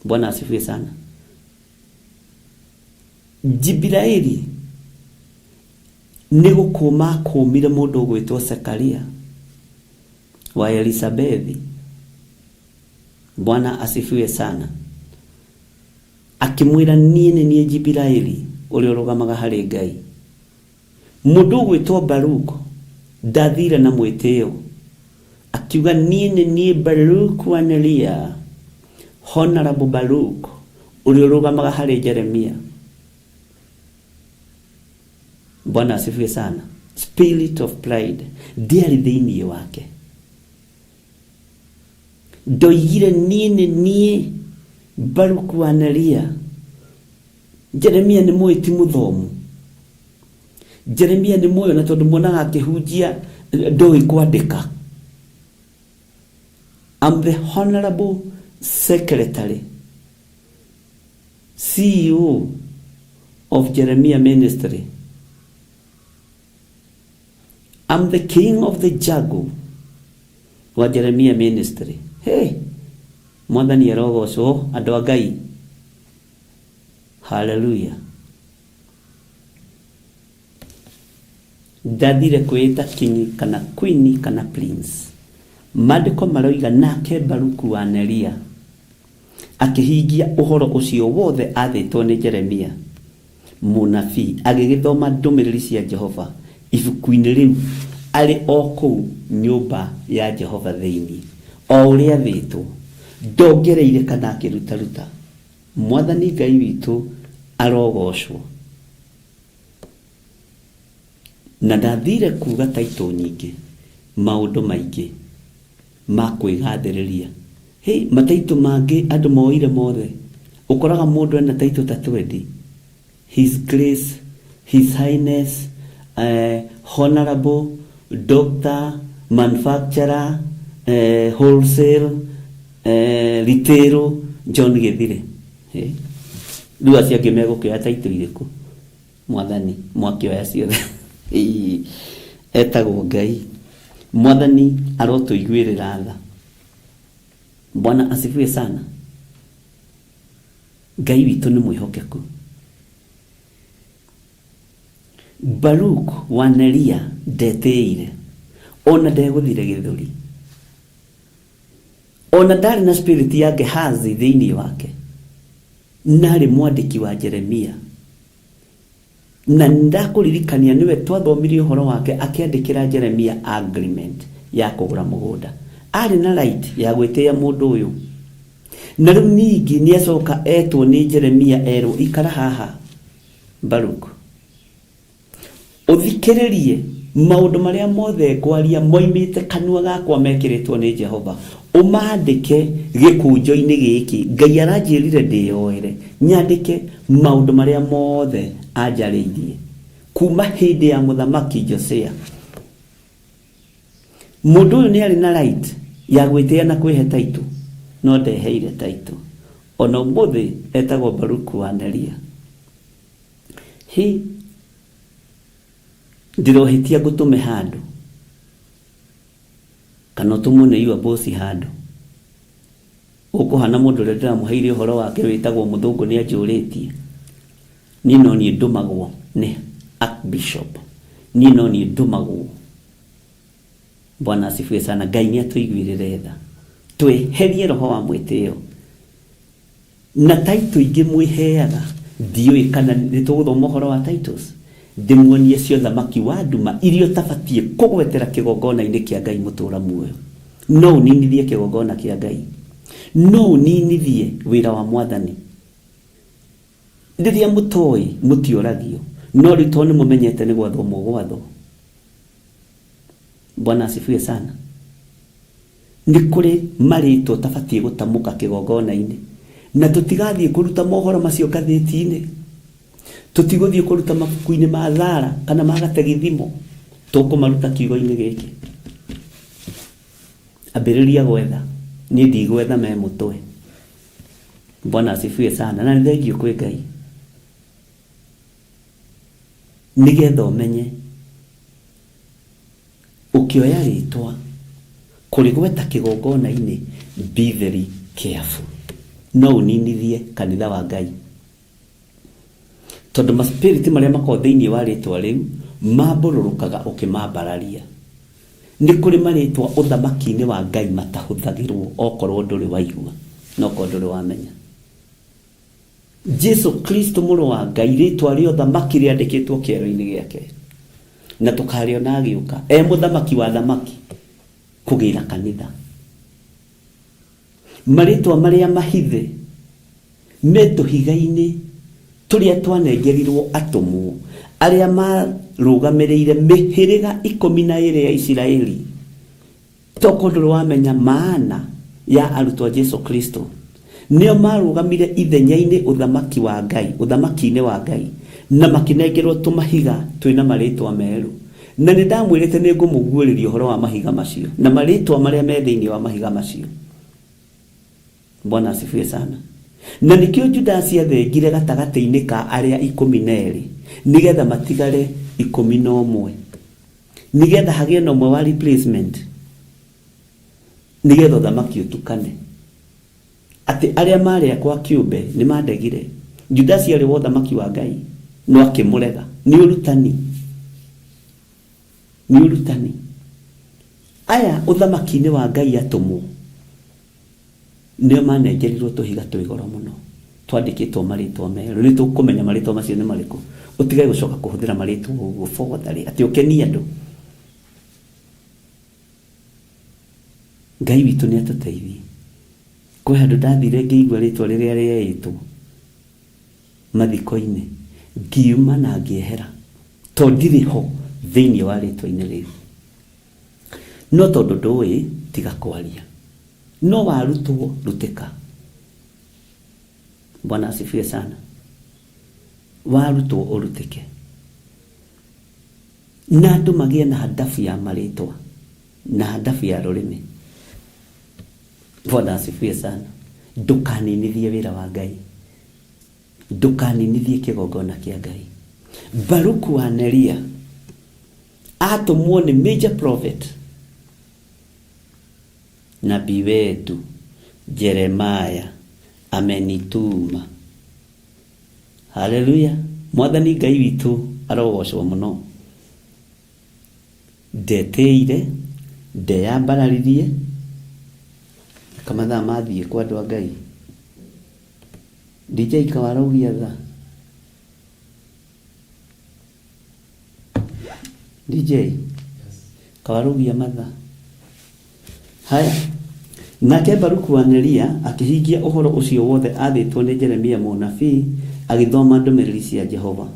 Bwana asifiwe sana. Jibiraeli nĩ gũkũma akũmire mũndũ ũgwĩtwo Sekaria wa Elisabethi. Bwana asifiwe sana. Akĩmwĩra niĩ nĩ niĩ Jibiraeli ũrĩa ũrũgamaga harĩ Ngai. Mũndũ ũgwĩtwo Baruk ndathire na mwĩtĩo. Akiuga niĩ nĩ niĩ Baruk wa Neria, Honorable Baruk ũrĩa ũrũgamaga harĩ Jeremia. Bwana asifiwe sana. Spirit of pride ndĩarĩ thĩinĩ wake. Ndoigire niĩ nĩ niĩ Baruk wa Neria. Jeremia nĩ mũĩ ti mũthomu. Jeremia nĩ muoyo na tondũ muonaga akĩhunjia ndoĩ kwandĩka. I'm the honorable secretary CEO of Jeremiah Ministry. I'm the king of the jungle wa Jeremiah Ministry. Hey, Mwathani arogocwo andũ a Ngai. Hallelujah. Ndathire kwĩĩta king kana queen kana prince. Maandĩko maroiga nake Baruku wa Neria akĩhingia ũhoro ũcio wothe aathĩtwo nĩ Jeremia mũnabii, agĩgĩthoma ndũmĩrĩri cia Jehova ibuku-inĩ rĩu arĩ o kũu nyũmba ya Jehova thĩinĩ, o ũrĩa aathĩtwo, ndongereire kana akĩrutaruta. Mwathani Ngai witũ arogoocwo. Na ndathire kuuga taitũ nyingĩ, maũndũ maingĩ ma kwĩgathĩrĩria. Hĩ, mataitũ mangĩ andũ moire mothe. Ũkoraga mũndũ ena taitũ ta twendi. His Grace, His Highness, Honorable, Doctor, Manufacturer, Wholesale, Retail, John Gĩthire. Hĩ, rĩu acio angĩ megũkĩoya taitũ irĩkũ? Mwathani mwakĩoya ciothe. Ĩĩ, etagwo Ngai. Mwathani arotũiguĩrĩra tha. Bwana asifiwe sana. Ngai witũ nĩ mwĩhokeku. Baruk wa Neria ndetĩĩire, ona ndegũthire gĩthũri, ona ndarĩ na spirit ya Gehazi thĩinĩ wake. Narĩ mwandĩki wa Jeremia, na nĩndakũririkania nĩwe twathomire ũhoro wake akĩandĩkĩra Jeremia agreement ya kũgũra mũgũnda. Arĩ na right ya gwĩtĩĩa mũndũ ũyũ. Na rĩu ningĩ nĩacoka etwo nĩ Jeremia erwo ikara haha Baruk. Ũthikĩrĩrie maũndũ marĩa mothe ngwaria moimĩte kanua gakwa mekĩrĩtwo nĩ Jehova, ũmaandĩke gĩkũnjo-inĩ gĩkĩ. Ngai aranjĩrire ndĩyoere, nyandĩke maũndũ marĩa mothe anjarĩirie kuuma hĩndĩ ya Mũthamaki Josia. Mũndũ ũyũ nĩ arĩ na right ya gwĩtĩa na kwĩhe title, no ndeheire title. O na ũmũthĩ etagwo Baruku wa Neria. Hĩ, ndĩrohĩtia ngũtũme handũ, kana ũtũmwo nĩ your boss handũ. Ũkũhana mũndũ ũrĩa ndĩramũheire ũhoro wake wĩtagwo mũthũngũ nĩ anjũrĩtie. Niĩ no niĩ ndũmagwo nĩ Archbishop. Niĩ no niĩ ndũmagwo. Bwana asifiwe sana. Ngai nĩ atũiguĩrĩre tha. Tweherie roho wa mwĩtĩo. Na taitũ ingĩ mwĩheaga, ndiũĩ kana nĩ tũgũthoma ũhoro wa titles, ndĩmuonie cia ũthamaki wa nduma iria ũtabatiĩ kũgwetera kĩgongona-inĩ kĩa Ngai mũtũra muoyo. No ũninithie kĩgongona kĩa Ngai. No ũninithie wĩra wa Mwathani. Rĩrĩa mũtoĩ mũtioragio, no rĩu tondũ nĩ mũmenyete nĩ gwathwo mũgwathwo. Bwana asifiwe sana. Nĩ kũrĩ marĩtwa ũtabatiĩ gũtamũka kĩgongona-inĩ. Na tũtigathiĩ kũruta mohoro macio ngathĩti-inĩ. Tũtigũthiĩ kũruta mabuku-inĩ ma Thara kana ma Gategithimo. Tũkũmaruta kiugo-inĩ gĩkĩ. Ambĩrĩria gwetha. Niĩ ndigwetha me mũtwe. Bwana asifiwe sana. Na nĩ thengiũ kwĩ Ngai. Nĩgetha ũmenye Ũkĩoya rĩtwa kũrĩgweta kĩgongona-inĩ be very careful. No ũninithie kanitha wa Ngai. Tondũ ma spirit marĩa makoragwo thĩinĩ wa rĩtwa rĩu mambũrũrũkaga ũkĩmambararia. Nĩ kũrĩ marĩtwa ũthamaki-inĩ wa Ngai matahũthagĩrwo okorwo ndũrĩ waigua na okorwo ndũrĩ wamenya. Jesu Kristo mũrũ wa Ngai, rĩtwa rĩa ũthamaki rĩandĩkĩtwo kĩero-inĩ gĩake, na tũkarĩona agĩũka e mũthamaki wa athamaki kũgĩra kanitha. Marĩtwa marĩa mahithe me tũhiga-inĩ tũrĩa twanengerirwo atũmwo arĩa marũgamĩrĩire mĩhĩrĩga 12 ya Isiraeli. Tokorwo ndũrĩ wamenya maana ya arutwo a Jesu Kristo. Nĩo marũgamire ithenya-inĩ ũthamaki wa Ngai, ũthamaki-inĩ wa Ngai. Na makĩnengerwo tũmahiga twĩna marĩtwa merũ. Na nĩ ndamwĩrĩte nĩ ngũmũguũrĩria ũhoro wa mahiga macio na marĩtwa marĩa me thĩinĩ wa mahiga macio. Bwana asifiwe sana. Na nĩkĩo Judasi athengire gatagatĩ-inĩ ka arĩa 12 nĩgetha matigare 11, nĩgetha hagĩe na ũmwe wa replacement, nĩgetha ũthamaki ũtukane. Atĩ arĩa maarĩ akwa kĩũmbe nĩ mandegire. Judasi aarĩ wa ũthamaki wa Ngai no akĩmũrega. Nĩ ũrutani, nĩ ũrutani. Aya ũthamaki-inĩ wa Ngai atũmwo nĩo manengerirwo tũhiga twĩ goro mũno twandĩkĩtwo marĩtwa merũ. Nĩ tũkũmenya marĩtwa macio nĩ marĩkũ. Ũtige gũcoka kũhũthĩra marĩtwa ũguo botharĩ atĩ ũkenie andũ. Ngai witũ nĩ atũteithie. Kwĩ handũ ndathire ngĩigua rĩtwa rĩrĩa rĩeĩtwo mathiko-inĩ, ngiuma na ngĩehera tondũ ndirĩ ho thĩinĩ wa rĩtwa-inĩ rĩu. No tondũ ndũĩ, tiga kwaria. No warutwo, rutĩka. Bwana asifiwe sana. Warutwo ũrutĩke. Na andũ magĩe na hadafu ya marĩtwa na hadafu ya rũrĩmĩ. Bwana asifiwe sana. Ndũkaninithie wĩra wa Ngai. Ndũkaninithie kĩgongona kĩa Ngai. Baruku wa Neria atũmwo nĩ major prophet nabii wetu Jeremiah amenituma. Haleluya. Mwathani Ngai witũ arogocwo mũno. Ndetĩire, ndeyambararirie, kamathaa mathiĩ kwa andũ a Ngai. DJ kawaraugia tha. DJ kawaraugia mathaa. Haya. Nake Baruku wa Neria akĩhingia ũhoro ũcio wothe aathĩtwo nĩ Jeremia mũnabii, agĩthoma ndũmĩrĩri cia Jehova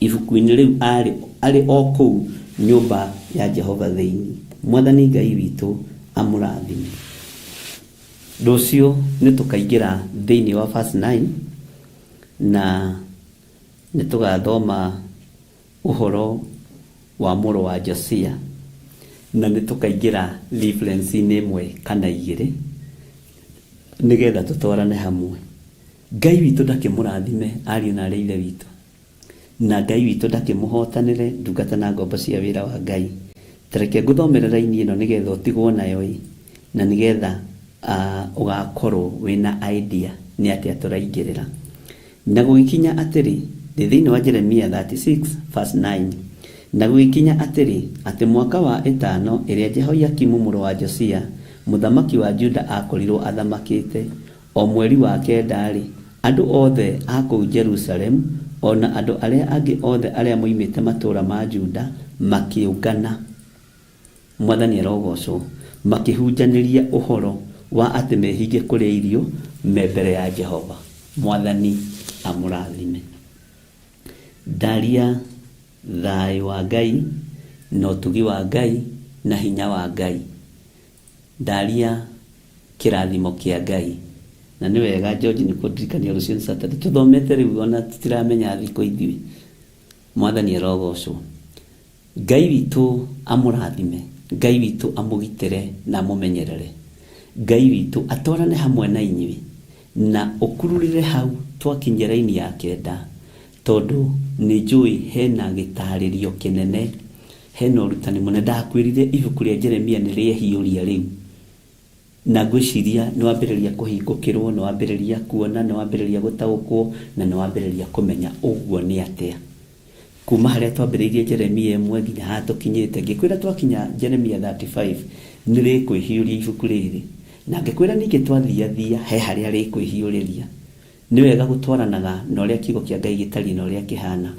ibuku-inĩ rĩu arĩ arĩ o kũu nyũmba ya Jehova thĩinĩ. Mwathani Ngai witũ amũrathime. Rũciũ nĩ tũkaingĩra thĩinĩ wa verse 9 na nĩ tũgathoma ũhoro wa mũrũ wa Josia na nĩ tũkaingĩra reference-inĩ ĩmwe kana igĩrĩ nĩgetha tũtwarane hamwe. Ngai witũ ndakĩmũrathime ariũ na arĩ ithe witũ, na Ngai witũ ndakĩmũhotanĩre ndungata na ngombo cia wĩra wa Ngai. Tareke ngũthomere raini ĩno nĩgetha ũtigwo nayo ĩ, na nĩgetha ũgakorwo wĩna idea nĩ atĩa tũraingĩrĩra. Na gũgĩkinya atĩrĩ, ndĩ thĩinĩ wa Jeremia 36 verse 9, na gũgĩkinya atĩrĩ, atĩ mwaka wa ĩtano ĩrĩa Jehoiakimu mũrũ wa Josia, mũthamaki wa Juda aakorirũo athamakĩte, o mweri wa kenda-rĩ, andũ othe a kũu Jerusalemu, o na andũ arĩa angĩ othe arĩa moimĩte matũũra ma Juda, makĩũngana. Mwathani arogocwo. Makĩhunjanĩria ũhoro wa atĩ mehinge kũrĩa irio me mbere ya Jehova. Mwathani amũrathime. Ndaria thayũ wa Ngai na ũtugi wa Ngai na hinya wa Ngai. Ndaria kĩrathimo kĩa Ngai. Na nĩ wega George nĩ kũndirikania rũciũ nĩ Saturday. Tũthomete rĩu ona tũtiramenya thikũ ithuĩ. Mwathani arogocwo. Ngai witũ amũrathime, Ngai witũ amũgitĩre na amũmenyerere. Ngai witũ atwarane hamwe na inyuĩ na ũkururĩre hau twakinyia raini ya kenda, tondũ nĩ njũĩ hena gĩtarĩrio kĩnene, hena ũrutani mũnene. Ndakwĩrire ibuku rĩa Jeremia nĩ rĩehiũria rĩu. Na ngwĩciria nĩ wambĩrĩria kũhingũkĩrwo, nĩ wambĩrĩria kuona, nĩ wambĩrĩria gũtaũkwo, na nĩ wambĩrĩria kũmenya ũguo nĩ atĩa. Kuma harĩa twambĩrĩirie Jeremia ĩmwe nginya haha tũkinyĩte, ngĩkwĩra twakinya Jeremia 35 nĩ rĩkwĩhiũria ibuku rĩrĩ. Na ngĩkwĩra ningĩ twathiathia he harĩa rĩkwĩhiũrĩria. Nĩ wega gũtwaranaga na ũrĩa Kiugo kĩa Ngai gĩtariĩ na ũrĩa kĩhaana,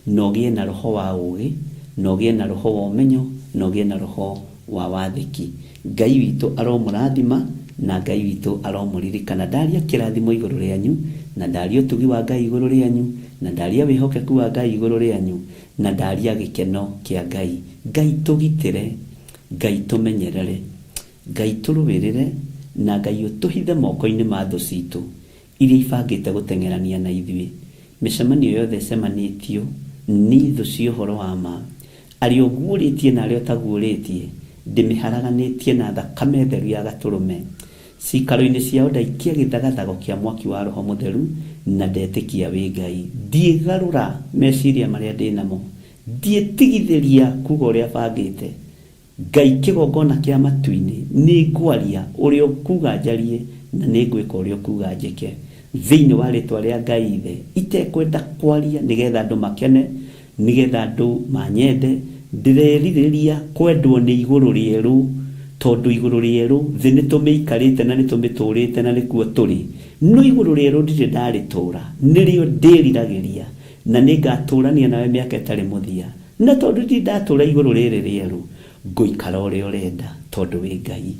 na ũgĩe na roho wa ũũgĩ, na ũgĩe na roho wa ũmenyo, na ũgĩe na roho wa wathĩki. Ngai witũ aromũrathima, na Ngai witũ aromũririkana. Ndaria kĩrathimo igũrũ rĩanyu, na ndaria ũtugi wa Ngai igũrũ rĩanyu, na ndaria wĩhokeku wa Ngai igũrũ rĩanyu, na ndaria gĩkeno kĩa Ngai. Ngai tũgitĩre, Ngai tũmenyerere, Ngai tũrũĩrĩre, na Ngai ũtũhithe moko-inĩ ma thũ citũ iria ibangĩte gũteng'erania na ithuĩ. Mĩcemanio yothe ĩcemanĩtio nĩ thũ cia ũhoro wa ma, arĩa ũguũrĩtie na arĩa ũtaguũrĩtie, ndĩmĩharaganĩtie na thakame theru ya Gatũrũme. Ciikaro-inĩ ciao ndaikia gĩthagathago kĩa mwaki wa Roho Mũtheru, na ndetĩkia wĩ Ngai. Ndiĩgarũra meciria marĩa ndĩ namo, ndiĩtigithĩria kuuga ũrĩa bangĩte. Ngai kĩgongona kĩa matu-inĩ, nĩngwaria ũrĩa ũkuuga njarie, na nĩngwĩka ũrĩa ũkuuga njĩke. Thĩinĩ wa rĩtwa rĩa Ngai Ithe, itekwenda kwaria nĩgetha andũ makene, nĩgetha andũ manyende, ndĩrerirĩria kwendwo nĩ igũrũ rĩerũ, tondũ igũrũ rĩerũ, thĩ nĩtũmĩikarĩte na nĩtũmĩtũũrĩte na nĩkuo tũrĩ, no igũrũ rĩerũ ndirĩ ndarĩtũũra, nĩrĩo ndĩriragĩria, na nĩngatũũrania nawe mĩaka ĩtarĩ mũthia. Na tondũ ndirĩ ndatũũra igũrũ rĩrĩ rĩerũ, ngũikara ũrĩa ũrenda, tondũ wĩ Ngai.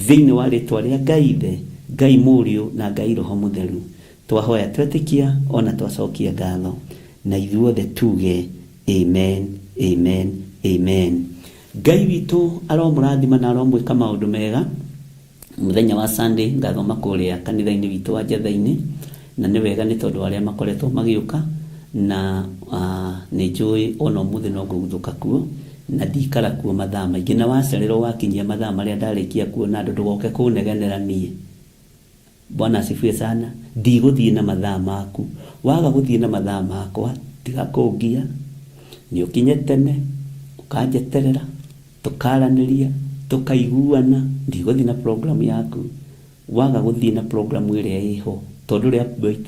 Thĩinĩ wa rĩtwa rĩa Ngai Ithe, Ngai Mũriũ, na Ngai Roho Mũtheru, twahoya twetĩkia o na twacokia ngatho, na ithuothe tuge, Amen, amen, amen. Ngai witũ aromũrathima na aromwĩka maũndũ mega. Mũthenya wa Sunday ngathoma kũrĩa kanitha-inĩ witũ wa Njatha-inĩ, na nĩ wega nĩ tondũ arĩa makoretwo magĩũka, na nĩ njũĩ ona ũmũthĩ no ngũguthũka kuo, na ndikara kuo mathaa maingĩ, na wacererwo wakinyia mathaa marĩa ndarĩkia kuona andũ ndũgoke kũnegenera niĩ. Bwana asifiwe sana. Ndigũthiĩ na mathaa maku. Waga gũthiĩ na mathaa makwa, tiga kũngia, nĩ ũkinye tene, ũkanjeterera, tũkaranĩria, tũkaiguana, ndigũthiĩ na program yaku. Waga gũthiĩ na program ĩrĩa ĩho, tondũ ũrĩ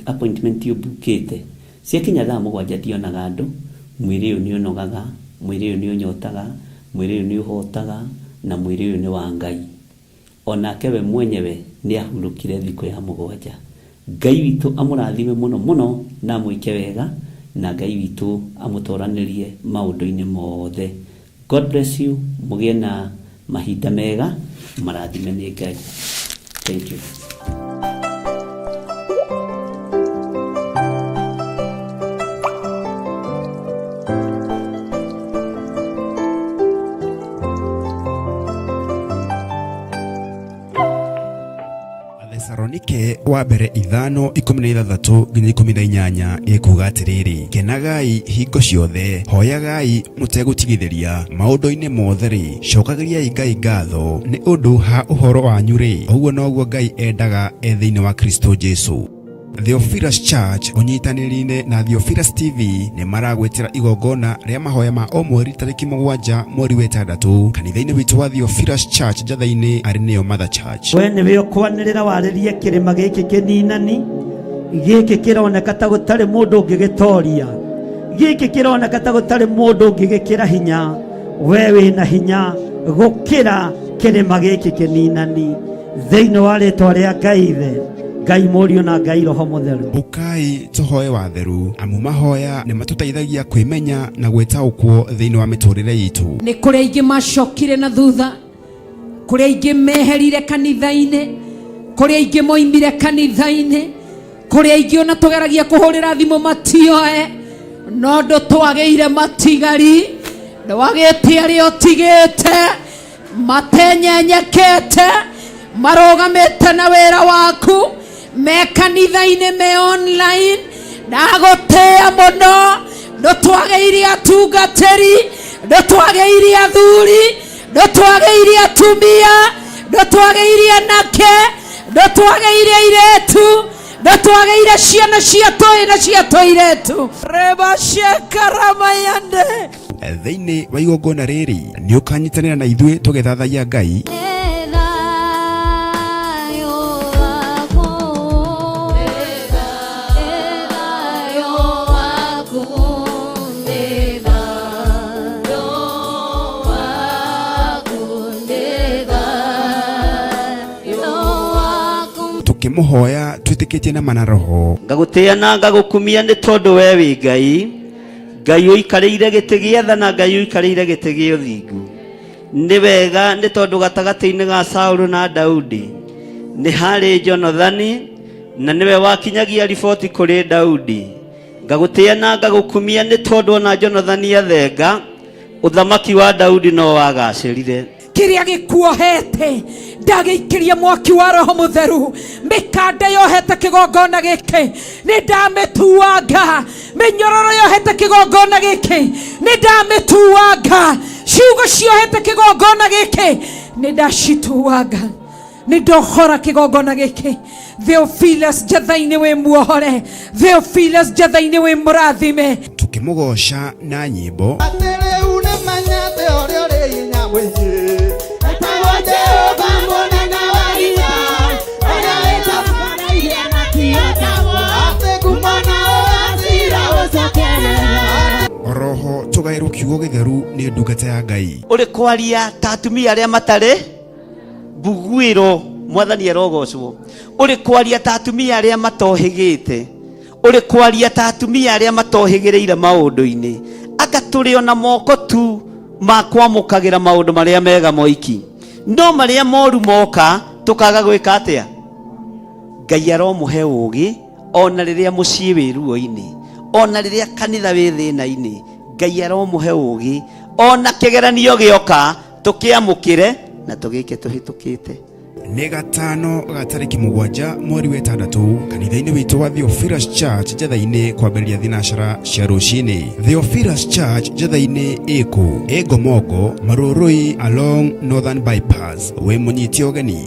appointment ũmbukĩte, ciakinya thaa 7 ndionaga andũ, mwĩrĩ ũyũ nĩ ũnogaga, mwĩrĩ ũyũ nĩ ũnyotaga, mwĩrĩ ũyũ nĩ ũhotaga, na mwĩrĩ ũyũ nĩ wa Ngai. O nake we mwenyewe nĩahurũkire thikũ ya 7. Ngai witũ amũrathime mũno mũno na amwĩke wega, na Ngai witũ amũtoranĩrie maũndũ-inĩ mothe. God bless you, mũgĩe na mahinda mega, marathime nĩ Ngai. Thank you.
Athesalonike wa mbere 5:16 nginya 18 ĩkuuga atĩrĩrĩ, kenagai hingo ciothe, hoyagai mũtegũtigithĩria, maũndũ-inĩ mothe-rĩ, cokagĩriai Ngai ngatho nĩ ũndũ ha ũhoro wanyu-rĩ, ũguo noguo Ngai endaga e thĩinĩ wa Kristo Jesu. Theophilus Church ũnyitanĩri-inĩ na Theophilus TV nĩ maragwĩtĩra igongona rĩa mahoya ma o mweri tarĩki 7 mweri wa 6 kanitha-inĩ witũ wa Theophilus Church Njatha-inĩ arĩ nĩyo Mother Church.
We nĩwe ũkwanĩrĩra warĩrie kĩrĩma gĩkĩ kĩninani, gĩkĩ kĩroneka ta gũtarĩ mũndũ ũngĩgĩtoria, gĩkĩ kĩroneka ta gũtarĩ mũndũ ũngĩgĩkĩra hinya, we wĩna hinya gũkĩra kĩrĩma gĩkĩ kĩninani. Thĩinĩ wa rĩtwa rĩa Ngai Ithe, Ngai Mũriũ na Ngai Roho Mũtheru.
Ũkai tũhoe watheru, amu mahoya nĩ matũteithagia kwĩmenya na gwĩtaũkwo thĩinĩ wa mĩtũrĩre itũ.
Nĩ kũrĩ aingĩ macokire na thutha, kũrĩ aingĩ meherire kanitha-inĩ, kũrĩ aingĩ moimire kanitha-inĩ, kũrĩ aingĩ ona tũgeragia kũhũrĩra thimũ matioe, no ndũtwagĩire matigari, ndwagĩte arĩa ũtigĩte, matenyenyekete, marũgamĩte na wĩra waku, me kanitha-inĩ, me online. Ndagũtĩĩa mũno, ndũtwagĩire atungatĩri, ndũtwagĩire athuri, ndũtwagĩire atumia, ndũtwagĩire anake, ndũtwagĩire airĩtu, ndũtwagĩire ciana cia tũĩ na cia tũirĩtu. Rebashekaramayande.
Thĩinĩ wa igongona rĩrĩ nĩ ũkanyitanĩra na ithuĩ tũgĩthathaiya Ngai. Tũkĩmũhoya twĩtĩkĩtie na mana roho.
Ngagũtĩĩa na ngagũkumia nĩ tondũ we wĩ Ngai, Ngai ũikarĩire gĩtĩ gĩa tha na Ngai ũikarĩire gĩtĩ gĩa ũthingu. Nĩ wega nĩ tondũ gatagatĩ-inĩ ga Saũlũ na Daudi nĩ harĩ Jonathani, na nĩwe wakinyagia riboti kũrĩ Daudi. Ngagũtĩĩa na ngagũkumia nĩ tondũ ona Jonathani athenga, ũthamaki wa Daudi no wagacĩrire.
Kĩrĩa gĩkuohete ndagĩikĩria mwaki wa Roho Mũtheru. Mĩkanda yohete kĩgongona gĩkĩ nĩ ndamĩtuanga. Mĩnyororo yohete kĩgongona gĩkĩ nĩ ndamĩtuanga. Ciugo ciohete kĩgongona gĩkĩ nĩ ndacituanga. Nĩ ndohora kĩgongona gĩkĩ. Theophilus Njatha-inĩ wĩ muohore. Theophilus Njatha-inĩ wĩ mũrathime.
Tukĩmũgooca na nyĩmbo.
Atĩ rĩu nĩmenyete ũrĩa ũrĩ hinya mũingĩ. Etagwo Jehova mũnene wa ita, ũrĩa wĩtambarairie na kĩonagwo. Atĩ ngumo na ũgacira ũcokerera.
Oroho tũgaĩrwo kiugo gĩtheru nĩ ndungata ya Ngai.
Ũrĩ kwaria ta atumia arĩa matarĩ mbuguĩro. Mwathani arogocwo. Ũrĩ kwaria ta atumia arĩa matohĩgĩte. Ũrĩ kwaria ta atumia arĩa matohĩgĩrĩire maũndũ-inĩ. Anga tũrĩ ona moko tu ma kwamũkagĩra maũndũ marĩa mega moiki, no marĩa moru moka tũkaga gwĩka atĩa? Ngai aromũhe ũũgĩ ona rĩrĩa mũciĩ wĩ ruo-inĩ, ona rĩrĩa kanitha wĩ thĩna-inĩ. Ngai aromũhe ũũgĩ ona kĩgeranio gĩoka tũkĩamũkĩre na tũgĩke tũhĩtũkĩte.
Nĩ gatano ga tarĩki 7 mweri wa 6 kanitha-inĩ witũ wa Theophilus Church Njatha-inĩ kwambĩrĩria thinacara cia rũcinĩ. Theophilus Church Njatha-inĩ ĩkũ? Ĩ Ngomongo, Marũrũi along Northern Bypass. Wĩ mũnyite ũgeni.